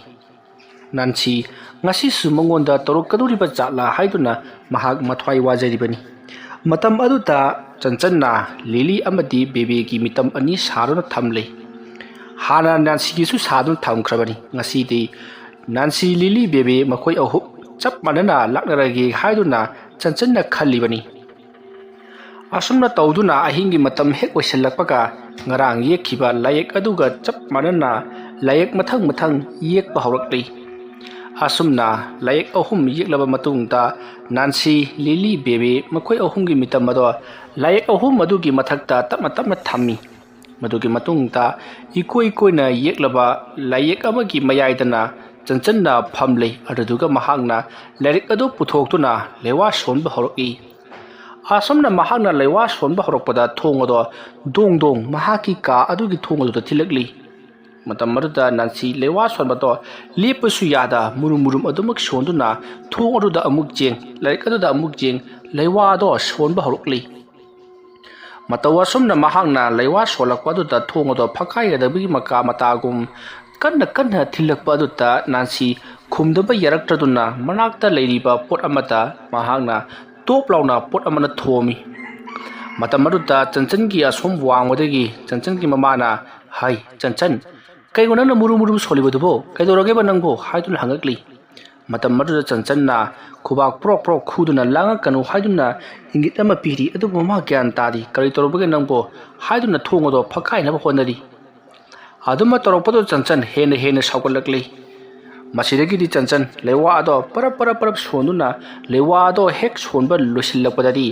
ꯅꯥꯟꯁꯤ ꯉꯁꯤꯁꯨ ꯃꯉꯣꯟꯗ ꯇꯧꯔꯛꯀꯗꯧꯔꯤꯕ ꯖꯥꯠꯂꯥ ꯍꯥꯏꯗꯨꯅ ꯃꯍꯥꯛ ꯃꯊ꯭ꯋꯥꯏ ꯋꯥꯖꯔꯤꯕꯅꯤ꯫ ꯃꯇꯝ ꯑꯗꯨꯗ ꯆꯟꯆꯟꯅ ꯂꯤꯂꯤ ꯑꯃꯗꯤ ꯕꯦꯕꯦꯒꯤ ꯃꯤꯇꯝ ꯑꯅꯤ ꯁꯥꯗꯨꯅ ꯊꯝꯂꯦ꯫ ꯍꯥꯟꯅ ꯅꯥꯟꯁꯤꯒꯤꯁꯨ ꯁꯥꯗꯨꯅ ꯊꯝꯈ꯭ꯔꯕꯅꯤ꯫ ꯉꯁꯤꯗꯤ ꯅꯥꯟꯁꯤ, ꯂꯤꯂꯤ, ꯕꯦꯕꯦ ꯃꯈꯣꯏ ꯑꯍꯨꯝ ꯆꯞ ꯃꯥꯟꯅꯅ ꯂꯥꯛꯅꯔꯒꯦ ꯍꯥꯏꯗꯨꯅ ꯆꯟꯆꯟꯅ ꯈꯜꯂꯤꯕꯅꯤ꯫ ꯑꯁꯨꯝꯅ ꯇꯧꯗꯨꯅ ꯑꯍꯤꯡꯒꯤ ꯃꯇꯝ ꯍꯦꯛ ꯑꯣꯏꯁꯤꯜꯂꯛꯄꯒ ꯉꯔꯥꯡ ꯌꯦꯛꯈꯤꯕ ꯂꯥꯏꯌꯦꯛ ꯑꯗꯨꯒ ꯆꯞ ꯃꯥꯟꯅꯅ ꯂꯥꯏꯌꯦꯛ ꯃꯊꯪ ꯃꯊꯪ ꯌꯦꯛꯄ ꯍꯧꯔꯛꯂꯤ꯫ ꯑꯁꯨꯝꯅ ꯂꯥꯏꯌꯦꯛ ꯑꯍꯨꯝ ꯌꯦꯛꯂꯕ ꯃꯇꯨꯡꯗ ꯅꯥꯟꯁꯤ, ꯂꯤꯂꯤ, ꯕꯦꯕꯦ ꯃꯈꯣꯏ ꯑꯍꯨꯝꯒꯤ ꯃꯤꯇꯝ ꯑꯗꯣ ꯂꯥꯏꯌꯦꯛ ꯑꯍꯨꯝ ꯑꯗꯨꯒꯤ ꯃꯊꯛꯇ ꯇꯞꯅ ꯇꯞꯅ ꯊꯝꯃꯤ꯫ ꯃꯗꯨꯒꯤ ꯃꯇꯨꯡꯗ ꯏꯀꯣꯏ ꯀꯣꯏꯅ ꯌꯦꯛꯂꯕ ꯂꯥꯏꯌꯦꯛ ꯑꯃꯒꯤ ꯃꯌꯥꯏꯗꯅ ꯆꯟꯆꯟꯅ ꯐꯝꯂꯦ꯫ ꯑꯗꯨꯗꯨꯒ ꯃꯍꯥꯛꯅ ꯂꯥꯏꯔꯤꯛ ꯑꯗꯨ ꯄꯨꯊꯣꯛꯇꯨꯅ ꯂꯩꯋꯥ ꯁꯣꯟꯕ ꯍꯧꯔꯛꯏ꯫ ꯑꯁꯨꯝꯅ ꯃꯍꯥꯛꯅ ꯂꯩꯋꯥ ꯁꯣꯟꯕ ꯍꯧꯔꯛꯄꯗ ꯊꯣꯡ ꯑꯗꯣ ꯗꯣꯡ ꯗꯣꯡ ꯃꯍꯥꯛꯀꯤ ꯀꯥ ꯑꯗꯨꯒꯤ ꯊꯣꯡ ꯑꯗꯨꯗ ꯊꯤꯜꯂꯛꯂꯤ꯫ ꯃꯇꯝ ꯑꯗꯨꯗ ꯅꯥꯟꯁꯤ ꯂꯩꯋꯥ ꯁꯣꯟꯕꯗꯣ ꯂꯦꯞꯄꯁꯨ ꯌꯥꯗ ꯃꯨꯔꯨꯝ ꯃꯨꯔꯨꯝ ꯑꯗꯨꯃꯛ ꯁꯣꯟꯗꯨꯅ ꯊꯣꯡ ꯑꯗꯨꯗ ꯑꯃꯨꯛ ꯌꯦꯡ, ꯂꯥꯏꯔꯤꯛ ꯑꯗꯨꯗ ꯑꯃꯨꯛ ꯌꯦꯡ, ꯂꯩꯋꯥꯗꯣ ꯁꯣꯟꯕ ꯍꯧꯔꯛꯂꯤ꯫ ꯃꯇꯧ ꯑꯁꯨꯝꯅ ꯃꯍꯥꯛꯅ ꯂꯩꯋꯥ ꯁꯣꯜꯂꯛꯄ ꯑꯗꯨꯗ ꯊꯣꯡ ꯑꯗꯣ ꯐꯛꯀꯥꯏꯒꯗꯕꯒꯤ ꯃꯀꯥ ꯃꯇꯥꯒꯨꯝ ꯀꯟꯅ ꯀꯟꯅ ꯊꯤꯜꯂꯛꯄ ꯑꯗꯨꯗ ꯅꯥꯟꯁꯤ ꯈꯨꯝꯗꯕ ꯌꯥꯔꯛꯇ꯭ꯔꯗꯨꯅ ꯃꯅꯥꯛꯇ ꯂꯩꯔꯤꯕ ꯄꯣꯠ ꯑꯃꯗ ꯃꯍꯥꯛꯅ ꯇꯣꯞ ꯂꯥꯎꯅ ꯄꯣꯠ ꯑꯃꯅ ꯊꯣꯝꯃꯤ꯫ ꯃꯇꯝ ꯑꯗꯨꯗ ꯆꯟꯆꯟꯒꯤ ꯑꯁꯣꯝ ꯋꯥꯡꯃꯗꯒꯤ ꯆꯟꯆꯟꯒꯤ ꯃꯃꯥꯅ, "ꯍꯥꯏ, ꯆꯟꯆꯟ, ꯀꯩꯅꯣ ꯅꯪꯅ ꯃꯨꯔꯨ ꯃꯨꯔꯨ ꯁꯣꯜꯂꯤꯕꯗꯨꯕꯣ? ꯀꯩꯗꯧꯔꯒꯦꯕ ꯅꯪꯕꯣ?" ꯍꯥꯏꯗꯨꯅ ꯍꯪꯉꯛꯂꯤ꯫ ꯃꯇꯝ ꯑꯗꯨꯗ ꯆꯟꯆꯟꯅ ꯈꯨꯕꯥꯛ ꯄ꯭ꯔꯣꯛ ꯄ꯭ꯔꯣꯛ ꯈꯨꯗꯨꯅ, "ꯂꯥꯡꯉꯛꯀꯅꯨ" ꯍꯥꯏꯗꯨꯅ ꯏꯪꯒꯤꯠ ꯑꯃ ꯄꯤꯔꯤ꯫ ꯑꯗꯨꯕꯨ ꯃꯃꯥ ꯒ꯭ꯌꯥꯟ ꯇꯥꯗꯦ꯫ "ꯀꯔꯤ ꯇꯧꯔꯨꯕꯒꯦ ꯅꯪꯕꯣ?" ꯍꯥꯏꯗꯨꯅ ꯊꯣꯡ ꯑꯗꯣ ꯐꯛꯀꯥꯏꯅꯕ ꯍꯣꯠꯅꯔꯤ꯫ ꯑꯗꯨꯝꯕ ꯇꯧꯔꯛꯄꯗꯨ ꯆꯟꯆꯟ ꯍꯦꯟꯅ ꯍꯦꯟꯅ ꯁꯥꯎꯒꯠꯂꯛꯂꯤ꯫ ꯃꯁꯤꯗꯒꯤꯗꯤ ꯆꯟꯆꯟ ꯂꯩꯋꯥ ꯑꯗꯣ ꯄꯔꯞ ꯄꯔꯞ ꯄꯔꯞ ꯁꯣꯟꯗꯨꯅ, ꯂꯩꯋꯥ ꯑꯗꯣ ꯍꯦꯛ ꯁꯣꯟꯕ ꯂꯣꯏꯁꯤꯜꯂꯛꯄꯗꯗꯤ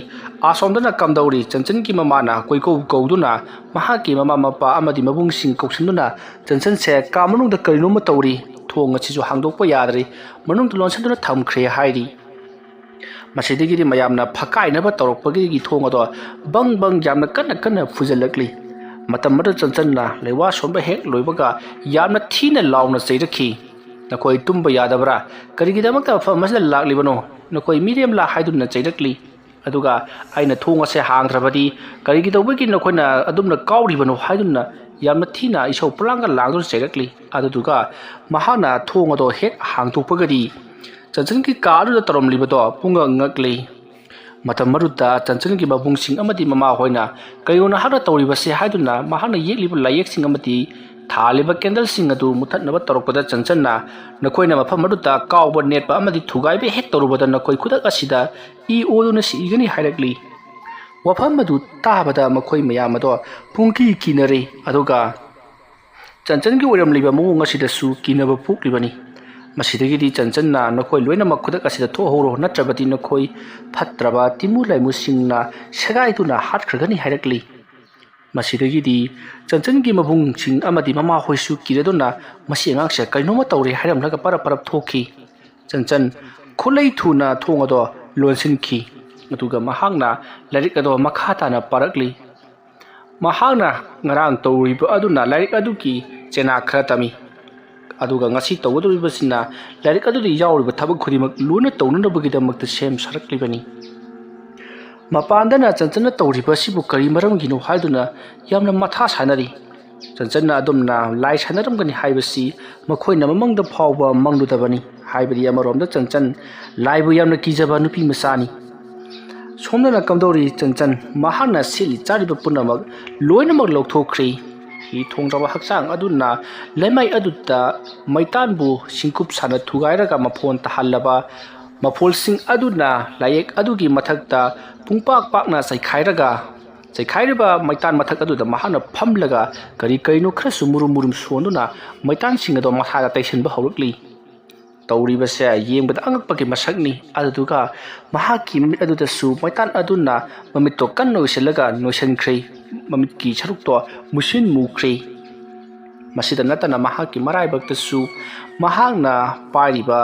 ꯑꯁꯣꯝꯗꯅ ꯀꯝꯗꯧꯔꯤ? ꯆꯟꯆꯟꯒꯤ ꯃꯃꯥꯅ ꯀꯣꯏꯀꯧ ꯀꯧꯗꯨꯅ ꯃꯍꯥꯛꯀꯤ ꯃꯃꯥ ꯃꯄꯥ ꯑꯃꯗꯤ ꯃꯕꯨꯡꯁꯤꯡ ꯀꯧꯁꯤꯟꯗꯨꯅ ꯆꯟꯆꯟꯁꯦ ꯀꯥ ꯃꯅꯨꯡꯗ ꯀꯔꯤꯅꯣꯝꯃ ꯇꯧꯔꯤ, ꯊꯣꯡ ꯑꯁꯤꯁꯨ ꯍꯥꯡꯗꯣꯛꯄ ꯌꯥꯗ꯭ꯔꯤ, ꯃꯅꯨꯡꯗ ꯂꯣꯟꯁꯤꯟꯗꯨꯅ ꯊꯝꯈ꯭ꯔꯦ ꯍꯥꯏꯔꯤ꯫ ꯃꯁꯤꯗꯒꯤꯗꯤ ꯃꯌꯥꯝꯅ ꯐꯛꯀꯥꯏꯅꯕ ꯇꯧꯔꯛꯄꯒꯤ ꯊꯣꯡ ꯑꯗꯣ ꯕꯪ ꯕꯪ ꯌꯥꯝꯅ ꯀꯟꯅ ꯀꯟꯅ ꯐꯨꯖꯜꯂꯛꯂꯤ꯫ ꯃꯇꯝ ꯑꯗꯨꯗ ꯆꯟꯆꯟꯅ ꯂꯩꯋꯥ ꯁꯣꯟꯕ ꯍꯦꯛ ꯂꯣꯏꯕꯒ ꯌꯥꯝꯅ ꯊꯤꯅ ꯂꯥꯎꯅ ꯆꯩꯔꯛꯈꯤ, "ꯅꯈꯣꯏ ꯇꯨꯝꯕ ꯌꯥꯗꯕ꯭ꯔꯥ? ꯀꯔꯤꯒꯤꯗꯃꯛꯇ ꯃꯐꯝ ꯑꯁꯤꯗ ꯂꯥꯛꯂꯤꯕꯅꯣ? ꯅꯈꯣꯏ ꯃꯤꯔꯦꯝꯂꯥ?" ꯍꯥꯏꯗꯨꯅ ꯆꯩꯔꯛꯂꯤ꯫ ꯑꯗꯨꯒ, "ꯑꯩꯅ ꯊꯣꯡ ꯑꯁꯦ ꯍꯥꯡꯗ꯭ꯔꯕꯗꯤ ꯀꯔꯤꯒꯤ ꯇꯧꯕꯒꯤ ꯅꯈꯣꯏꯅ ꯑꯗꯨꯝꯅ ꯀꯥꯎꯔꯤꯕꯅꯣ?" ꯍꯥꯏꯗꯨꯅ ꯌꯥꯝꯅ ꯊꯤꯅ ꯏꯁꯧ ꯄꯣꯂꯥꯡꯒ ꯂꯥꯡꯗꯨꯅ ꯆꯩꯔꯛꯂꯤ꯫ ꯑꯗꯨꯗꯨꯒ ꯃꯍꯥꯛꯅ ꯊꯣꯡ ꯑꯗꯣ ꯍꯦꯛ ꯍꯥꯡꯗꯣꯛꯄꯒꯗꯤ ꯆꯟꯆꯟꯒꯤ ꯀꯥ ꯑꯗꯨꯗ ꯇꯧꯔꯝꯂꯤꯕꯗꯣ ꯄꯨꯡꯉꯛ ꯉꯛꯂꯤ꯫ ꯃꯇꯝ ꯑꯗꯨꯗ ꯆꯟꯆꯟꯒꯤ ꯃꯕꯨꯡꯁꯤꯡ ꯑꯃꯗꯤ ꯃꯃꯥꯍꯣꯏꯅ "ꯀꯩꯅꯣ ꯅꯍꯥꯛꯅ ꯇꯧꯔꯤꯕꯁꯦ?" ꯍꯥꯏꯗꯨꯅ ꯃꯍꯥꯛꯅ ꯌꯦꯛꯂꯤꯕ ꯂꯥꯏꯌꯦꯛꯁꯤꯡ ꯑꯃꯗꯤ ꯊꯥꯜꯂꯤꯕ ꯀꯦꯟꯗꯜꯁꯤꯡ ꯑꯗꯨ ꯃꯨꯊꯠꯅꯕ ꯇꯧꯔꯛꯄꯗ ꯆꯟꯆꯟꯅ, "ꯅꯈꯣꯏꯅ ꯃꯐꯝ ꯑꯗꯨꯗ ꯀꯥꯎꯕ, ꯅꯦꯠꯄ ꯑꯃꯗꯤ ꯊꯨꯒꯥꯏꯕ ꯍꯦꯛ ꯇꯧꯔꯨꯕꯗ ꯅꯈꯣꯏ ꯈꯨꯗꯛ ꯑꯁꯤꯗ ꯏ ꯑꯣꯗꯨꯅ ꯁꯤꯒꯅꯤ" ꯍꯥꯏꯔꯛꯂꯤ꯫ ꯋꯥꯐꯝ ꯑꯗꯨ ꯇꯥꯕꯗ ꯃꯈꯣꯏ ꯃꯌꯥꯝ ꯑꯗꯣ ꯄꯨꯡꯀꯤ ꯀꯤꯅꯔꯦ꯫ ꯑꯗꯨꯒ ꯆꯟꯆꯟꯒꯤ ꯑꯣꯏꯔꯝꯂꯤꯕ ꯃꯑꯣꯡ ꯑꯁꯤꯗꯁꯨ ꯀꯤꯅꯕ ꯄꯣꯛꯂꯤꯕꯅꯤ꯫ ꯃꯁꯤꯗꯒꯤꯗꯤ ꯆꯟꯆꯟꯅ, "ꯅꯈꯣꯏ ꯂꯣꯏꯅꯃꯛ ꯈꯨꯗꯛ ꯑꯁꯤꯗ ꯊꯣꯛꯍꯧꯔꯣ, ꯅꯠꯇ꯭ꯔꯕꯗꯤ ꯅꯈꯣꯏ ꯐꯠꯇ꯭ꯔꯕ ꯇꯤꯃꯨ ꯂꯥꯏꯃꯨꯁꯤꯡꯅ ꯁꯦꯒꯥꯏꯗꯨꯅ ꯍꯥꯠꯈ꯭ꯔꯒꯅꯤ" ꯍꯥꯏꯔꯛꯂꯤ꯫ ꯃꯁꯤꯗꯒꯤꯗꯤ ꯆꯟꯆꯟꯒꯤ ꯃꯕꯨꯡꯁꯤꯡ ꯑꯃꯗꯤ ꯃꯃꯥꯍꯣꯏꯁꯨ ꯀꯤꯔꯗꯨꯅ, "ꯃꯁꯤ ꯑꯉꯥꯡꯁꯦ ꯀꯩꯅꯣꯝꯃ ꯇꯧꯔꯦ" ꯍꯥꯏꯔꯝꯂꯒ ꯄꯔꯞ ꯄꯔꯞ ꯊꯣꯛꯈꯤ꯫ ꯆꯟꯆꯟ ꯈꯨꯠꯂꯩ ꯊꯨꯅ ꯊꯣꯡ ꯑꯗꯣ ꯂꯣꯟꯁꯤꯟꯈꯤ꯫ ꯑꯗꯨꯒ ꯃꯍꯥꯛꯅ ꯂꯥꯏꯔꯤꯛ ꯑꯗꯣ ꯃꯈꯥ ꯇꯥꯅ ꯄꯥꯔꯛꯂꯤ꯫ ꯃꯍꯥꯛꯅ ꯉꯔꯥꯡ ꯇꯧꯔꯤꯕ ꯑꯗꯨꯅ ꯂꯥꯏꯔꯤꯛ ꯑꯗꯨꯒꯤ ꯆꯦꯅꯥ ꯈꯔ ꯇꯝꯃꯤ꯫ ꯑꯗꯨꯒ ꯉꯁꯤ ꯇꯧꯒꯗꯧꯔꯤꯕꯁꯤꯅ ꯂꯥꯏꯔꯤꯛ ꯑꯗꯨꯗ ꯌꯥꯎꯔꯤꯕ ꯊꯕꯛ ꯈꯨꯗꯤꯡꯃꯛ ꯂꯣꯏꯅ ꯇꯧꯅꯅꯕꯒꯤꯗꯃꯛꯇ ꯁꯦꯝ ꯁꯥꯔꯛꯂꯤꯕꯅꯤ꯫ ꯃꯄꯥꯟꯗꯅ ꯆꯟꯆꯟꯅ ꯇꯧꯔꯤꯕ ꯑꯁꯤꯕꯨ ꯀꯔꯤ ꯃꯔꯝꯒꯤꯅꯣ ꯍꯥꯏꯗꯨꯅ ꯌꯥꯝꯅ ꯃꯊꯥ ꯁꯥꯅꯔꯤ꯫ ꯆꯟꯆꯟꯅ ꯑꯗꯨꯝꯅ ꯂꯥꯏ ꯁꯥꯟꯅꯔꯝꯒꯅꯤ ꯍꯥꯏꯕꯁꯤ ꯃꯈꯣꯏꯅ ꯃꯃꯪꯗ ꯐꯥꯎꯕ ꯃꯪꯂꯨꯗꯕꯅꯤ꯫ ꯍꯥꯏꯕꯗꯤ ꯑꯃꯔꯣꯝꯗ ꯆꯟꯆꯟ ꯂꯥꯏꯕꯨ ꯌꯥꯝꯅ ꯀꯤꯖꯕ ꯅꯨꯄꯤ ꯃꯆꯥꯅꯤ꯫ ꯁꯣꯝꯗꯅ ꯀꯝꯗꯧꯔꯤ ꯆꯟꯆꯟ? ꯃꯍꯥꯛꯅ ꯁꯦꯠꯂꯤ ꯆꯥꯔꯤꯕ ꯄꯨꯝꯅꯃꯛ ꯂꯣꯏꯅꯃꯛ ꯂꯧꯊꯣꯛꯈ꯭ꯔꯦ꯫ ꯍꯤ ꯊꯣꯡꯗ꯭ꯔꯕ ꯍꯛꯆꯥꯡ ꯑꯗꯨꯅ ꯂꯩꯃꯥꯏ ꯑꯗꯨꯗ ꯃꯩꯇꯥꯟꯕꯨ ꯁꯤꯡꯀꯨꯞ ꯁꯥꯅ ꯊꯨꯒꯥꯏꯔꯒ ꯃꯐꯣꯟ ꯇꯥꯍꯜꯂꯕ ꯃꯐꯣꯜꯁꯤꯡ ꯑꯗꯨꯅ ꯂꯥꯏꯌꯦꯛ ꯑꯗꯨꯒꯤ ꯃꯊꯛꯇ ꯄꯨꯡꯄꯥꯛ ꯄꯥꯛꯅ ꯆꯩꯈꯥꯏꯔꯒ, ꯆꯩꯈꯥꯏꯔꯤꯕ ꯃꯩꯇꯥꯟ ꯃꯊꯛ ꯑꯗꯨꯗ ꯃꯍꯥꯛꯅ ꯐꯝꯂꯒ ꯀꯔꯤ ꯀꯔꯤꯅꯣ ꯈꯔꯁꯨ ꯃꯨꯔꯨꯝ ꯃꯨꯔꯨꯝ ꯁꯣꯟꯗꯨꯅ ꯃꯩꯇꯥꯟꯁꯤꯡ ꯑꯗꯣ ꯃꯁꯥꯗ ꯇꯩꯁꯤꯟꯕ ꯍꯧꯔꯛꯂꯤ꯫ ꯇꯧꯔꯤꯕꯁꯦ ꯌꯦꯡꯕꯗ ꯑꯉꯛꯄꯒꯤ ꯃꯁꯛꯅꯤ꯫ ꯑꯗꯨꯗꯨꯒ ꯃꯍꯥꯛꯀꯤ ꯃꯃꯤꯠ ꯑꯗꯨꯗꯁꯨ ꯃꯩꯇꯥꯟ ꯑꯗꯨꯅ ꯃꯃꯤꯠꯇꯣ ꯀꯟꯅ ꯎꯏꯁꯤꯜꯂꯒ ꯅꯣꯏꯁꯤꯟꯈ꯭ꯔꯦ꯫ ꯃꯃꯤꯠꯀꯤ ꯁꯔꯨꯛꯇꯣ ꯃꯨꯁꯤꯟ ꯃꯨꯈ꯭ꯔꯦ꯫ ꯃꯁꯤꯗ ꯅꯠꯇꯅ ꯃꯍꯥꯛꯀꯤ ꯃꯔꯥꯏꯕꯛꯇꯁꯨ ꯃꯍꯥꯛꯅ ꯄꯥꯏꯔꯤꯕ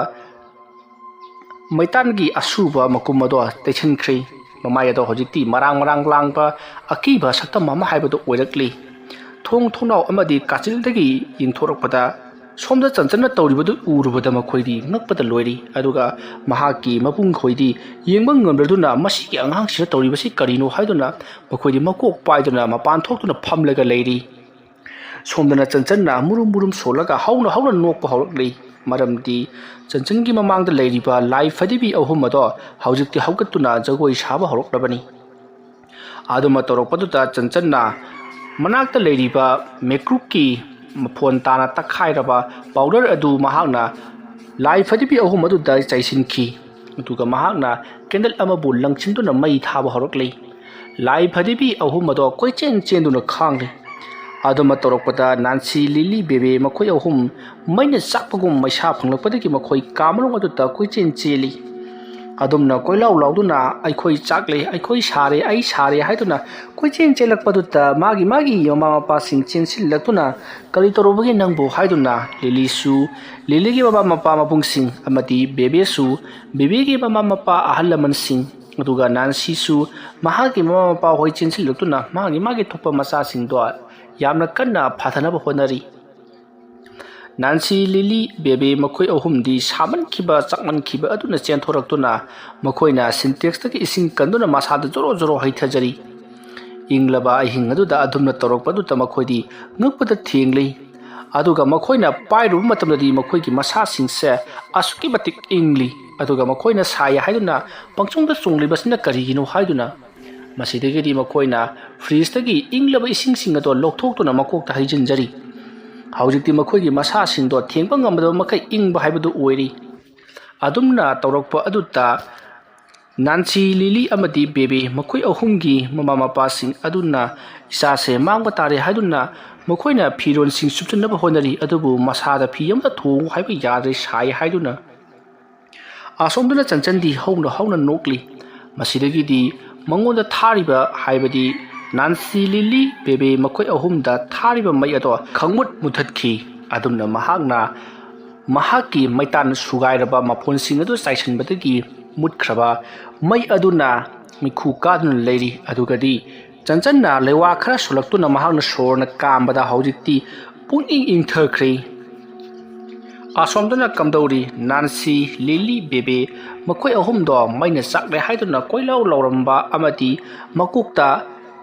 ꯃꯩꯇꯥꯟꯒꯤ ꯑꯁꯨꯕ ꯃꯀꯨꯝ ꯑꯗꯣ ꯇꯩꯁꯤꯟꯈ꯭ꯔꯦ꯫ ꯃꯃꯥꯏ ꯑꯗꯣ ꯍꯧꯖꯤꯛꯇꯤ ꯃꯔꯥꯡ ꯃꯔꯥꯡ ꯂꯥꯡꯕ ꯑꯀꯤꯕ ꯁꯛꯇꯝ ꯑꯃ ꯍꯥꯏꯕꯗꯨ ꯑꯣꯏꯔꯛꯂꯤ꯫ ꯊꯣꯡ ꯊꯣꯡꯅꯥꯎ ꯑꯃꯗꯤ ꯀꯥꯆꯤꯜꯗꯒꯤ ꯌꯦꯡꯊꯣꯔꯛꯄꯗ ꯁꯣꯝꯗ ꯆꯟꯆꯟꯅ ꯇꯧꯔꯤꯕꯗꯨ ꯎꯔꯨꯕꯗ ꯃꯈꯣꯏꯗꯤ ꯉꯛꯄꯗ ꯂꯣꯏꯔꯤ꯫ ꯑꯗꯨꯒ ꯃꯍꯥꯛꯀꯤ ꯃꯄꯨꯡꯈꯣꯏꯗꯤ ꯌꯦꯡꯕ ꯉꯝꯗꯗꯨꯅ ꯃꯁꯤꯒꯤ ꯑꯉꯥꯡꯁꯤꯅ ꯇꯧꯔꯤꯕꯁꯤ ꯀꯔꯤꯅꯣ ꯍꯥꯏꯗꯨꯅ ꯃꯈꯣꯏꯗꯤ ꯃꯀꯣꯛ ꯄꯥꯏꯗꯨꯅ ꯃꯄꯥꯟ ꯊꯣꯛꯇꯨꯅ ꯐꯝꯂꯒ ꯂꯩꯔꯤ꯫ ꯁꯣꯝꯗꯅ ꯆꯟꯆꯟꯅ ꯃꯨꯔꯨꯝ ꯃꯨꯔꯨꯝ ꯁꯣꯜꯂꯒ ꯍꯧꯅ ꯍꯧꯅ ꯅꯣꯛꯄ ꯍꯧꯔꯛꯂꯤ꯫ ꯃꯔꯝꯗꯤ ꯆꯟꯆꯟꯒꯤ ꯃꯃꯥꯡꯗ ꯂꯩꯔꯤꯕ ꯂꯥꯏ ꯐꯗꯤꯕꯤ ꯑꯍꯨꯝ ꯑꯗꯣ ꯍꯧꯖꯤꯛꯇꯤ ꯍꯧꯒꯠꯇꯨꯅ ꯖꯒꯣꯏ ꯁꯥꯕ ꯍꯧꯔꯛꯂꯕꯅꯤ꯫ ꯑꯗꯨꯃ ꯇꯧꯔꯛꯄꯗꯨꯗ ꯆꯟꯆꯟꯅ ꯃꯅꯥꯛꯇ ꯂꯩꯔꯤꯕ ꯃꯦꯀ꯭ꯔꯨꯛꯀꯤ ꯃꯐꯣꯟ ꯇꯥꯅ ꯇꯛꯈꯥꯏꯔꯕ ꯄꯥꯎꯗꯔ ꯑꯗꯨ ꯃꯍꯥꯛꯅ ꯂꯥꯏ ꯐꯗꯤꯕꯤ ꯑꯍꯨꯝ ꯑꯗꯨꯗ ꯆꯥꯏꯁꯤꯟꯈꯤ꯫ ꯑꯗꯨꯒ ꯃꯍꯥꯛꯅ ꯀꯦꯟꯗꯜ ꯑꯃꯕꯨ ꯂꯪꯁꯤꯟꯗꯨꯅ ꯃꯩ ꯊꯥꯕ ꯍꯧꯔꯛꯂꯤ꯫ ꯂꯥꯏ ꯐꯗꯤꯕꯤ ꯑꯍꯨꯝ ꯑꯗꯣ ꯀꯣꯏꯆꯦꯟ ꯆꯦꯟꯗꯨꯅ ꯈꯥꯡꯂꯤ꯫ ꯑꯗꯨꯃ ꯇꯧꯔꯛꯄꯗ ꯅꯥꯟꯁꯤ, ꯂꯤꯂꯤ, ꯕꯦꯕꯦ ꯃꯈꯣꯏ ꯑꯍꯨꯝ ꯃꯩꯅ ꯆꯥꯛꯄꯒꯨꯝ ꯃꯩꯁꯥ ꯐꯪꯂꯛꯄꯗꯒꯤ ꯃꯈꯣꯏ ꯀꯥ ꯃꯅꯨꯡ ꯑꯗꯨꯗ ꯀꯣꯏꯆꯦꯟ ꯆꯦꯜꯂꯤ꯫ ꯑꯗꯨꯝꯅ ꯀꯣꯏꯂꯥꯎ ꯂꯥꯎꯗꯨꯅ "ꯑꯩꯈꯣꯏ ꯆꯥꯛꯂꯦ, ꯑꯩꯈꯣꯏ ꯁꯥꯔꯦ, ꯑꯩ ꯁꯥꯔꯦ" ꯍꯥꯏꯗꯨꯅ ꯀꯣꯏꯆꯦꯟ ꯆꯦꯜꯂꯛꯄꯗꯨꯗ ꯃꯥꯒꯤ ꯃꯥꯒꯤ ꯃꯃꯥ ꯃꯄꯥꯁꯤꯡ ꯆꯦꯟꯁꯤꯜꯂꯛꯇꯨꯅ "ꯀꯔꯤ ꯇꯧꯔꯨꯕꯒꯦ ꯅꯪꯕꯨ?" ꯍꯥꯏꯗꯨꯅ ꯂꯤꯂꯤꯁꯨ, ꯂꯤꯂꯤꯒꯤ ꯃꯃꯥ ꯃꯄꯥ ꯃꯕꯨꯡꯁꯤꯡ ꯑꯃꯗꯤ ꯕꯦꯕꯦꯁꯨ, ꯕꯦꯕꯦꯒꯤ ꯃꯃꯥ ꯃꯄꯥ ꯑꯍꯜ ꯂꯃꯟꯁꯤꯡ, ꯑꯗꯨꯒ ꯅꯥꯟꯁꯤꯁꯨ ꯃꯍꯥꯛꯀꯤ ꯃꯃꯥ ꯃꯄꯥ ꯍꯣꯏ ꯆꯦꯟꯁꯤꯜꯂꯛꯇꯨꯅ ꯃꯥꯒꯤ ꯃꯥꯒꯤ ꯊꯣꯛꯄ ꯃꯆꯥꯁꯤꯡꯗꯣ ꯌꯥꯝꯅ ꯀꯟꯅ ꯐꯥꯊꯅꯕ ꯍꯣꯠꯅꯔꯤ꯫ ꯅꯥꯟꯁꯤ, ꯂꯤꯂꯤ, ꯕꯦꯕꯦ ꯃꯈꯣꯏ ꯑꯍꯨꯝꯗꯤ ꯁꯥꯃꯟꯈꯤꯕ ꯆꯥꯛꯃꯟꯈꯤꯕ ꯑꯗꯨꯅ ꯆꯦꯟꯊꯣꯔꯛꯇꯨꯅ ꯃꯈꯣꯏꯅ ꯁꯤꯟꯇꯦꯛꯁꯇꯒꯤ ꯏꯁꯤꯡ ꯀꯟꯗꯨꯅ ꯃꯁꯥꯗ ꯖꯣꯔꯣ ꯖꯣꯔꯣ ꯍꯩꯊꯖꯔꯤ꯫ ꯏꯪꯂꯕ ꯑꯍꯤꯡ ꯑꯗꯨꯗ ꯑꯗꯨꯝꯅ ꯇꯧꯔꯛꯄ ꯑꯗꯨꯗ ꯃꯈꯣꯏꯗꯤ ꯉꯛꯄꯗ ꯊꯦꯡꯂꯤ꯫ ꯑꯗꯨꯒ ꯃꯈꯣꯏꯅ ꯄꯥꯏꯔꯨꯕ ꯃꯇꯝꯗꯗꯤ ꯃꯈꯣꯏꯒꯤ ꯃꯁꯥꯁꯤꯡꯁꯦ ꯑꯁꯨꯛꯀꯤ ꯃꯇꯤꯛ ꯏꯪꯂꯤ꯫ ꯑꯗꯨꯒ ꯃꯈꯣꯏꯅ ꯁꯥꯏ ꯍꯥꯏꯗꯨꯅ ꯄꯪꯆꯣꯡꯗ ꯆꯣꯡꯂꯤꯕꯁꯤꯅ ꯀꯔꯤꯒꯤꯅꯣ ꯍꯥꯏꯗꯨꯅ, ꯃꯁꯤꯗꯒꯤꯗꯤ ꯃꯈꯣꯏꯅ ꯐ꯭ꯔꯤꯖꯇꯒꯤ ꯏꯪꯂꯕ ꯏꯁꯤꯡꯁꯤꯡ ꯑꯗꯣ ꯂꯧꯊꯣꯛꯇꯨꯅ ꯃꯀꯣꯛꯇ ꯍꯩꯖꯤꯟꯖꯔꯤ꯫ ꯍꯧꯖꯤꯛꯇꯤ ꯃꯈꯣꯏꯒꯤ ꯃꯁꯥꯁꯤꯡꯗꯣ ꯊꯦꯡꯕ ꯉꯝꯗꯕ ꯃꯈꯩ ꯏꯪꯕ ꯍꯥꯏꯕꯗꯨ ꯑꯣꯏꯔꯤ꯫ ꯑꯗꯨꯝꯅ ꯇꯧꯔꯛꯄ ꯑꯗꯨꯗ ꯅꯥꯟꯁꯤ, ꯂꯤꯂꯤ ꯑꯃꯗꯤ ꯕꯦꯕꯤ ꯃꯈꯣꯏ ꯑꯍꯨꯝꯒꯤ ꯃꯃꯥ ꯃꯄꯥꯁꯤꯡ ꯑꯗꯨꯅ ꯏꯆꯥꯁꯦ ꯃꯥꯡꯕ ꯇꯥꯔꯦ ꯍꯥꯏꯗꯨꯅ ꯃꯈꯣꯏꯅ ꯐꯤꯔꯣꯜꯁꯤꯡ ꯁꯨꯞꯆꯟꯅꯕ ꯍꯣꯠꯅꯔꯤ, ꯑꯗꯨꯕꯨ ꯃꯁꯥꯗ ꯐꯤ ꯑꯃꯠꯇ ꯊꯣꯡꯉꯨ ꯍꯥꯏꯕ ꯌꯥꯗ꯭ꯔꯦ, ꯁꯥꯏ ꯍꯥꯏꯗꯨꯅ꯫ ꯑꯁꯣꯝꯗꯅ ꯆꯟꯆꯟꯗꯤ ꯍꯧꯅ ꯍꯧꯅ ꯅꯣꯛꯂꯤ꯫ ꯃꯁꯤꯗꯒꯤꯗꯤ ꯃꯉꯣꯟꯗ ꯊꯥꯔꯤꯕ, ꯍꯥꯏꯕꯗꯤ ꯅꯥꯟꯁꯤ, ꯂꯤꯂꯤ, ꯕꯦꯕꯦ ꯃꯈꯣꯏ ꯑꯍꯨꯝꯗ ꯊꯥꯔꯤꯕ ꯃꯩ ꯑꯗꯣ ꯈꯪꯃꯨꯠ ꯃꯨꯊꯠꯈꯤ꯫ ꯑꯗꯨꯝꯅ ꯃꯍꯥꯛꯅ ꯃꯍꯥꯛꯀꯤ ꯃꯩꯇꯥꯟ ꯁꯨꯒꯥꯏꯔꯕ ꯃꯐꯣꯟꯁꯤꯡ ꯑꯗꯨ ꯆꯥꯏꯁꯤꯟꯕꯗꯒꯤ ꯃꯨꯠꯈ꯭ꯔꯕ ꯃꯩ ꯑꯗꯨꯅ ꯃꯤꯈꯨ ꯀꯥꯗꯨꯅ ꯂꯩꯔꯤ꯫ ꯑꯗꯨꯒꯗꯤ ꯆꯟꯆꯟꯅ ꯂꯩꯋꯥ ꯈꯔ ꯁꯨꯂꯛꯇꯨꯅ ꯃꯍꯥꯛꯅ ꯁꯣꯔꯅ ꯀꯥꯝꯕꯗ ꯍꯧꯖꯤꯛꯇꯤ ꯄꯨꯛꯅꯤꯡ ꯏꯪꯊꯈ꯭ꯔꯦ꯫ ꯑꯁꯣꯝꯗꯅ ꯀꯝꯗꯧꯔꯤ? ꯅꯥꯟꯁꯤ, ꯂꯤꯂꯤ, ꯕꯦꯕꯦ ꯃꯈꯣꯏ ꯑꯍꯨꯝꯗꯣ ꯃꯩꯅ ꯆꯥꯛꯂꯦ ꯍꯥꯏꯗꯨꯅ ꯀꯣꯏꯂꯥꯎ ꯂꯥꯎꯔꯝꯕ ꯑꯃꯗꯤ ꯃꯀꯣꯛꯇ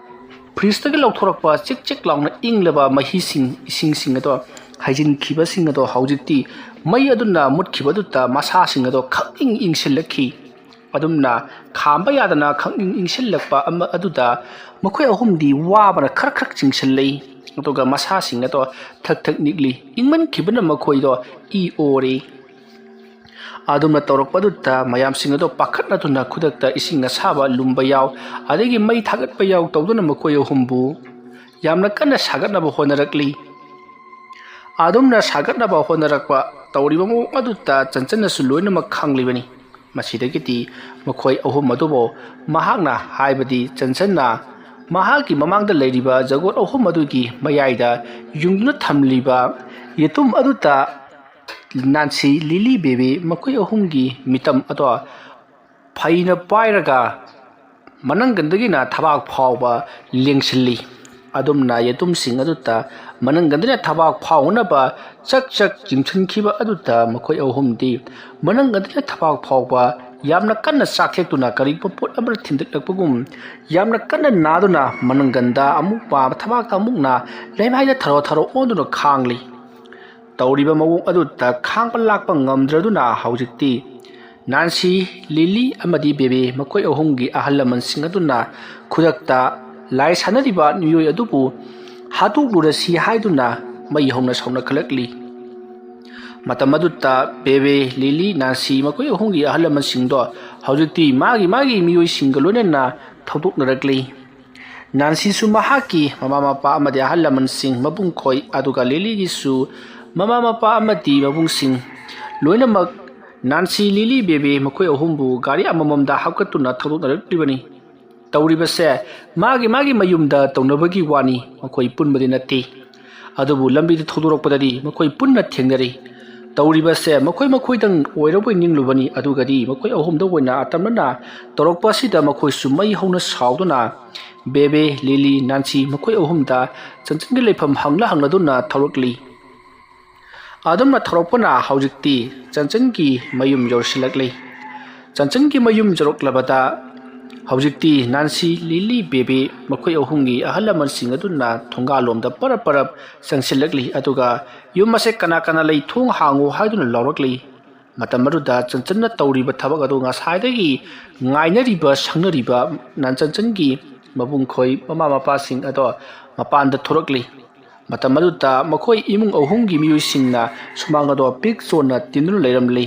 ꯐ꯭ꯔꯤꯖꯇꯒꯤ ꯂꯧꯊꯣꯔꯛꯄ ꯆꯤꯛ ꯆꯤꯛ ꯂꯥꯎꯅ ꯏꯪꯂꯕ ꯃꯍꯤꯁꯤꯡ, ꯏꯁꯤꯡꯁꯤꯡ ꯑꯗꯣ ꯍꯩꯖꯤꯟꯈꯤꯕꯁꯤꯡ ꯑꯗꯣ ꯍꯧꯖꯤꯛꯇꯤ ꯃꯩ ꯑꯗꯨꯅ ꯃꯨꯠꯈꯤꯕꯗꯨꯗ ꯃꯁꯥꯁꯤꯡ ꯑꯗꯣ ꯈꯪꯏꯪ ꯏꯪꯁꯤꯜꯂꯛꯈꯤ꯫ ꯑꯗꯨꯝꯅ ꯈꯥꯝꯕ ꯌꯥꯗꯅ ꯈꯪꯏꯪ ꯏꯪꯁꯤꯜꯂꯛꯄ ꯑꯃ ꯑꯗꯨꯗ ꯃꯈꯣꯏ ꯑꯍꯨꯝꯗꯤ ꯋꯥꯕꯅ ꯈꯔ ꯈꯔ ꯆꯤꯡꯁꯤꯜꯂꯛꯏ꯫ ꯑꯗꯨꯒ ꯃꯁꯥꯁꯤꯡ ꯑꯗꯣ ꯊꯛ ꯊꯛ ꯅꯤꯛꯂꯤ꯫ ꯏꯪꯃꯟꯈꯤꯕꯅ ꯃꯈꯣꯏꯗꯣ ꯏ ꯑꯣꯔꯦ꯫ ꯑꯗꯨꯝꯅ ꯇꯧꯔꯛꯄꯗꯨꯗ ꯃꯌꯥꯝꯁꯤꯡ ꯑꯗꯣ ꯄꯥꯈꯠꯅꯗꯨꯅ ꯈꯨꯗꯛꯇ ꯏꯁꯤꯡ ꯑꯁꯥꯕ ꯂꯨꯝꯕ ꯌꯥꯎ, ꯑꯗꯒꯤ ꯃꯩ ꯊꯥꯒꯠꯄ ꯌꯥꯎ ꯇꯧꯗꯨꯅ ꯃꯈꯣꯏ ꯑꯍꯨꯝꯕꯨ ꯌꯥꯝꯅ ꯀꯟꯅ ꯁꯥꯒꯠꯅꯕ ꯍꯣꯠꯅꯔꯛꯂꯤ꯫ ꯑꯗꯨꯝꯅ ꯁꯥꯒꯠꯅꯕ ꯍꯣꯠꯅꯔꯛꯄ ꯇꯧꯔꯤꯕ ꯃꯑꯣꯡ ꯑꯗꯨꯗ ꯆꯟꯆꯟꯅꯁꯨ ꯂꯣꯏꯅꯃꯛ ꯈꯪꯂꯤꯕꯅꯤ꯫ ꯃꯁꯤꯗꯒꯤꯗꯤ ꯃꯈꯣꯏ ꯑꯍꯨꯝ ꯑꯗꯨꯕꯨ ꯃꯍꯥꯛꯅ, ꯍꯥꯏꯕꯗꯤ ꯆꯟꯆꯟꯅ ꯃꯍꯥꯛꯀꯤ ꯃꯃꯥꯡꯗ ꯂꯩꯔꯤꯕ ꯖꯒꯣꯠ ꯑꯍꯨꯝ ꯑꯗꯨꯒꯤ ꯃꯌꯥꯏꯗ ꯌꯨꯡꯗꯨꯅ ꯊꯝꯂꯤꯕ ꯌꯦꯇꯨꯝ ꯑꯗꯨꯗ ꯅꯥꯟꯁꯤ, ꯂꯤꯂꯤ, ꯕꯦꯕꯤ ꯃꯈꯣꯏ ꯑꯍꯨꯝꯒꯤ ꯃꯤꯇꯝ ꯑꯗꯣ ꯐꯩꯅ ꯄꯥꯏꯔꯒ ꯃꯅꯪꯒꯟꯗꯒꯤꯅ ꯊꯕꯥꯛ ꯐꯥꯎꯕ ꯂꯦꯡꯁꯤꯜꯂꯤ꯫ ꯑꯗꯨꯝꯅ ꯌꯦꯇꯨꯝꯁꯤꯡ ꯑꯗꯨꯗ ꯃꯅꯪꯒꯟꯗꯨꯅ ꯊꯕꯥꯛ ꯐꯥꯎꯅꯕ ꯆꯛ ꯆꯛ ꯆꯤꯡꯁꯤꯟꯈꯤꯕ ꯑꯗꯨꯗ ꯃꯈꯣꯏ ꯑꯍꯨꯝꯗꯤ ꯃꯅꯪꯒꯟꯗꯨꯅ ꯊꯕꯥꯛ ꯐꯥꯎꯕ ꯌꯥꯝꯅ ꯀꯟꯅ ꯆꯥꯛꯊꯦꯛꯇꯨꯅ ꯀꯔꯤꯒꯨꯝꯕ ꯄꯣꯠ ꯑꯃꯅ ꯊꯤꯟꯗꯠꯂꯛꯄꯒꯨꯝ ꯌꯥꯝꯅ ꯀꯟꯅ ꯅꯥꯗꯨꯅ ꯃꯅꯪꯒꯟꯗ ꯑꯃꯨꯛ ꯄꯥ ꯊꯕꯥꯛꯇ ꯑꯃꯨꯛꯅ ꯂꯩꯃꯥꯏꯗ ꯊꯔꯣ ꯊꯔꯣ ꯑꯣꯟꯗꯨꯅ ꯈꯥꯡꯂꯤ꯫ ꯇꯧꯔꯤꯕ ꯃꯑꯣꯡ ꯑꯗꯨꯗ ꯈꯥꯡꯕ ꯂꯥꯛꯄ ꯉꯝꯗ꯭ꯔꯗꯨꯅ ꯍꯧꯖꯤꯛꯇꯤ ꯅꯥꯟꯁꯤ, ꯂꯤꯂꯤ ꯑꯃꯗꯤ ꯕꯦꯕꯦ ꯃꯈꯣꯏ ꯑꯍꯨꯝꯒꯤ ꯑꯍꯜ ꯂꯃꯟꯁꯤꯡ ꯑꯗꯨꯅ ꯈꯨꯗꯛꯇ ꯂꯥꯏ ꯁꯥꯟꯅꯔꯤꯕ ꯃꯤꯑꯣꯏ ꯑꯗꯨꯕꯨ ꯍꯥꯠꯇꯣꯛꯂꯨꯔꯁꯤ ꯍꯥꯏꯗꯨꯅ ꯃꯩ ꯍꯧꯅ ꯁꯥꯎꯅꯈꯠꯂꯛꯂꯤ꯫ ꯃꯇꯝ ꯑꯗꯨꯗ ꯕꯦꯕꯦ, ꯂꯤꯂꯤ, ꯅꯥꯟꯁꯤ ꯃꯈꯣꯏ ꯑꯍꯨꯝꯒꯤ ꯑꯍꯜ ꯂꯃꯟꯁꯤꯡꯗꯣ ꯍꯧꯖꯤꯛꯇꯤ ꯃꯥꯒꯤ ꯃꯥꯒꯤ ꯃꯤꯑꯣꯏꯁꯤꯡꯒ ꯂꯣꯏꯅꯅ ꯊꯧꯗꯣꯛꯅꯔꯛꯂꯤ꯫ ꯅꯥꯟꯁꯤꯁꯨ ꯃꯍꯥꯛꯀꯤ ꯃꯃꯥ ꯃꯄꯥ ꯑꯃꯗꯤ ꯑꯍꯜ ꯂꯃꯟꯁꯤꯡ ꯃꯕꯨꯡ ꯈꯣꯏ, ꯑꯗꯨꯒ ꯂꯤꯂꯤꯒꯤꯁꯨ ꯃꯃꯥ ꯃꯄꯥ ꯑꯃꯗꯤ ꯃꯕꯨꯡꯁꯤꯡ ꯂꯣꯏꯅꯃꯛ ꯅꯥꯟꯁꯤ, ꯂꯤꯂꯤ, ꯕꯦꯕꯦ ꯃꯈꯣꯏ ꯑꯍꯨꯝꯕꯨ ꯒꯥꯔꯤ ꯑꯃꯃꯝꯗ ꯍꯥꯞꯀꯠꯇꯨꯅ ꯊꯧꯗꯣꯛꯅꯔꯛꯂꯤꯕꯅꯤ꯫ ꯇꯧꯔꯤꯕꯁꯦ ꯃꯥꯒꯤ ꯃꯥꯒꯤ ꯃꯌꯨꯝꯗ ꯇꯧꯅꯕꯒꯤ ꯋꯥꯅꯤ, ꯃꯈꯣꯏ ꯄꯨꯟꯕꯗꯤ ꯅꯠꯇꯦ꯫ ꯑꯗꯨꯕꯨ ꯂꯝꯕꯤꯗ ꯊꯧꯗꯣꯔꯛꯄꯗꯗꯤ ꯃꯈꯣꯏ ꯄꯨꯟꯅ ꯊꯦꯡꯅꯔꯤ꯫ ꯇꯧꯔꯤꯕꯁꯦ ꯃꯈꯣꯏ ꯃꯈꯣꯏꯗꯪ ꯑꯣꯏꯔꯕꯣꯏ ꯅꯤꯡꯂꯨꯕꯅꯤ, ꯑꯗꯨꯒꯗꯤ ꯃꯈꯣꯏ ꯑꯍꯨꯝꯗ ꯑꯣꯏꯅ ꯑꯇꯝꯅꯅ ꯇꯧꯔꯛꯄ ꯑꯁꯤꯗ ꯃꯈꯣꯏꯁꯨ ꯃꯩ ꯍꯧꯅ ꯁꯥꯎꯗꯨꯅ ꯕꯦꯕꯦ, ꯂꯤꯂꯤ, ꯅꯥꯟꯁꯤ ꯃꯈꯣꯏ ꯑꯍꯨꯝꯗ ꯆꯟꯆꯟꯒꯤ ꯂꯩꯐꯝ ꯍꯪꯂ ꯍꯪꯂꯗꯨꯅ ꯊꯧꯔꯛꯂꯤ꯫ ꯑꯗꯨꯝꯅ ꯊꯧꯔꯛꯄꯅ ꯍꯧꯖꯤꯛꯇꯤ ꯆꯟꯆꯟꯒꯤ ꯃꯌꯨꯝ ꯌꯧꯁꯤꯜꯂꯛꯂꯤ꯫ ꯆꯟꯆꯟꯒꯤ ꯃꯌꯨꯝ ꯌꯧꯔꯛꯂꯕꯗ ꯍꯧꯖꯤꯛꯇꯤ ꯅꯥꯟꯁꯤ, ꯂꯤꯂꯤ, ꯕꯦꯕꯦ ꯃꯈꯣꯏ ꯑꯍꯨꯝꯒꯤ ꯑꯍꯜ ꯂꯃꯟꯁꯤꯡ ꯑꯗꯨꯅ ꯊꯣꯡꯒꯥꯜꯂꯣꯝꯗ ꯄꯔꯞ ꯄꯔꯞ ꯆꯪꯁꯤꯜꯂꯛꯂꯤ꯫ ꯑꯗꯨꯒ "ꯌꯨꯝ ꯑꯁꯦ ꯀꯅꯥ ꯀꯅꯥ ꯂꯩ, ꯊꯣꯡ ꯍꯥꯡꯉꯨ" ꯍꯥꯏꯗꯨꯅ ꯂꯥꯎꯔꯛꯂꯤ꯫ ꯃꯇꯝ ꯑꯗꯨꯗ ꯆꯟꯆꯟꯅ ꯇꯧꯔꯤꯕ ꯊꯕꯛ ꯑꯗꯨ ꯉꯁꯥꯏꯗꯒꯤ ꯉꯥꯏꯅꯔꯤꯕ ꯁꯪꯅꯔꯤꯕ ꯅꯥꯟꯆꯟꯆꯟꯒꯤ ꯃꯕꯨꯡ ꯈꯣꯏ, ꯃꯃꯥ ꯃꯄꯥꯁꯤꯡ ꯑꯗꯣ ꯃꯄꯥꯟꯗ ꯊꯣꯔꯛꯂꯤ꯫ ꯃꯇꯝ ꯑꯗꯨꯗ ꯃꯈꯣꯏ ꯏꯃꯨꯡ ꯑꯍꯨꯝꯒꯤ ꯃꯤꯑꯣꯏꯁꯤꯡꯅ ꯁꯨꯃꯥꯡ ꯑꯗꯣ ꯄꯤꯛ ꯆꯣꯟꯅ ꯇꯤꯟꯗꯨꯅ ꯂꯩꯔꯝꯂꯤ꯫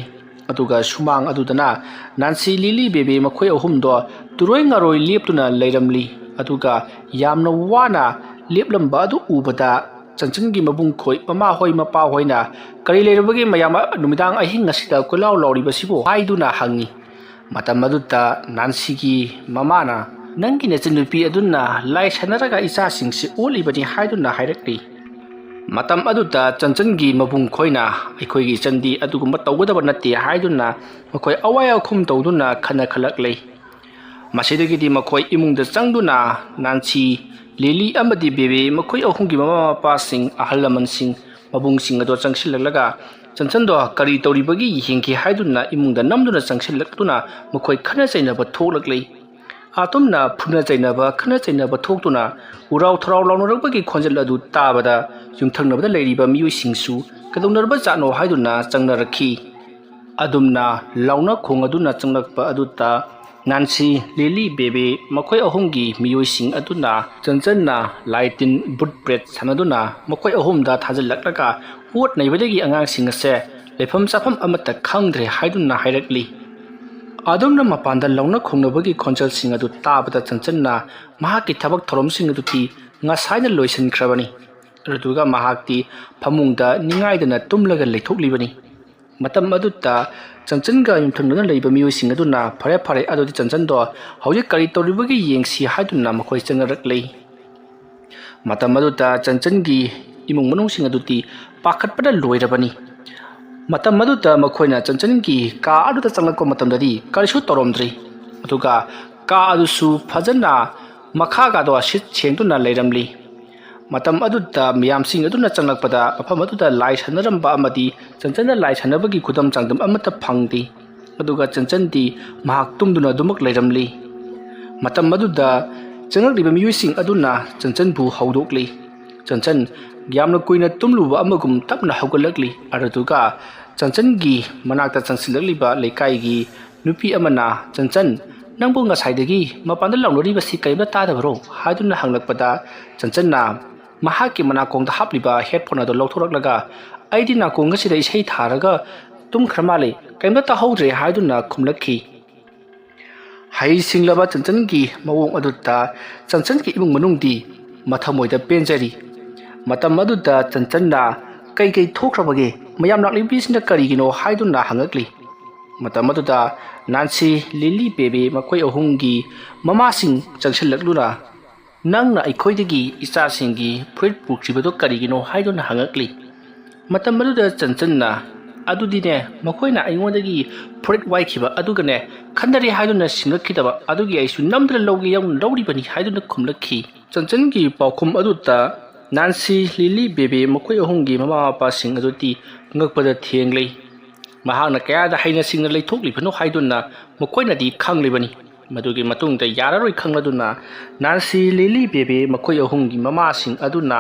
ꯑꯗꯨꯒ ꯁꯨꯃꯥꯡ ꯑꯗꯨꯗꯅ ꯅꯥꯟꯁꯤ, ꯂꯤꯂꯤ, ꯕꯦꯕꯤ ꯃꯈꯣꯏ ꯑꯍꯨꯝꯗꯣ ꯇꯨꯔꯣꯏ ꯉꯥꯔꯣꯏ ꯂꯦꯞꯇꯨꯅ ꯂꯩꯔꯝꯂꯤ꯫ ꯑꯗꯨꯒ ꯌꯥꯝꯅ ꯋꯥꯅ ꯂꯦꯞꯂꯝꯕ ꯑꯗꯨ ꯎꯕꯗ ꯆꯟꯆꯟꯒꯤ ꯃꯕꯨꯡ ꯈꯣꯏ, ꯃꯃꯥ ꯍꯣꯏ, ꯃꯄꯥ ꯍꯣꯏꯅ "ꯀꯔꯤ ꯂꯩꯔꯕꯒꯦ ꯃꯌꯥꯝ ꯅꯨꯃꯤꯗꯥꯡ ꯑꯍꯤꯡ ꯑꯁꯤꯗ ꯀꯣꯏꯂꯥꯎ ꯂꯥꯎꯔꯤꯕꯁꯤꯕꯨ?" ꯍꯥꯏꯗꯨꯅ ꯍꯪꯉꯤ꯫ ꯃꯇꯝ ꯑꯗꯨꯗ ꯅꯥꯟꯁꯤꯒꯤ ꯃꯃꯥꯅ, "ꯅꯪꯒꯤ ꯅꯆꯟꯅꯨꯄꯤ ꯑꯗꯨꯅ ꯂꯥꯏ ꯁꯥꯟꯅꯔꯒ ꯏꯆꯥꯁꯤꯡꯁꯤ ꯑꯣꯠꯂꯤꯕꯅꯤ" ꯍꯥꯏꯗꯨꯅ ꯍꯥꯏꯔꯛꯂꯤ꯫ ꯃꯇꯝ ꯑꯗꯨꯗ ꯆꯟꯆꯟꯒꯤ ꯃꯕꯨꯡ ꯈꯣꯏꯅ, "ꯑꯩꯈꯣꯏꯒꯤ ꯏꯆꯟꯗꯤ ꯑꯗꯨꯒꯨꯝꯕ ꯇꯧꯒꯗꯕ ꯅꯠꯇꯦ" ꯍꯥꯏꯗꯨꯅ ꯃꯈꯣꯏ ꯑꯋꯥꯏ ꯑꯈꯨꯝ ꯇꯧꯗꯨꯅ ꯈꯟꯅꯈꯠꯂꯛꯂꯤ꯫ ꯃꯁꯤꯗꯒꯤꯗꯤ ꯃꯈꯣꯏ ꯏꯃꯨꯡꯗ ꯆꯪꯗꯨꯅ ꯅꯥꯟꯁꯤ, ꯂꯤꯂꯤ ꯑꯃꯗꯤ ꯕꯦꯕꯤ ꯃꯈꯣꯏ ꯑꯍꯨꯝꯒꯤ ꯃꯃꯥ ꯃꯄꯥꯁꯤꯡ, ꯑꯍꯜ ꯂꯃꯟꯁꯤꯡ, ꯃꯕꯨꯡꯁꯤꯡ ꯑꯗꯣ ꯆꯪꯁꯤꯜꯂꯛꯂꯒ ꯆꯟꯆꯟꯗꯣ ꯀꯔꯤ ꯇꯧꯔꯤꯕꯒꯦ ꯌꯦꯡꯒꯦ ꯍꯥꯏꯗꯨꯅ ꯏꯃꯨꯡꯗ ꯅꯝꯗꯨꯅ ꯆꯪꯁꯤꯜꯂꯛꯇꯨꯅ ꯃꯈꯣꯏ ꯈꯠꯅ ꯆꯩꯅꯕ ꯊꯣꯛꯂꯛꯂꯤ꯫ ꯑꯗꯨꯝꯅ ꯐꯨꯅ ꯆꯩꯅꯕ, ꯈꯠꯅ ꯆꯩꯅꯕ ꯊꯣꯛꯇꯨꯅ ꯎꯔꯥꯎ ꯊꯔꯥꯎ ꯂꯥꯎꯅꯔꯛꯄꯒꯤ ꯈꯣꯟꯖꯦꯜ ꯑꯗꯨ ꯇꯥꯕꯗ ꯌꯨꯝꯊꯪꯅꯕꯗ ꯂꯩꯔꯤꯕ ꯃꯤꯑꯣꯏꯁꯤꯡꯁꯨ ꯀꯩꯗꯧꯅꯔꯕ ꯖꯥꯠꯅꯣ ꯍꯥꯏꯗꯨꯅ ꯆꯪꯅꯔꯛꯈꯤ꯫ ꯑꯗꯨꯝꯅ ꯂꯥꯎꯅ ꯈꯣꯡ ꯑꯗꯨꯅ ꯆꯪꯂꯛꯄ ꯑꯗꯨꯗ ꯅꯥꯟꯁꯤ, ꯂꯤꯂꯤ, ꯕꯦꯕꯤ ꯃꯈꯣꯏ ꯑꯍꯨꯝꯒꯤ ꯃꯤꯑꯣꯏꯁꯤꯡ ꯑꯗꯨꯅ ꯆꯟꯆꯟꯅ ꯂꯥꯏ ꯇꯤꯟ ꯕꯨꯠ ꯄ꯭ꯔꯦꯠ ꯁꯥꯟꯅꯗꯨꯅ ꯃꯈꯣꯏ ꯑꯍꯨꯝꯗ ꯊꯥꯖꯤꯜꯂꯛꯂꯒ ꯑꯣꯠ ꯅꯩꯕꯗꯒꯤ ꯑꯉꯥꯡꯁꯤꯡ ꯑꯁꯦ ꯂꯩꯐꯝ ꯆꯥꯐꯝ ꯑꯃꯠꯇ ꯈꯪꯗ꯭ꯔꯦ ꯍꯥꯏꯗꯨꯅ ꯍꯥꯏꯔꯛꯂꯤ꯫ ꯑꯗꯨꯝꯅ ꯃꯄꯥꯟꯗ ꯂꯥꯎꯅ ꯈꯣꯡꯅꯕꯒꯤ ꯈꯣꯟꯖꯦꯜꯁꯤꯡ ꯑꯗꯨ ꯇꯥꯕꯗ ꯆꯟꯆꯟꯅ ꯃꯍꯥꯛꯀꯤ ꯊꯕꯛ ꯊꯧꯔꯝꯁꯤꯡ ꯑꯗꯨꯗꯤ ꯉꯁꯥꯏꯅ ꯂꯣꯏꯁꯤꯟꯈ꯭ꯔꯕꯅꯤ꯫ ꯑꯗꯨꯗꯨꯒ ꯃꯍꯥꯛꯇꯤ ꯐꯃꯨꯡꯗ ꯅꯤꯡꯉꯥꯏꯗꯅ ꯇꯨꯝꯂꯒ ꯂꯩꯊꯣꯛꯂꯤꯕꯅꯤ꯫ ꯃꯇꯝ ꯑꯗꯨꯗ ꯆꯟꯆꯟꯒ ꯌꯨꯝꯊꯪꯅꯅ ꯂꯩꯕ ꯃꯤꯑꯣꯏꯁꯤꯡ ꯑꯗꯨꯅ, "ꯐꯔꯦ, ꯐꯔꯦ, ꯑꯗꯨꯗꯤ ꯆꯟꯆꯟꯗꯣ ꯍꯧꯖꯤꯛ ꯀꯔꯤ ꯇꯧꯔꯤꯕꯒꯦ ꯌꯦꯡꯁꯤ" ꯍꯥꯏꯗꯨꯅ ꯃꯈꯣꯏ ꯆꯪꯅꯔꯛꯂꯤ꯫ ꯃꯇꯝ ꯑꯗꯨꯗ ꯆꯟꯆꯟꯒꯤ ꯏꯃꯨꯡ ꯃꯅꯨꯡꯁꯤꯡ ꯑꯗꯨꯗꯤ ꯄꯥꯈꯠꯄꯅ ꯂꯣꯏꯔꯕꯅꯤ꯫ ꯃꯇꯝ ꯑꯗꯨꯗ ꯃꯈꯣꯏꯅ ꯆꯟꯆꯟꯒꯤ ꯀꯥ ꯑꯗꯨꯗ ꯆꯪꯂꯛꯄ ꯃꯇꯝꯗꯗꯤ ꯀꯔꯤꯁꯨ ꯇꯧꯔꯝꯗ꯭ꯔꯤ꯫ ꯑꯗꯨꯒ ꯀꯥ ꯑꯗꯨꯁꯨ ꯐꯖꯅ ꯃꯈꯥꯒꯗꯣ ꯁꯤꯠ ꯁꯦꯡꯗꯨꯅ ꯂꯩꯔꯝꯂꯤ꯫ ꯃꯇꯝ ꯑꯗꯨꯗ ꯃꯤꯌꯥꯝꯁꯤꯡ ꯑꯗꯨꯅ ꯆꯪꯂꯛꯄꯗ ꯃꯐꯝ ꯑꯗꯨꯗ ꯂꯥꯏ ꯁꯥꯟꯅꯔꯝꯕ ꯑꯃꯗꯤ ꯆꯟꯆꯟꯅ ꯂꯥꯏ ꯁꯥꯟꯅꯕꯒꯤ ꯈꯨꯗꯝ ꯆꯥꯡꯗꯝ ꯑꯃꯠꯇ ꯐꯪꯗꯦ꯫ ꯑꯗꯨꯒ ꯆꯟꯆꯟꯗꯤ ꯃꯍꯥꯛ ꯇꯨꯝꯗꯨꯅ ꯑꯗꯨꯃꯛ ꯂꯩꯔꯝꯂꯤ꯫ ꯃꯇꯝ ꯑꯗꯨꯗ ꯆꯪꯂꯛꯂꯤꯕ ꯃꯤꯑꯣꯏꯁꯤꯡ ꯑꯗꯨꯅ ꯆꯟꯆꯟꯕꯨ ꯍꯧꯗꯣꯛꯂꯤ꯫ ꯆꯟꯆꯟ ꯌꯥꯝꯅ ꯀꯨꯏꯅ ꯇꯨꯝꯂꯨꯕ ꯑꯃꯒꯨꯝ ꯇꯞꯅ ꯍꯧꯒꯠꯂꯛꯂꯤ꯫ ꯑꯗꯨꯗꯨꯒ ꯆꯟꯆꯟꯒꯤ ꯃꯅꯥꯛꯇ ꯆꯪꯁꯤꯜꯂꯛꯂꯤꯕ ꯂꯩꯀꯥꯏꯒꯤ ꯅꯨꯄꯤ ꯑꯃꯅ, "ꯆꯟꯆꯟ, ꯅꯪꯕꯨ ꯉꯁꯥꯏꯗꯒꯤ ꯃꯄꯥꯟꯗ ꯂꯥꯎꯅꯔꯤꯕꯁꯤ ꯀꯔꯤꯝꯇ ꯇꯥꯗꯕꯔꯣ?" ꯍꯥꯏꯗꯨꯅ ꯍꯪꯂꯛꯄꯗ, ꯆꯟꯆꯟꯅ ꯃꯍꯥꯛꯀꯤ ꯃꯅꯥꯀꯣꯡꯗ ꯍꯥꯞꯂꯤꯕ ꯍꯦꯠꯐꯣꯟ ꯑꯗꯨ ꯂꯧꯊꯣꯔꯛꯂꯒ, "ꯑꯩꯗꯤ ꯅꯥꯀꯣꯡ ꯑꯁꯤꯗ ꯏꯁꯩ ꯊꯥꯔꯒ ꯇꯨꯝꯈ꯭ꯔ ꯃꯥꯜꯂꯦ, ꯀꯔꯤꯝꯇ ꯇꯥꯍꯧꯗ꯭ꯔꯦ" ꯍꯥꯏꯗꯨꯅ ꯈꯨꯝꯂꯛꯈꯤ꯫ ꯍꯩꯁꯤꯡꯂꯕ ꯆꯟꯆꯟꯒꯤ ꯃꯑꯣꯡ ꯑꯗꯨꯗ ꯆꯟꯆꯟꯒꯤ ꯏꯃꯨꯡ ꯃꯅꯨꯡꯗꯤ ꯃꯊꯃꯣꯏꯗ ꯄꯦꯟꯖꯔꯤ꯫ ꯃꯇꯝ ꯑꯗꯨꯗ ꯆꯟꯆꯟꯅ, "ꯀꯩ ꯀꯩ ꯊꯣꯛꯈ꯭ꯔꯕꯒꯦ? ꯃꯌꯥꯝ ꯂꯥꯛꯂꯤꯕꯁꯤꯅ ꯀꯔꯤꯒꯤꯅꯣ?" ꯍꯥꯏꯗꯨꯅ ꯍꯪꯉꯛꯂꯤ꯫ ꯃꯇꯝ ꯑꯗꯨꯗ ꯅꯥꯟꯁꯤ, ꯂꯤꯂꯤ, ꯕꯦꯕꯤ ꯃꯈꯣꯏ ꯑꯍꯨꯝꯒꯤ ꯃꯃꯥꯁꯤꯡ ꯆꯪꯁꯤꯜꯂꯛꯂꯨꯅ, "ꯅꯪꯅ ꯑꯩꯈꯣꯏꯗꯒꯤ ꯏꯆꯥꯁꯤꯡꯒꯤ ꯐꯨꯔꯤꯠ ꯄꯨꯈ꯭ꯔꯤꯕꯗꯨ ꯀꯔꯤꯒꯤꯅꯣ?" ꯍꯥꯏꯗꯨꯅ ꯍꯪꯉꯛꯂꯤ꯫ ꯃꯇꯝ ꯑꯗꯨꯗ ꯆꯟꯆꯟꯅ, ꯑꯗꯨꯗꯤꯅꯦ, ꯃꯈꯣꯏꯅ ꯑꯩꯉꯣꯟꯗꯒꯤ ꯐꯨꯔꯤꯠ ꯋꯥꯏꯈꯤꯕ ꯑꯗꯨꯒꯅꯦ, ꯈꯟꯅꯔꯦ ꯍꯥꯏꯗꯨꯅ ꯁꯤꯡꯂꯛꯈꯤꯗꯕ ꯑꯗꯨꯒꯤ ꯑꯩꯁꯨ ꯅꯝꯗꯅ ꯂꯧꯒꯦ ꯌꯥꯎꯅ ꯂꯧꯔꯤꯕꯅꯤ" ꯍꯥꯏꯗꯨꯅ ꯈꯨꯝꯂꯛꯈꯤ꯫ ꯆꯟꯆꯟꯒꯤ ꯄꯥꯎꯈꯨꯝ ꯑꯗꯨꯗ ꯅꯥꯟꯁꯤ, ꯂꯤꯂꯤ, ꯕꯦꯕꯦ ꯃꯈꯣꯏ ꯑꯍꯨꯝꯒꯤ ꯃꯃꯥ ꯃꯄꯥꯁꯤꯡ ꯑꯗꯨꯗꯤ ꯉꯛꯄꯗ ꯊꯦꯡꯂꯤ꯫ ꯃꯍꯥꯛꯅ ꯀꯌꯥꯗ ꯍꯩꯅ ꯁꯤꯡꯅ ꯂꯩꯊꯣꯛꯂꯤꯕꯅꯣ ꯍꯥꯏꯗꯨꯅ ꯃꯈꯣꯏꯅꯗꯤ ꯈꯪꯂꯤꯕꯅꯤ꯫ ꯃꯗꯨꯒꯤ ꯃꯇꯨꯡꯗ ꯌꯥꯔꯔꯣꯏ ꯈꯪꯂꯗꯨꯅ ꯅꯥꯟꯁꯤ, ꯂꯤꯂꯤ, ꯕꯦꯕꯦ ꯃꯈꯣꯏ ꯑꯍꯨꯝꯒꯤ ꯃꯃꯥꯁꯤꯡ ꯑꯗꯨꯅ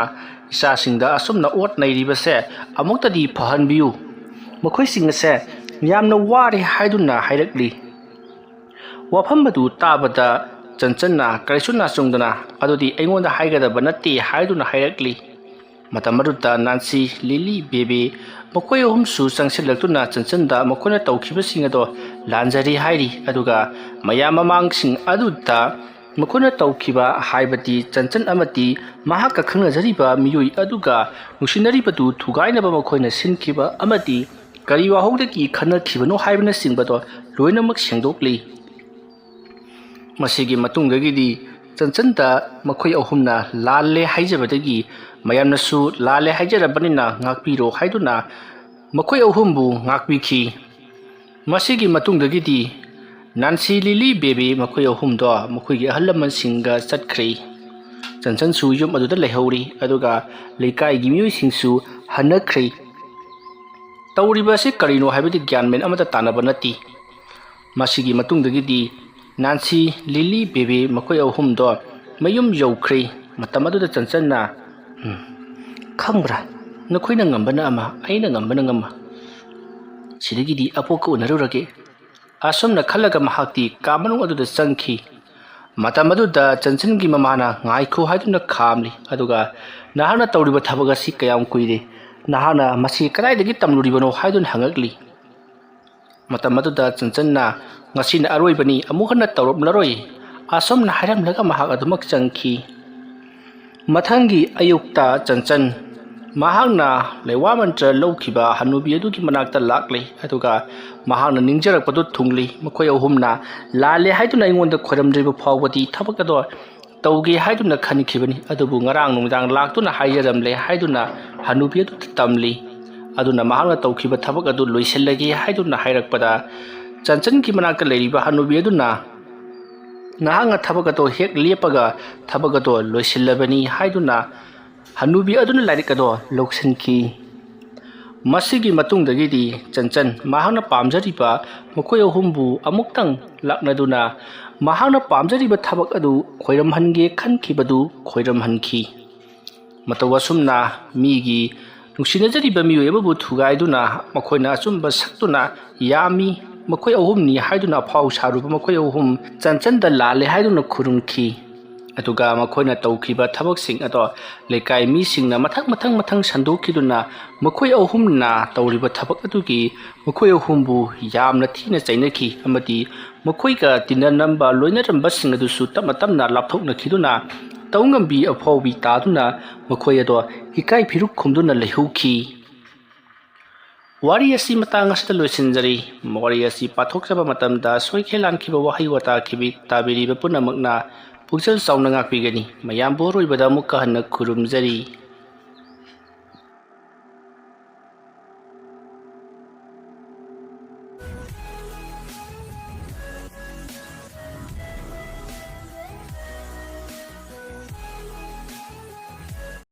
ꯏꯆꯥꯁꯤꯡꯗ ꯑꯁꯨꯝꯅ ꯑꯣꯠ ꯅꯩꯔꯤꯕꯁꯦ ꯑꯃꯨꯛꯇꯗꯤ ꯐꯍꯟꯕꯤꯌꯨ꯫ ꯃꯈꯣꯏꯁꯤꯡ ꯑꯁꯦ ꯌꯥꯝꯅ ꯋꯥꯔꯦ ꯍꯥꯏꯗꯨꯅ ꯍꯥꯏꯔꯛꯂꯤ꯫ ꯋꯥꯐꯝ ꯑꯗꯨ ꯇꯥꯕꯗ ꯆꯟꯆꯟꯅ ꯀꯔꯤꯁꯨ ꯅꯥꯆꯨꯡꯗꯅ, "ꯑꯗꯨꯗꯤ ꯑꯩꯉꯣꯟꯗ ꯍꯥꯏꯒꯗꯕ ꯅꯠꯇꯦ" ꯍꯥꯏꯗꯨꯅ ꯍꯥꯏꯔꯛꯂꯤ꯫ ꯃꯇꯝ ꯑꯗꯨꯗ ꯅꯥꯟꯁꯤ, ꯂꯤꯂꯤ, ꯕꯦꯕꯤ ꯃꯈꯣꯏ ꯑꯍꯨꯝꯁꯨ ꯆꯪꯁꯤꯜꯂꯛꯇꯨꯅ ꯆꯟꯆꯟꯗ ꯃꯈꯣꯏꯅ ꯇꯧꯈꯤꯕꯁꯤꯡ ꯑꯗꯣ ꯂꯥꯟꯖꯔꯦ ꯍꯥꯏꯔꯤ꯫ ꯑꯗꯨꯒ ꯃꯌꯥꯝ ꯃꯃꯥꯡꯁꯤꯡ ꯑꯗꯨꯗ ꯃꯈꯣꯏꯅ ꯇꯧꯈꯤꯕ, ꯍꯥꯏꯕꯗꯤ ꯆꯟꯆꯟ ꯑꯃꯗꯤ ꯃꯍꯥꯛꯀ ꯈꯪꯅꯖꯔꯤꯕ ꯃꯤꯑꯣꯏ ꯑꯗꯨꯒ ꯅꯨꯡꯁꯤꯅꯔꯤꯕꯗꯨ ꯊꯨꯒꯥꯏꯅꯕ ꯃꯈꯣꯏꯅ ꯁꯤꯟꯈꯤꯕ ꯑꯃꯗꯤ ꯀꯔꯤ ꯋꯥꯍꯧꯗꯒꯤ ꯈꯟꯅꯈꯤꯕꯅꯣ ꯍꯥꯏꯕꯅꯆꯤꯡꯕꯗꯣ ꯂꯣꯏꯅꯃꯛ ꯁꯦꯡꯗꯣꯛꯂꯤ꯫ ꯃꯁꯤꯒꯤ ꯃꯇꯨꯡꯗꯒꯤꯗꯤ ꯆꯟꯆꯟꯗ ꯃꯈꯣꯏ ꯑꯍꯨꯝꯅ ꯂꯥꯜꯂꯦ ꯍꯥꯏꯖꯕꯗꯒꯤ ꯃꯌꯥꯝꯅꯁꯨ "ꯂꯥꯜꯂꯦ ꯍꯥꯏꯖꯔꯕꯅꯤꯅ ꯉꯥꯛꯄꯤꯔꯣ" ꯍꯥꯏꯗꯨꯅ ꯃꯈꯣꯏ ꯑꯍꯨꯝꯕꯨ ꯉꯥꯛꯄꯤꯈꯤ꯫ ꯃꯁꯤꯒꯤ ꯃꯇꯨꯡꯗꯒꯤꯗꯤ ꯅꯥꯟꯁꯤ, ꯂꯤꯂꯤ, ꯕꯦꯕꯤ ꯃꯈꯣꯏ ꯑꯍꯨꯝꯗꯣ ꯃꯈꯣꯏꯒꯤ ꯑꯍꯜ ꯂꯃꯟꯁꯤꯡꯒ ꯆꯠꯈ꯭ꯔꯦ꯫ ꯆꯟꯆꯟꯁꯨ ꯌꯨꯝ ꯑꯗꯨꯗ ꯂꯩꯍꯧꯔꯤ, ꯑꯗꯨꯒ ꯂꯩꯀꯥꯏꯒꯤ ꯃꯤꯑꯣꯏꯁꯤꯡꯁꯨ ꯍꯟꯅꯈ꯭ꯔꯦ꯫ ꯇꯧꯔꯤꯕ ꯑꯁꯤ ꯀꯔꯤꯅꯣ ꯍꯥꯏꯕꯗꯤ ꯒ꯭ꯌꯥꯟ ꯃꯦꯟ ꯑꯃꯠꯇ ꯇꯥꯅꯕ ꯅꯠꯇꯦ꯫ ꯃꯁꯤꯒꯤ ꯃꯇꯨꯡꯗꯒꯤꯗꯤ ꯅꯥꯟꯁꯤ, ꯂꯤꯂꯤ, ꯕꯦꯕꯤ ꯃꯈꯣꯏ ꯑꯍꯨꯝꯗꯣ ꯃꯌꯨꯝ ꯌꯧꯈ꯭ꯔꯦ꯫ ꯃꯇꯝ ꯑꯗꯨꯗ ꯆꯟꯆꯟꯅ, "ꯎꯝ, ꯈꯪꯕ꯭ꯔꯥ, ꯅꯈꯣꯏꯅ ꯉꯝꯕꯅ ꯑꯃ, ꯑꯩꯅ ꯉꯝꯕꯅ ꯑꯃ꯫ ꯁꯤꯗꯒꯤꯗꯤ ꯑꯄꯣꯛꯀ ꯎꯅꯔꯨꯔꯒꯦ"꯫ ꯑꯁꯨꯝꯅ ꯈꯜꯂꯒ ꯃꯍꯥꯛꯇꯤ ꯀꯥ ꯃꯅꯨꯡ ꯑꯗꯨꯗ ꯆꯪꯈꯤ꯫ ꯃꯇꯝ ꯑꯗꯨꯗ ꯆꯟꯆꯟꯒꯤ ꯃꯃꯥꯅ "ꯉꯥꯏꯈꯣ" ꯍꯥꯏꯗꯨꯅ ꯈꯥꯝꯂꯤ, ꯑꯗꯨꯒ "ꯅꯍꯥꯛꯅ ꯇꯧꯔꯤꯕ ꯊꯕꯛ ꯑꯁꯤ ꯀꯌꯥꯝ ꯀꯨꯏꯔꯦ? ꯅꯍꯥꯛꯅ ꯃꯁꯤ ꯀꯗꯥꯏꯗꯒꯤ ꯇꯝꯂꯨꯔꯤꯕꯅꯣ?" ꯍꯥꯏꯗꯨꯅ ꯍꯪꯉꯛꯂꯤ꯫ ꯃꯇꯝ ꯑꯗꯨꯗ ꯆꯟꯆꯟꯅ "ꯉꯁꯤꯅ ꯑꯔꯣꯏꯕꯅꯤ, ꯑꯃꯨꯛ ꯍꯟꯅ ꯇꯧꯔꯛꯂꯔꯣꯏ" ꯑꯁꯨꯝꯅ ꯍꯥꯏꯔꯝꯂꯒ ꯃꯍꯥꯛ ꯑꯗꯨꯃꯛ ꯆꯪꯈꯤ꯫ ꯃꯊꯪꯒꯤ ꯑꯌꯨꯛꯇ ꯆꯟꯆꯟ ꯃꯍꯥꯛꯅ ꯂꯩꯋꯥ ꯃꯟꯇ꯭ꯔ ꯂꯧꯈꯤꯕ ꯍꯅꯨꯕꯤ ꯑꯗꯨꯒꯤ ꯃꯅꯥꯛꯇ ꯂꯥꯛꯂꯤ, ꯑꯗꯨꯒ ꯃꯍꯥꯛꯅ ꯅꯤꯡꯖꯔꯛꯄꯗꯨ ꯊꯨꯡꯂꯤ꯫ ꯃꯈꯣꯏ ꯑꯍꯨꯝꯅ "ꯂꯥꯜꯂꯦ ꯍꯥꯏꯗꯨꯅ ꯑꯩꯉꯣꯟꯗ ꯈꯣꯏꯔꯝꯗ꯭ꯔꯤꯕ ꯐꯥꯎꯕꯗꯤ ꯊꯕꯛ ꯑꯗꯣ ꯇꯧꯒꯦ ꯍꯥꯏꯗꯨꯅ ꯈꯟꯈꯤꯕꯅꯤ, ꯑꯗꯨꯕꯨ ꯉꯔꯥꯡ ꯅꯨꯃꯤꯗꯥꯡ ꯂꯥꯛꯇꯨꯅ ꯍꯥꯏꯖꯔꯝꯂꯦ" ꯍꯥꯏꯗꯨꯅ ꯍꯅꯨꯕꯤ ꯑꯗꯨꯗ ꯇꯝꯂꯤ꯫ ꯑꯗꯨꯅ ꯃꯍꯥꯛꯅ ꯇꯧꯈꯤꯕ ꯊꯕꯛ ꯑꯗꯨ ꯂꯣꯏꯁꯤꯜꯂꯒꯦ ꯍꯥꯏꯗꯨꯅ ꯍꯥꯏꯔꯛꯄꯗ, ꯆꯟꯆꯟꯒꯤ ꯃꯅꯥꯛꯇ ꯂꯩꯔꯤꯕ ꯍꯅꯨꯕꯤ ꯑꯗꯨꯅ, "ꯅꯍꯥꯛꯅ ꯊꯕꯛ ꯑꯗꯣ ꯍꯦꯛ ꯂꯦꯞꯄꯒ ꯊꯕꯛ ꯑꯗꯣ ꯂꯣꯏꯁꯤꯜꯂꯕꯅꯤ" ꯍꯥꯏꯗꯨꯅ ꯍꯅꯨꯕꯤ ꯑꯗꯨꯅ ꯂꯥꯏꯔꯤꯛ ꯑꯗꯣ ꯂꯧꯁꯤꯟꯈꯤ꯫ ꯃꯁꯤꯒꯤ ꯃꯇꯨꯡꯗꯒꯤꯗꯤ ꯆꯟꯆꯟ ꯃꯍꯥꯛꯅ ꯄꯥꯝꯖꯔꯤꯕ ꯃꯈꯣꯏ ꯑꯍꯨꯝꯕꯨ ꯑꯃꯨꯛꯇꯪ ꯂꯥꯛꯅꯗꯨꯅ ꯃꯍꯥꯛꯅ ꯄꯥꯝꯖꯔꯤꯕ ꯊꯕꯛ ꯑꯗꯨ ꯈꯣꯏꯔꯝꯍꯟꯒꯦ ꯈꯟꯈꯤꯕꯗꯨ ꯈꯣꯏꯔꯝꯍꯟꯈꯤ꯫ ꯃꯇꯧ ꯑꯁꯨꯝꯅ ꯃꯤꯒꯤ ꯅꯨꯡꯁꯤꯅꯖꯔꯤꯕ ꯃꯤꯑꯣꯏ ꯑꯃꯕꯨ ꯊꯨꯒꯥꯏꯗꯨꯅ ꯃꯈꯣꯏꯅ ꯑꯆꯨꯝꯕ ꯁꯛꯇꯨꯅ ꯌꯥꯝꯃꯤ, ꯃꯈꯣꯏ ꯑꯍꯨꯝꯅꯤ ꯍꯥꯏꯗꯨꯅ ꯑꯐꯥꯎ ꯁꯥꯔꯨꯕ ꯃꯈꯣꯏ ꯑꯍꯨꯝ ꯆꯟꯆꯟꯗ ꯂꯥꯜꯂꯦ ꯍꯥꯏꯗꯨꯅ ꯈꯨꯔꯨꯝꯈꯤ꯫ ꯑꯗꯨꯒ ꯃꯈꯣꯏꯅ ꯇꯧꯈꯤꯕ ꯊꯕꯛꯁꯤꯡ ꯑꯗꯣ ꯂꯩꯀꯥꯏ ꯃꯤꯁꯤꯡꯅ ꯃꯊꯪ ꯃꯊꯪ ꯃꯊꯪ ꯁꯟꯗꯣꯛꯈꯤꯗꯨꯅ ꯃꯈꯣꯏ ꯑꯍꯨꯝꯅ ꯇꯧꯔꯤꯕ ꯊꯕꯛ ꯑꯗꯨꯒꯤ ꯃꯈꯣꯏ ꯑꯍꯨꯝꯕꯨ ꯌꯥꯝꯅ ꯊꯤꯅ ꯆꯩꯅꯈꯤ ꯑꯃꯗꯤ ꯃꯈꯣꯏꯒ ꯇꯤꯟꯅꯔꯝꯕ ꯂꯣꯏꯅꯔꯝꯕꯁꯤꯡ ꯑꯗꯨꯁꯨ ꯇꯞꯅ ꯇꯞꯅ ꯂꯥꯞꯊꯣꯛꯅꯈꯤꯗꯨꯅ ꯇꯧꯉꯝꯕꯤ ꯑꯐꯥꯎꯕꯤ ꯇꯥꯗꯨꯅ ꯃꯈꯣꯏ ꯑꯗꯣ ꯏꯀꯥꯏ ꯐꯤꯔꯨꯛ ꯈꯨꯝꯗꯨꯅ ꯂꯩꯍꯧꯈꯤ꯫ ꯋꯥꯔꯤ ꯑꯁꯤ ꯃꯇꯥꯡ ꯑꯁꯤꯗ ꯂꯣꯏꯁꯤꯟꯖꯔꯤ꯫ ꯋꯥꯔꯤ ꯑꯁꯤ ꯄꯥꯊꯣꯛꯆꯕ ꯃꯇꯝꯗ ꯁꯣꯏꯈꯤꯕ ꯂꯥꯟꯈꯤꯕ ꯋꯥꯍꯩ ꯋꯥꯇꯥ ꯈꯤꯕꯤ ꯇꯥꯕꯤꯔꯤꯕ ꯄꯨꯝꯅꯃꯛꯅ ꯄꯨꯛꯆꯦꯜ ꯆꯥꯎꯅ ꯉꯥꯛꯄꯤꯒꯅꯤ꯫ ꯃꯌꯥꯝꯕꯨ ꯑꯔꯣꯏꯕꯗ ꯑꯃꯨꯛꯀ ꯍꯟꯅ ꯈꯨꯔꯨꯝꯖꯔꯤ꯫